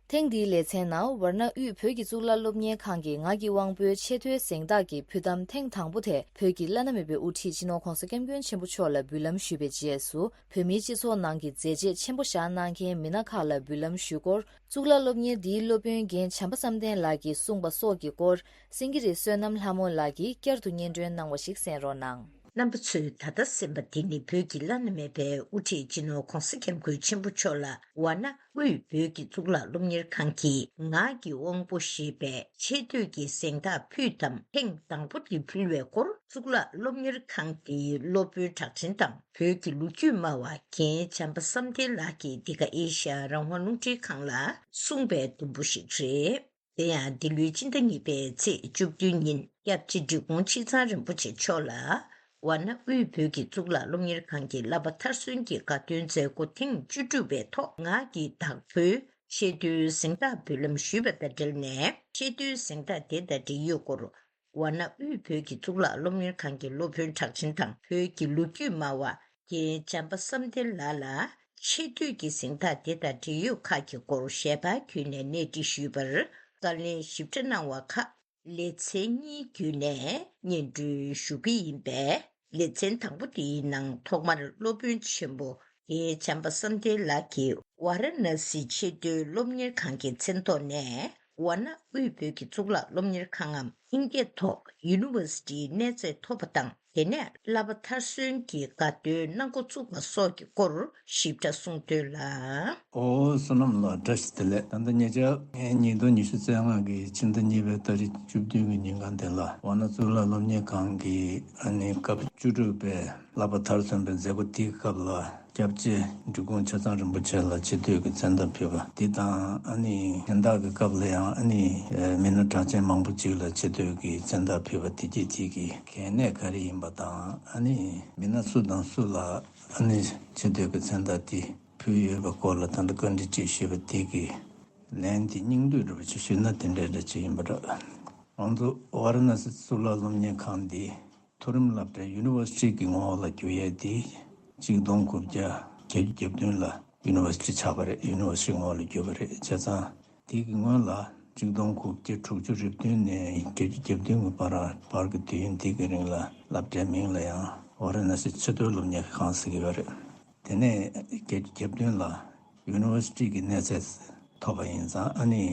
ཐེངས་འདིའི་ལེ་ཚན་ནང་ཝར་ན་དབུས་བོད་ཀྱི་གཙུག་ལག་སློབ་གཉེར་ཁང་གི་ངག་གི་དབང་པོའི་ཆེས་མཐོའི་གཟེངས་རྟགས་ཀྱི་ཕུལ་གཏམ་ཐེངས་དང་པོ་དེ་བོད་ཀྱི་བླ་ན་མེད་པའི་དབུ་ཁྲིད་སྤྱི་ནོར་༧གོང་ས་༧སྐྱབས་མགོན་ཆེན་པོ་མཆོག་ལ་འབུལ་ལམ་ཞུས་པའི་རྗེས་སུ་བོད་མིའི་སྤྱི་ཚོགས་ནང་གི་མཛད་རྗེས་ཆེན་པོ་བཞག་གནང་མཁན་མི་སྣ་ཁག་ལ་འབུལ་ལམ་ཞུས་སྐོར། གཙུག་ལག་སློབ་གཉེར་འདིའི་སློབ་དཔོན་རྒན་བྱམས་པ་བསམ་གཏན་ལགས་ཀྱིས་གསུངས་པ་སོགས་ཀྱི་སྐོར་སེང་གེ་རི་བསོད་ནམས་ལྷ་མོ་ལགས་ཀྱིས་བསྐྱར་དུ་སྙན་སྒྲོན་གནང་བ་ཞིག་གསན་རོགས་གནང་། རྣམ་པ་ཚོས་ད་ལྟ་གསན་པ་འདི་ནི་བོད་ཀྱི་བླ་ན་མེད་པའི་དབུ་ཁྲིད་སྤྱི་ནོར་༧གོང་ས་༧སྐྱབས་མགོན་ཆེན་པོ་མཆོག་ལ་ཝཱ་ཎ་དབུས་བོད་ཀྱི་གཙུག་ལག་སློབ་གཉེར་ཁང་གི་ངག་གི་དབང་པོ་ཞེས་པའི་ཆེ་བསྟོད་ཀྱི་གཟེངས་རྟགས་ཕུལ་གཏམ་ཐེངས་དང་པོ་དེ་ཕུལ་བའི་སྐོར། གཙུག་ལག་སློབ་གཉེར་ཁང་དེའི་སློབ་དཔོན་གྲགས་ཅན་དང་བོད་ཀྱི་ལོ་རྒྱུས་སྨྲ་བ་རྒན་བྱམས་པ་བསམ་གཏན་ལགས་ཀྱིས་འདི་ག་ཨེ་ཤ་ཡ་རང་དབང་རླུང་འཕྲིན་ཁང་ལ་གསུངས་པའི་དུམ་བུ་ཞིག་རེད། དེ་ཡང་འདི་ལོའི་སྤྱི་ཟླ་གཉིས་པའི་ཚེས་བཅུ་བདུན་ཉིན་སྐྱབས་རྗེ་འབྲི་གུང་ཆིག་ཚང་རིན་པོ་ཆེ་མཆོག་ལ་ཝཱ་ཎ་དབུས་བོད་ཀྱི་གཙུག་ལག་སློབ་གཉེར་ཁང་གི་བསླབ་པ་མཐར་སོན་གྱི་དགའ་སྟོན་མཛད་སྒོ་ཐེངས་བཅུ་དྲུག་པའི་ཐོག་ངག་གི་བདག་པོའི་ཆེ་བསྟོད་གཟེངས་རྟགས་འབུལ་ལམ་ཞུས་པ་དང་འབྲེལ་ནས་ཆེ་བསྟོད་གཟེངས་རྟགས་དེ་དང་འབྲེལ་ཡོད་སྐོར་ཝཱ་ཎ་དབུས་བོད་ཀྱི་གཙུག་ལག་སློབ་གཉེར་ཁང་གི་སློབ་དཔོན་གྲགས་ཅན་དང་བོད་ཀྱི་ལོ་རྒྱུས་སྨྲ་བ་རྒན་བྱམས་པ་བསམ་གཏན་ལགས་ལ་ཆེ་བསྟོད་ཀྱི་གཟེངས་རྟགས་དེ་དང་འབྲེལ་ཡོད་ཁག་གི་སྐོར་ཞལ་པར་བརྒྱུད་ནས་གནས་འདྲི་ཞུས་པར་བཀའ་ལན་ཞིབ་ཕྲ་གནང་བ་ཁག་ལེ་ཚན་གཉིས་བརྒྱུད་ནས་སྙན་སྒྲོན་ཞུ་གི་ཡིན་པས། ལེ་ཚན་དང་པོ་དེའི་ནང་ཐོག་མར་སློབ་དཔོན་ཆེན་པོ་རྒན་བྱམས་པ་བསམ་གཏན་ལགས་ཀྱིས་ཝཱ་ར་ཎ་སི་ཆེས་མཐོའི་སློབ་གཉེར་ཁང་གི་མཚན་ཐོག་ནས་ཝཱ་ཎ་དབུས་བོད་ཀྱི་གཙུག་ལག་སློབ་གཉེར་ཁང་ངམ་ཨིན་སྐད་ཐོག་ཡུ་ནི་ཝར་སི་ཊིའི་གནས་ཚད་ཐོབ་པ་དང་། དེ་ནས་བསླབ་པ་མཐར་སོན་གྱི་དགའ་སྟོན་གནང་འགོ་བཙུགས་པ་སོགས་ཀྱི་སྐོར་ཞིབ་ཕྲ་གསུངས་དོན་ལ། ཨོ་བསོད་ནམས་ལགས་བཀྲ་ཤིས་བདེ་ལེགས། ད་ལྟ་ཉེ་ཆར་ངས་ཉིས་སྟོང་ཉི་ཤུ་རྩ་ལྔ་གི་ཕྱི་ཟླ་གཉིས་པའི་ཏ་རིག་བཅུ་བདུན་གྱི་ཉིན་གང་དེ་ལ་ཝཱ་ཎ་གཙུག་ལག་སློབ་གཉེར་ཁང་གི་ཨ་ནི་སྐབས་བཅུ་དྲུག་པའི་བསླབ་པ་མཐར་སོན་པའི་མཛད་སྒོ་དེའི་སྐབས་ལ་སྐྱབས་རྗེ་འབྲི་གུང་ཆ་ཚང་རིན་པོ་ཆེ་ལ་ཆེ་བསྟོད་ཀྱི་མཚན་རྟགས་ཕུལ་བ་འདི་དང་ཨ་ནི་གཟེངས་རྟགས་ཀྱི་སྐབས་ལ་ཡང་ཨ་ནི་མི་སྣ་གྲགས་ཅན་མང་པོ་ཅིག་ལ་ཆེ་བསྟོད་ཀྱི་མཚན་རྟགས་ཕུལ་བ་དེ་རྗེས་དེ་གི་གལ་གནད་ག་རེ་ཡིན་པ་དང་ཨ་ནི་མི་སྣ་སུ་དང་སུ་ལ་ཨ་ནི་ཆེ་བསྟོད་ཀྱི་མཚན་རྟགས་དེ་ཕུལ་ཡོད་པའི་སྐོར་ལ་ད་ལྟ་བཀའ་འདྲི་དྲིས་ཞུས་པ་དེ་གི་ལན་དེ་སྙིང་བསྡུས་འདྲ་པོ་ཅིག་ཞུས་ན་དེ་འདྲའི་འདྲ་ཅིག་ཡིན་པ་འདྲ། ང་ཚོ་ཝཱ་ར་ཎ་སི་གཙུག་ལག་སློབ་གཉེར་ཁང་འདི་མཐོ་རིམ་སློབ་གྲྭའི་ཡུ་ནི་ཝར་སི་ཊི་གི་ངོ་བོ་ལ་བསྒྱུར་ཡས་དེ་གཅིག་སྟོང་དགུ་བརྒྱ་བརྒྱད་ཅུ་གྱ་བདུན་ལ་ཡུ་ནི་ཝར་སི་ཊི་ཆགས་པ་རེད། ཡུ་ནི་ཝར་སི་ཊི་ངོ་བོ་ལ་བསྒྱུར་བ་རེད། བྱས་ཙང་དེ་གི་སྔོན་ལ་གཅིག་སྟོང་དགུ་བརྒྱ་དྲུག་ཅུ་རེ་བདུན་ནས་བརྒྱད་ཅུ་གྱ་བདུན་གྱི་བར་བར་གྱི་དུས་ཡུན་དེ་གི་རིང་ལ་སློབ་གྲྭའི་མིང་ལ་ཡང་ཝཱ་ར་ཎ་སི་ཆེས་མཐོའི་སློབ་གཉེར་ཁང་ཟེར་གྱི་ཡོད་རེད། དེ་ནས་བརྒྱད་ཅུ་གྱ་བདུན་ལ་ཡུ་ནི་ཝར་སི་ཊི་གི་གནས་ཚད་ཐོབ་པ་ཡིན་ཙང་ཨ་ནི་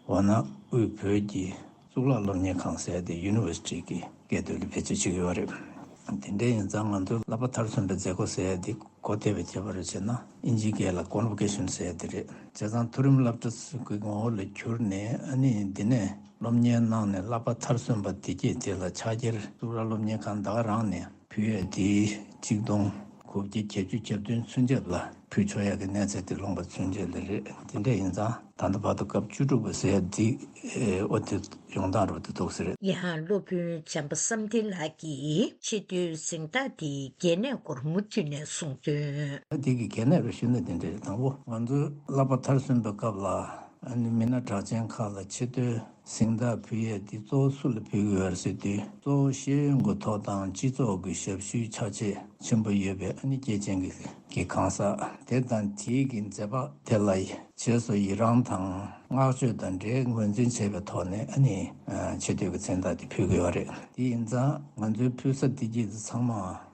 ཝཱ་ཎ་དབུས་བོད་ཀྱི་གཙུག་ལག་སློབ་གཉེར་ཁང་ཟེར་ཡ་དེ་ཡུ་ནི་ཝར་སི་ཊི་གི་སྐད་དོད་ལ་བེད་སྤྱོད་བྱེད་ཀྱི་ཡོད་རེད། དེ་འདྲ་ཡིན་ཙང་ང་ཚོའི་བསླབ་པ་མཐར་སོན་པའི་མཛད་སྒོ་ཟེར་ཡ་དེ་གོ་བདེ་བའི་ཁྱད་པར་བྱས་ན་ཨིན་ཇིའི་སྐད་ལ་ཀོན་ཝོ་ཀེ་ཤན་ཟེར་ཡ་དེ་རེད། བྱས་ཙང་མཐོ་རིམ་སློབ་གྲྭ་གི་ངོ་བོ་ལ་གྱུར་ནས་ཨ་ནི་འདི་ནས་སློབ་གཉེར་གནང་ནས་བསླབ་པ་མཐར་སོན་པ་དེ་གྱད་དེ་ལ་ཕྱག་འཁྱེར་གཙུག་ལག་སློབ་གཉེར་ཁང་ད་ག་རང་ནས་ཕུལ་ཡས་དེ་གཅིག་སྟོང་དགུ་བརྒྱ་བརྒྱད་ཅུ་གྱ་བདུན་ཚུན་ཆད་ལ་ཕུལ་ཆོག་ཡག་གི་གནས་ཚད་དེ་ལོངས་པ་ཚུན་ཆད་ལ་རེད། དེ་འདྲ་ཡིན་ཙང་ད་ལྟ་བར་དུ་སྐབས་བཅུ་དྲུག་པ་ཟེར་ཡ་འདི་ཨོ་དེ་ཡོང་སྟངས་རེད་པ་དེ་འདུག་ཟེར། ཡང་སློབ་དཔོན་བྱམས་པ་བསམ་གཏན་ལགས་ཀྱིས་ཆེ་བསྟོད་གཟེངས་རྟགས་དེའི་གལ་གནད་སྐོར་མུ་མཐུད་ནས་གསུངས་དོན། དེ་གི་གལ་གནད་རེ་ཞུས་ན་དེ་འདྲ་རེད། དང་པོ་ང་ཚོའི་བསླབ་པ་མཐར་སོན་པའི་སྐབས་ལ་ཨ་ནི་མི་སྣ་གྲགས་ཅན་ཁག་ལ་ཆེ་བསྟོད་གཟེངས་རྟགས་ཕུལ་ཡས་འདི་གཙོ་བོ་སུ་ལ་ཕུལ་གྱི་ཡོད་རེད་ཟེར་དུས། གཙོ་བོ་ཤེས་ཡོན་གྱི་ཐོག་དང་སྤྱི་ཚོགས་ཀྱི་ཞབས་ཞུའི་ཕྱག་རྗེས་ཆེན་པོ་ཡོད་པའི་ཨ་ནི་སྐྱེས་ཆེན་གྱི་གི་གང་ཟག་དེ་དང་དེའི་གི་མཛད་པ་དེ་ལ་རྗེས་སུ་ཡི་རང་དང་བསྔགས་བརྗོད་དང་འབྲེལ་ངོས་འཛིན་བྱས་པའི་ཐོག་ནས་ཨ་ནི་ཆེ་བསྟོད་ཀྱི་མཚན་རྟགས་དེ་ཕུལ་གྱི་ཡོད་རེད། དེ་ཡིན་ཙང་ང་ཚོའི་ཕུལ་ས་འདི་གྱད་ཚང་མ་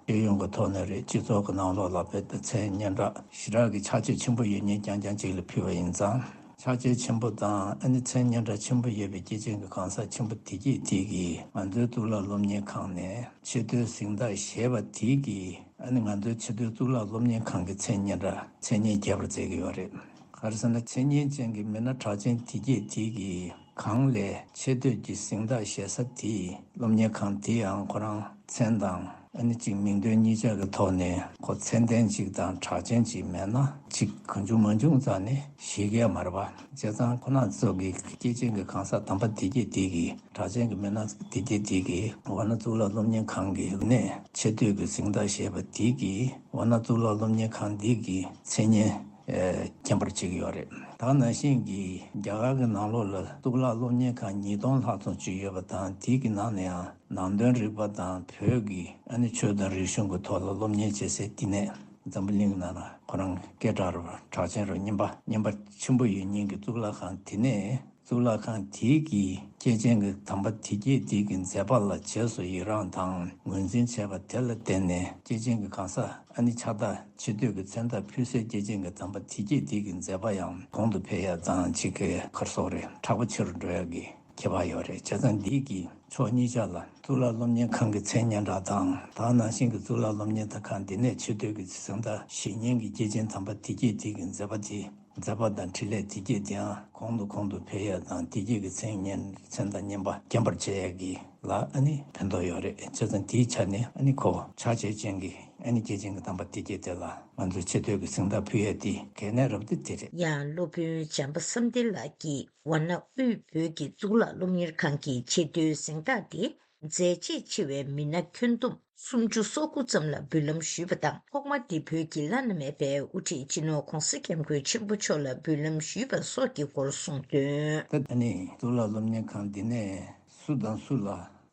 ཤེས་ཡོན་གྱི་ཐོག་ནས་རེད། སྤྱི་ཚོགས་ཀྱི་ནང་ལོགས་ལ་དཔེ་མཚན་སྙན་གྲགས་ཞེ་དྲག་གི་ཕྱག་རྗེས་ཆེན་པོ་ཡོད་མཁན་རྐྱང་རྐྱང་ཅིག་ལ་ཕུལ་བ་ཡིན་ཙང་། ཕྱག་རྗེས་ཆེན་པོ་དང་ཨ་ནི་མཚན་སྙན་གྲགས་ཆེན་པོ་ཡོད་པའི་སྐྱེས་ཆེན་གྱི་གང་ཟག་ཆེན་པོ་དེ་གྱད་དེ་གིས་ང་ཚོའི་གཙུག་ལག་སློབ་གཉེར་ཁང་ནས་ཆེ་བསྟོད་གཟེངས་རྟགས་བཞེས་པ་དེ་གིས་ཨ་ནི་ང་ཚོའི་ཆེ་བསྟོད་གཙུག་ལག་སློབ་གཉེར་ཁང་གི་མཚན་སྙན་གྲགས་མཚན་སྙན་རྒྱས་པར་མཛད་ཀྱི་ཡོད་རེད། ག་རེ་ཟེར་ན་མཚན་སྙན་ཅན་གྱི་མི་སྣ་གྲགས་ཅན་དེ་གྱད་དེ་གིས་ ཁང་ལས་ཆེ་བསྟོད་ཀྱི་གཟེངས་རྟགས་བཞེས་ས་དེ་སློབ་གཉེར་ཁང་དེ་ཡང་ཁོ་རང་མཚན་དང་ཨ་ནི་གཅིག་མིང་དོན་གཉིས་ཆ་གི་ཐོག་ནས་ཁོ་མཚན་ལྡན་གཅིག་དང་གྲགས་ཅན་གཅིག་མེད་ན་གཅིག་གང་བྱུང་མང་བྱུང་རྩ་ནས་བཞེས་ཀྱི་མ་རེད་པ། བྱས་ཙང་ཁོ་རང་ཚོ་གི་སྐྱེས་ཆེན་གྱི་གང་ཟག་དམ་པ་དེ་གྱད་དེ་གི་གྲགས་ཅན་གྱི་མི་སྣ་དེ་གྱད་དེ་གི་ཝཱ་ཎ་གཙུག་ལག་སློབ་གཉེར་ཁང་གི་ནས་ཆེ་བསྟོད་ཀྱི་གཟེངས་རྟགས་བཞེས་པ་དེ་གི་ཝཱ་ཎ་གཙུག་ལག་སློབ་གཉེར་ཁང་འདི་གི་མཚན་སྙན་ཨེ་རྐྱེན་པར་བྱེད་ཀྱི་ཡོད་རེད། ད་ནང་བཞིན་གྱི་རྒྱ་གར་གྱི་ནང་ལོགས་ལ་གཙུག་ལག་སློབ་གཉེར་ཁང་ཉིས་སྟོང་ལྷག་ཙམ་ཅིག་ཡོད་པ་དང་། དེ་གི་ནང་ནས་ཡང་ནང་དོན་རིག་པ་དང་བོད་ཀྱི་ཨ་ནི་ཆོས་དང་རིག་གཞུང་གི་ཐོག་ལ་སློབ་གཉེར་བྱེད་སའི་བསྟི་གནས་འཛམ་བུ་གླིང་ནང་ལ་ཁོ་རང་སྐད་གྲགས་རུ་གྲགས་ཅན་རུ་སྙན་པ་སྙན་པ་ཆེན་པོ་ཡོད་མཁན་གྱི་གཙུག་ལག་ཁང་དེ་ནས། གཙུག་ལག་ཁང་དེའི་གི་སྐྱེས་ཆེན་གྱི་དམ་པ་དེ་གྱད་དེ་གི་མཛད་པ་ལ་རྗེས་སུ་ཡི་རང་དང་ངོས་འཛིན་བྱས་པ་དེ་ལ་བརྟེན་ནས། སྐྱེས་ཆེན་གྱི་གང་ཟག་ཨ་ནི་ཕྱག་རྟགས་ཆེ་བསྟོད་ཀྱི་མཚན་རྟགས་ཕུལ་སའི་སྐྱེས་ཆེན་གྱི་དམ་པ་དེ་གྱད་དེ་གི་མཛད་པ་ཡང་གོང་དུ་འཕེལ་ཡ་དང་། གཅིག་གི་ག་རེ་ཟེར་དགོས་རེད། མཁྲེགས་པོ་ཆེ་རུ་འགྲོ་ཡ་གི་ཁྱད་པར་ཡོད་རེད། བྱས་ཙང་འདི་གི་ཕྱོགས་གཉིས་ཆ་ལ་གཙུག་ལག་སློབ་གཉེར་ཁང་གི་མཚན་སྙན་གྲགས་དང་། ད་ནང་བཞིན་གྱི་གཙུག་ལག་སློབ་གཉེར་ཁང་འདི་ནས་ཆེ་བསྟོད་ཀྱི་གཟེངས་རྟགས་བཞེས་མཁན་གྱི་སྐྱེས་ཆེན་དམ་པ་དེ་གྱད་དེ་གི་མཛད་པ་དེ། མཛད་པ་དང་འཕྲིན་ལས་དེ་གྱད་དེའང་གོང་དུ་གོང་དུ་འཕེལ་ཡ་དང་། དེ་གྱད་ཀྱི་མཚན་སྙན་མཚན་དང་སྙན་པ་རྐྱེན་པར་བྱེད་ཡ་གི་ལ་ཨ་ནི་ཕན་ཐོགས་ཡོད་རེད། བྱས་ཙང་དེའི་ཆ་ནས་ཨ་ནི་ཁོ་ཕྱག་རྗེས་ཅན་གྱི་ཨ་ནི་སྐྱེས་ཆེན་གྱི་དམ་པ་དེ་གྱད་དེ་ལ་ང་ཚོས་ཆེ་བསྟོད་ཀྱི་གཟེངས་རྟགས་ཕུལ་ཡ་དེ་གལ་གནད་རབ་ཏུ་དེ་རེད། ཡང་སློབ་དཔོན་བྱམས་པ་བསམ་གཏན་ལགས་ཀྱིས་ཝཱ་ཎ་དབུས་བོད་ཀྱི་གཙུག་ལག་སློབ་གཉེར་ཁང་གི་ཆེ་བསྟོད་གཟེངས་རྟགས་དེ། མཛད་རྗེས་ཆེ་བའི་མི་སྣ་ཁྱོན་བསྡོམས་སུམ་ཅུ་སོ་དགུ་ཙམ་ལ་འབུལ་ལམ་ཞུས་པ་དང་། ཐོག་མ་དེ་བོད་ཀྱི་བླ་ན་མེད་པའི་དབུ་ཁྲིད་སྤྱི་ནོར་༸གོང་ས་༸སྐྱབས་མགོན་ཆེན་པོ་མཆོག་ལ་འབུལ་ལམ་ཞུས་པ་སོགས་ཀྱི་སྐོར་གསུངས་དོན། ད་ཨ་ནི་གཙུག་ལག་སློབ་གཉེར་ཁང་འདི་ནས་སུ་དང་སུ་ལ་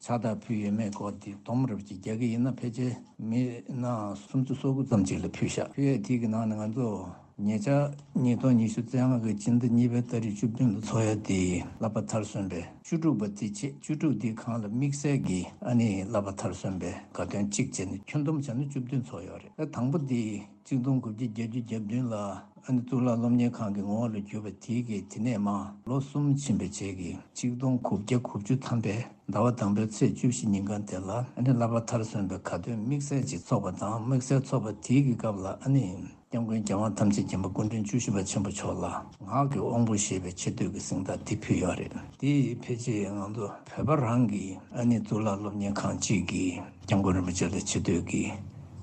ཕྱག་རྟགས་ཕུལ་ཡོད་མེད་སྐོར་འདི་སྡོམ་རབ་ཅིག་རྒྱག་གི་ཡིན་ན། ཕལ་ཆེར་མི་སྣ་སུམ་ཅུ་སོ་དགུ་ཙམ་ཅིག་ལ་ཕུལ་ཤག་ཕུལ་ཡས་དེ་གི་ནང་ནས་ང་ཚོ། ཉེ་ཆར་ཉིས་སྟོང་ཉི་ཤུ་རྩ་ལྔ་གི་སྤྱི་ཟླ་གཉིས་པའི་ཏ་རིག་བཅུ་བདུན་ལ་ཚོགས་ཡ་དེ་བསླབ་པ་མཐར་སོན་པའི་བཅུ་དྲུག་པ་དེ་བྱས། བཅུ་དྲུག་དེའི་སྒང་ལ་དམིགས་བསལ་གྱི་ཨ་ནི་བསླབ་པ་མཐར་སོན་པའི་དགའ་སྟོན་གཅིག་བྱས་ནས་ཁྱོན་བསྡོམས་བྱས་ན་བཅུ་བདུན་ཚོགས་ཡོད་རེད། ད་དང་པོ་དེ་གཅིག་སྟོང་དགུ་བརྒྱ་བརྒྱད་ཅུ་གྱ་བདུན་ལ་ཨ་ནི་གཙུག་ལག་སློབ་གཉེར་ཁང་གི་ངོ་བོ་ལ་གྱུར་པ་དེ་གི་དེ་ནས་མར་ལོ་གསུམ་ཕྱིན་པའི་རྗེས་ཀྱི་གཅིག་སྟོང་དགུ་བརྒྱ་དགུ་བཅུ་ཐམ་པའི་ཟླ་བ་དང་པོའི་ཚེས་བཅུ་བཞི་ཉིན་གང་དེ་ལ་ཨ་ནི་བསླབ་པ་མཐར་སོན་པའི་དགའ་སྟོན་དམིགས་བསལ་ཅིག་ཚོགས་པ་དང་། དམིགས་བསལ་ཚོགས་པ་དེ་གི་སྐབས་ལ་ཨ་ནི། སྐྱབས་མགོན་རྒྱལ་དབང་ཐམས་ཅད་མཁྱེན་པ་སྐུ་ཕྲེང་བཅུ་བཞི་པ་ཆེན་པོ་མཆོག་ལ་ངག་གི་དབང་པོ་ཞེས་པའི་ཆེ་བསྟོད་ཀྱི་གཟེངས་རྟགས་འདི་ཕུལ་ཡོད་རེད། འདི་ཕལ་ཆེར་ང་ཚོ་བོད་པ་རང་གི་ཨ་ནི་གཙུག་ལག་སློབ་གཉེར་ཁང་གཅིག་གིས་སྐྱབས་མགོན་རིན་པོ་ཆེ་ལ་ཆེ་བསྟོད་ཀྱི་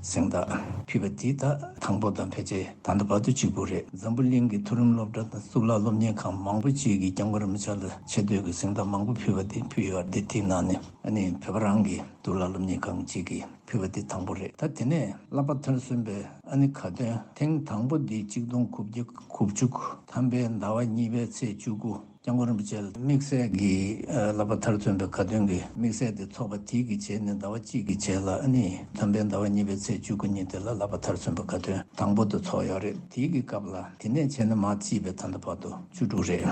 གཟེངས་རྟགས་ཕུལ་བ་འདི་ད་དང་པོ་དང་ཕལ་ཆེར་ད་ལྟ་བར་དུ་གཅིག་པུ་རེད། འཛམ་བུ་གླིང་གི་མཐོ་རིམ་སློབ་གྲྭ་དང་གཙུག་ལག་སློབ་གཉེར་ཁང་མང་པོ་ཅིག་གིས་སྐྱབས་མགོན་རིན་པོ་ཆེ་ལ་ཆེ་བསྟོད་ཀྱི་གཟེངས་རྟགས་མང་པོ་ཕུལ་བ་འདི་ཕུལ་ཡོད་རེད། དེའི་ནང་ནས་ཨ་ནི་བོད་པ་རང་གི་གཙུག་ལག་སློབ་གཉེར་ཁང་གཅིག་གིས་ཕུལ་བ་འདི་དང་པོ་རེད། ད་དེ་ནས་བསླབ་པ་མཐར་སོན་པའི་ཨ་ནི་དགའ་སྟོན་ཐེངས་དང་པོ་འདི་གཅིག་སྟོང་དགུ་བརྒྱ་དགུ་བཅུ་ཐམ་པའི་ཟླ་བ་གཉིས་པའི་ཚེས་བཅུ་དགུ། སྐྱབས་མགོན་རིན་པོ་ཆེ་ལ་དམིགས་བསལ་གྱི་ཨ་བསླབ་པ་མཐར་སོན་པའི་དགའ་སྟོན་གྱི་དམིགས་བསལ་དེ་ཚོགས་པ་དེའི་གི་རྗེས་ནས་ཟླ་བ་གཅིག་གི་རྗེས་ལ་ཨ་ནི་ཐམ་པའི་ཟླ་བ་གཉིས་པའི་ཚེས་བཅུ་དགུ་ཉིན་དེ་ལ་བསླབ་པ་མཐར་སོན་པའི་དགའ་སྟོན་དང་པོ་དེ་ཚོགས་ཡོད་རེད། དེའི་གི་སྐབས་ལ་དེ་ནས་བྱས་ན་མར་བརྩིས་པའི་ད་ལྟ་བར་དུ་བཅུ་དྲུག་རེད།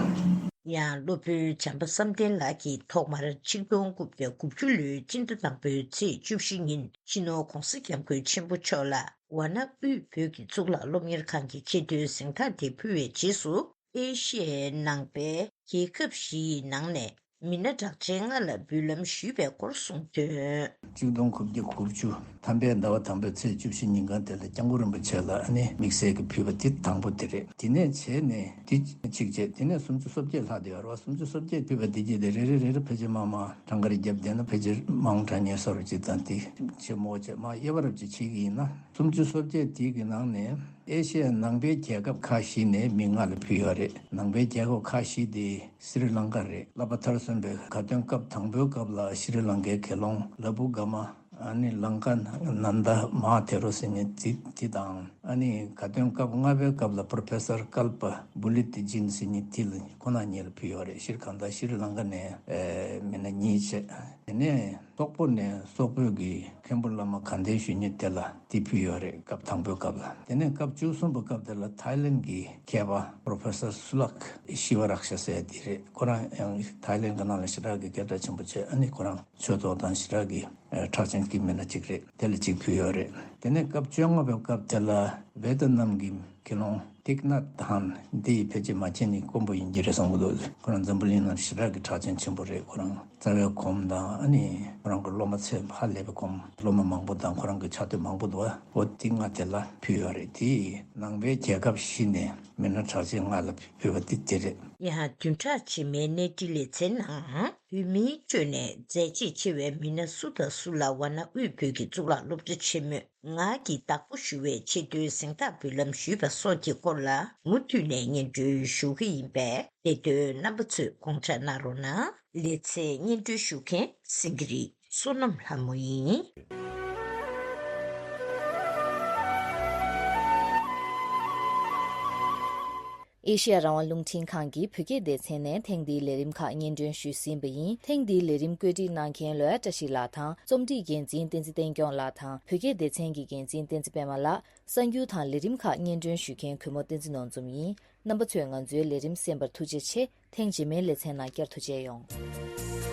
ཡང་སློབ་དཔོན་བྱམས་པ་བསམ་གཏན་ལགས་ཀྱིས་ཐོག་མར་ཆིག་སྟོང་དགུ་བརྒྱ་དགུ་བཅུ་ལོའི་སྤྱི་ཟླ་དང་པོའི་ཚེས་བཅུ་བཞི་ཉིན་སྤྱི་ནོར་༸གོང་ས་༸སྐྱབས་མགོན་ཆེན་པོ་མཆོག་ལ་ཝཱ་ཎ་དབུས་བོད་ཀྱི་གཙུག་ལག་སློབ་གཉེར་ཁང་གི་ཆེ་མཐོའི་གཟེངས་རྟགས་དེ་ཕུལ་བའི་རྗེས་སུ། ཨེ་ཤི་ཡའི་ནང་པའི་རྒྱལ་ཁབ་བཞིའི་ནང་ནས་མི་སྣ་གྲགས་ཅན་ལྔ་ལ་འབུལ་ལམ་ཞུས་པའི་སྐོར་གསུངས་དོན། ཆིག་སྟོང་དགུ་བརྒྱ་དགུ་བཅུ་ཐམ་པའི་ཟླ་བ་དང་པོའི་ཚེས་བཅུ་བཞི་ཉིན་གང་དེ་ལ་སྐྱབས་མགོན་རིན་པོ་ཆེ་ལ་ཨ་ནི་དམིགས་བསལ་གྱི་ཕུལ་བ་དེ་དང་པོ་དེ་རེད། དེ་ནས་བྱས་ནས་དེ་གཅིག་བྱས། དེ་ནས་སུམ་ཅུ་སོ་བརྒྱད་ལྷག་བསྡད་ཡོད་རེད་བ། སུམ་ཅུ་སོ་བརྒྱད་ཕུལ་བ་དེ་གྱད་དེ་རེ་རེ་རེ་རེ་ཕལ་ཆེར་མང་མང་གྲངས་ཀ་རེ་བརྒྱབ་བསྡད་ན་ཕལ་ཆེར་མང་གྲངས་ཉེ་སོ་རུ་གཅིག་དང་དེ་ཆེ་མོ་བྱས་མར་དབྱེ་བ་རབ་ཅིག་ཕྱེ་གི་ཡིན་ན། སུམ་ཅུ་སོ་བརྒྱད་དེ་གི་ནང་ནས་ཨེ་ཤི་ཡའི་ནང་པའི་རྒྱལ་ཁབ་ཁག་བཞི་ནས་མི་ལྔ་ལ་ཕུལ་ཡོད་རེད། ནང་པའི་རྒྱལ་ཁབ་ཁག་བཞི་དེ། སི་རི་ལང་ཀ་རེད། བསླབ་པ་མཐར་སོན་པའི་དགའ་སྟོན་སྐབས་དང་པོའི་སྐབས་ལ་ཤྲི་ལང་ཀའི་དགེ་སློང་ལ་བུ་ག་མ། ཨ་ནི་ལང་ཀ་ནན་ད་མ་ཐེ་རོ་ཟེར་མཁན་དེ་དེ་དང་། ཨ་ནི་དགའ་སྟོན་སྐབས་ལྔ་པའི་སྐབས་ལ་པྲོ་ཕེ་སར་ཀལ་པ་བུ་ལི་ཏི་ཇིན་ཟེར་མཁན་དེ་ལ་ཁོ་ན་གཉིས་ལ་ཕུལ་ཡོད་རེད། ཤྲི་གང་ད་ཤྲི་ལང་ཀ་ནས་ཨེ་མི་སྣ་གཉིས་བྱས། དེ་ནས་སོག་པོ་ནས་སོག་པོའི་གི་མཁན་པོ་བླ་མ་ག་དྷེ་ཞུ་མཁན་དེ་ལ་དེ་ཕུལ་ཡོད་རེད། སྐབས་དང་པོའི་སྐབས་ལ། དེ་ནས་སྐབས་བཅུ་གསུམ་པའི་སྐབས་དེ་ལ་ཐའི་ལེན་གྱི་མཁས་པ་པྲོ་ཕེ་སར་སུ་ལག་ཤི་ཝ་རཀ་ཤ་ཟེར་དེ་རེད། ཁོ་རང་ཡང་ཐའི་ལེན་གྱི་ནང་ལ་ཞེ་དྲག་གི་སྐད་གྲགས་ཆེན་པོ་བྱས། ཨ་ནི་ཁོ་རང་ཆོས་ཚོགས་དང་ཞེ་དྲག་གི་ཨ་གྲགས་ཅན་གྱི་མི་སྣ་གཅིག་རེད། དེ་ལ་གཅིག་ཕུལ་ཡོད་རེད། དེ་ནས་སྐབས་བཅོ་ལྔ་པའི་སྐབས་དེ་ལ་ཝེ་ཏི་ནམ་གྱི་དགེ་སློང་ ཐིག་ནཱཐ་ཐཱན་འདི་ཕལ་ཆེར་མ་བྱན་ནས་དཀོན་པོ་ཡིན་གྱི་རེད་བསམ་གྱི་འདུག་ཁོ་རང་འཛམ་བུ་གླིང་ནང་ཞེ་དྲག་གི་གྲགས་ཅན་ཆེན་པོ་རེད། ཁོ་རང་རྩ་བའི་སྒོམ་དང་ཨ་ནི་ཁོ་རང་གི་སློབ་མ་ཚད་ཧ་ལས་པའི་སྒོམ། སློབ་མ་མང་པོ་དང་ཁོ་རང་གི་ཕྱག་དེབ་མང་པོ་འདུག་འོ་ཐིག་ནཱཐ་དེ་ལ་ཕུལ་ཡོད་རེད། དེ་ནང་པའི་རྒྱལ་ཁབ་བཞི་ནས་མི་སྣ་གྲགས་ཅན་ལྔ་ལ་ཕུལ་བ་དེ་དེ་རེད། ཡང་བདུན་ཕྲག་རྗེས་མའི་གནས་འདྲི་ལེ་ཚན་ནང་། བོད་མིའི་ཁྲོད་ནས་མཛད་རྗེས་ཆེ་བའི་མི་སྣ་སུ་དང་སུ་ལ་ཝཱ་ཎ་དབུས་བོད་ཀྱི་གཙུག་ལག་སློབ་གྲྭ་ཆེན་མོས་ངག་གི་བདག་པོ་ཞུ་བའི་ཆེད་དོན་གཟེངས་རྟགས་འབུལ་ལམ་ཞུས་པ་སོགས་ཀྱི་སྐོར་ལ་མུ་མཐུད་ནས་སྙན་སྒྲོན་ཞུ་གི་ཡིན་པས། དེ་དོན་རྣམ་པ་ཚོས་དགོངས་འཇགས་གནང་རོགས་གནང་། ལེ་ཚན་སྙན་སྒྲོན་ཞུ་མཁན་སེང་གེ་རི་བསོད་ནམས་ལྷ་མོ་ཡིན། ཨེ་ཤེ་ཡ་རང་དབང་རླུང་འཕྲིན་ཁང་གི་བོད་སྐད་སྡེ་ཚན་ནས་ཐེངས་འདིའི་ལས་རིམ་ཁག་སྙན་སྒྲོན་ཞུས་ཟིན་པ་ཡིན། ཐེངས་འདིའི་ལས་རིམ་བཀོད་སྒྲིག་གནང་མཁན་ལོ་ཡ་བཀྲ་ཤིས་ལགས་དང་རྩོམ་སྒྲིག་འགན་འཛིན་བསྟན་འཛིན་བསྟན་སྐྱོང་ལགས་དང་བོད་སྐད་སྡེ་ཚན་གྱི་འགན་འཛིན་བསྟན་འཛིན་པད་མ་ལགས། གསར་འགྱུར་དང་ལས་རིམ་ཁག་སྙན་སྒྲོན་ཞུ་མཁན་གུས་མོ་བསྟན་འཛིན་ནོར་འཛོམས་ཡིན། རྣམ་པ་ཚོས་ང་ཚོའི་ལས་རིམ་གསན་པར་ཐུགས་རྗེ་ཆེ། ཐེངས་རྗེས་མའི་ལེ་ཚན་ནང་བསྐྱར་དུ་མཇལ་ཡོང་།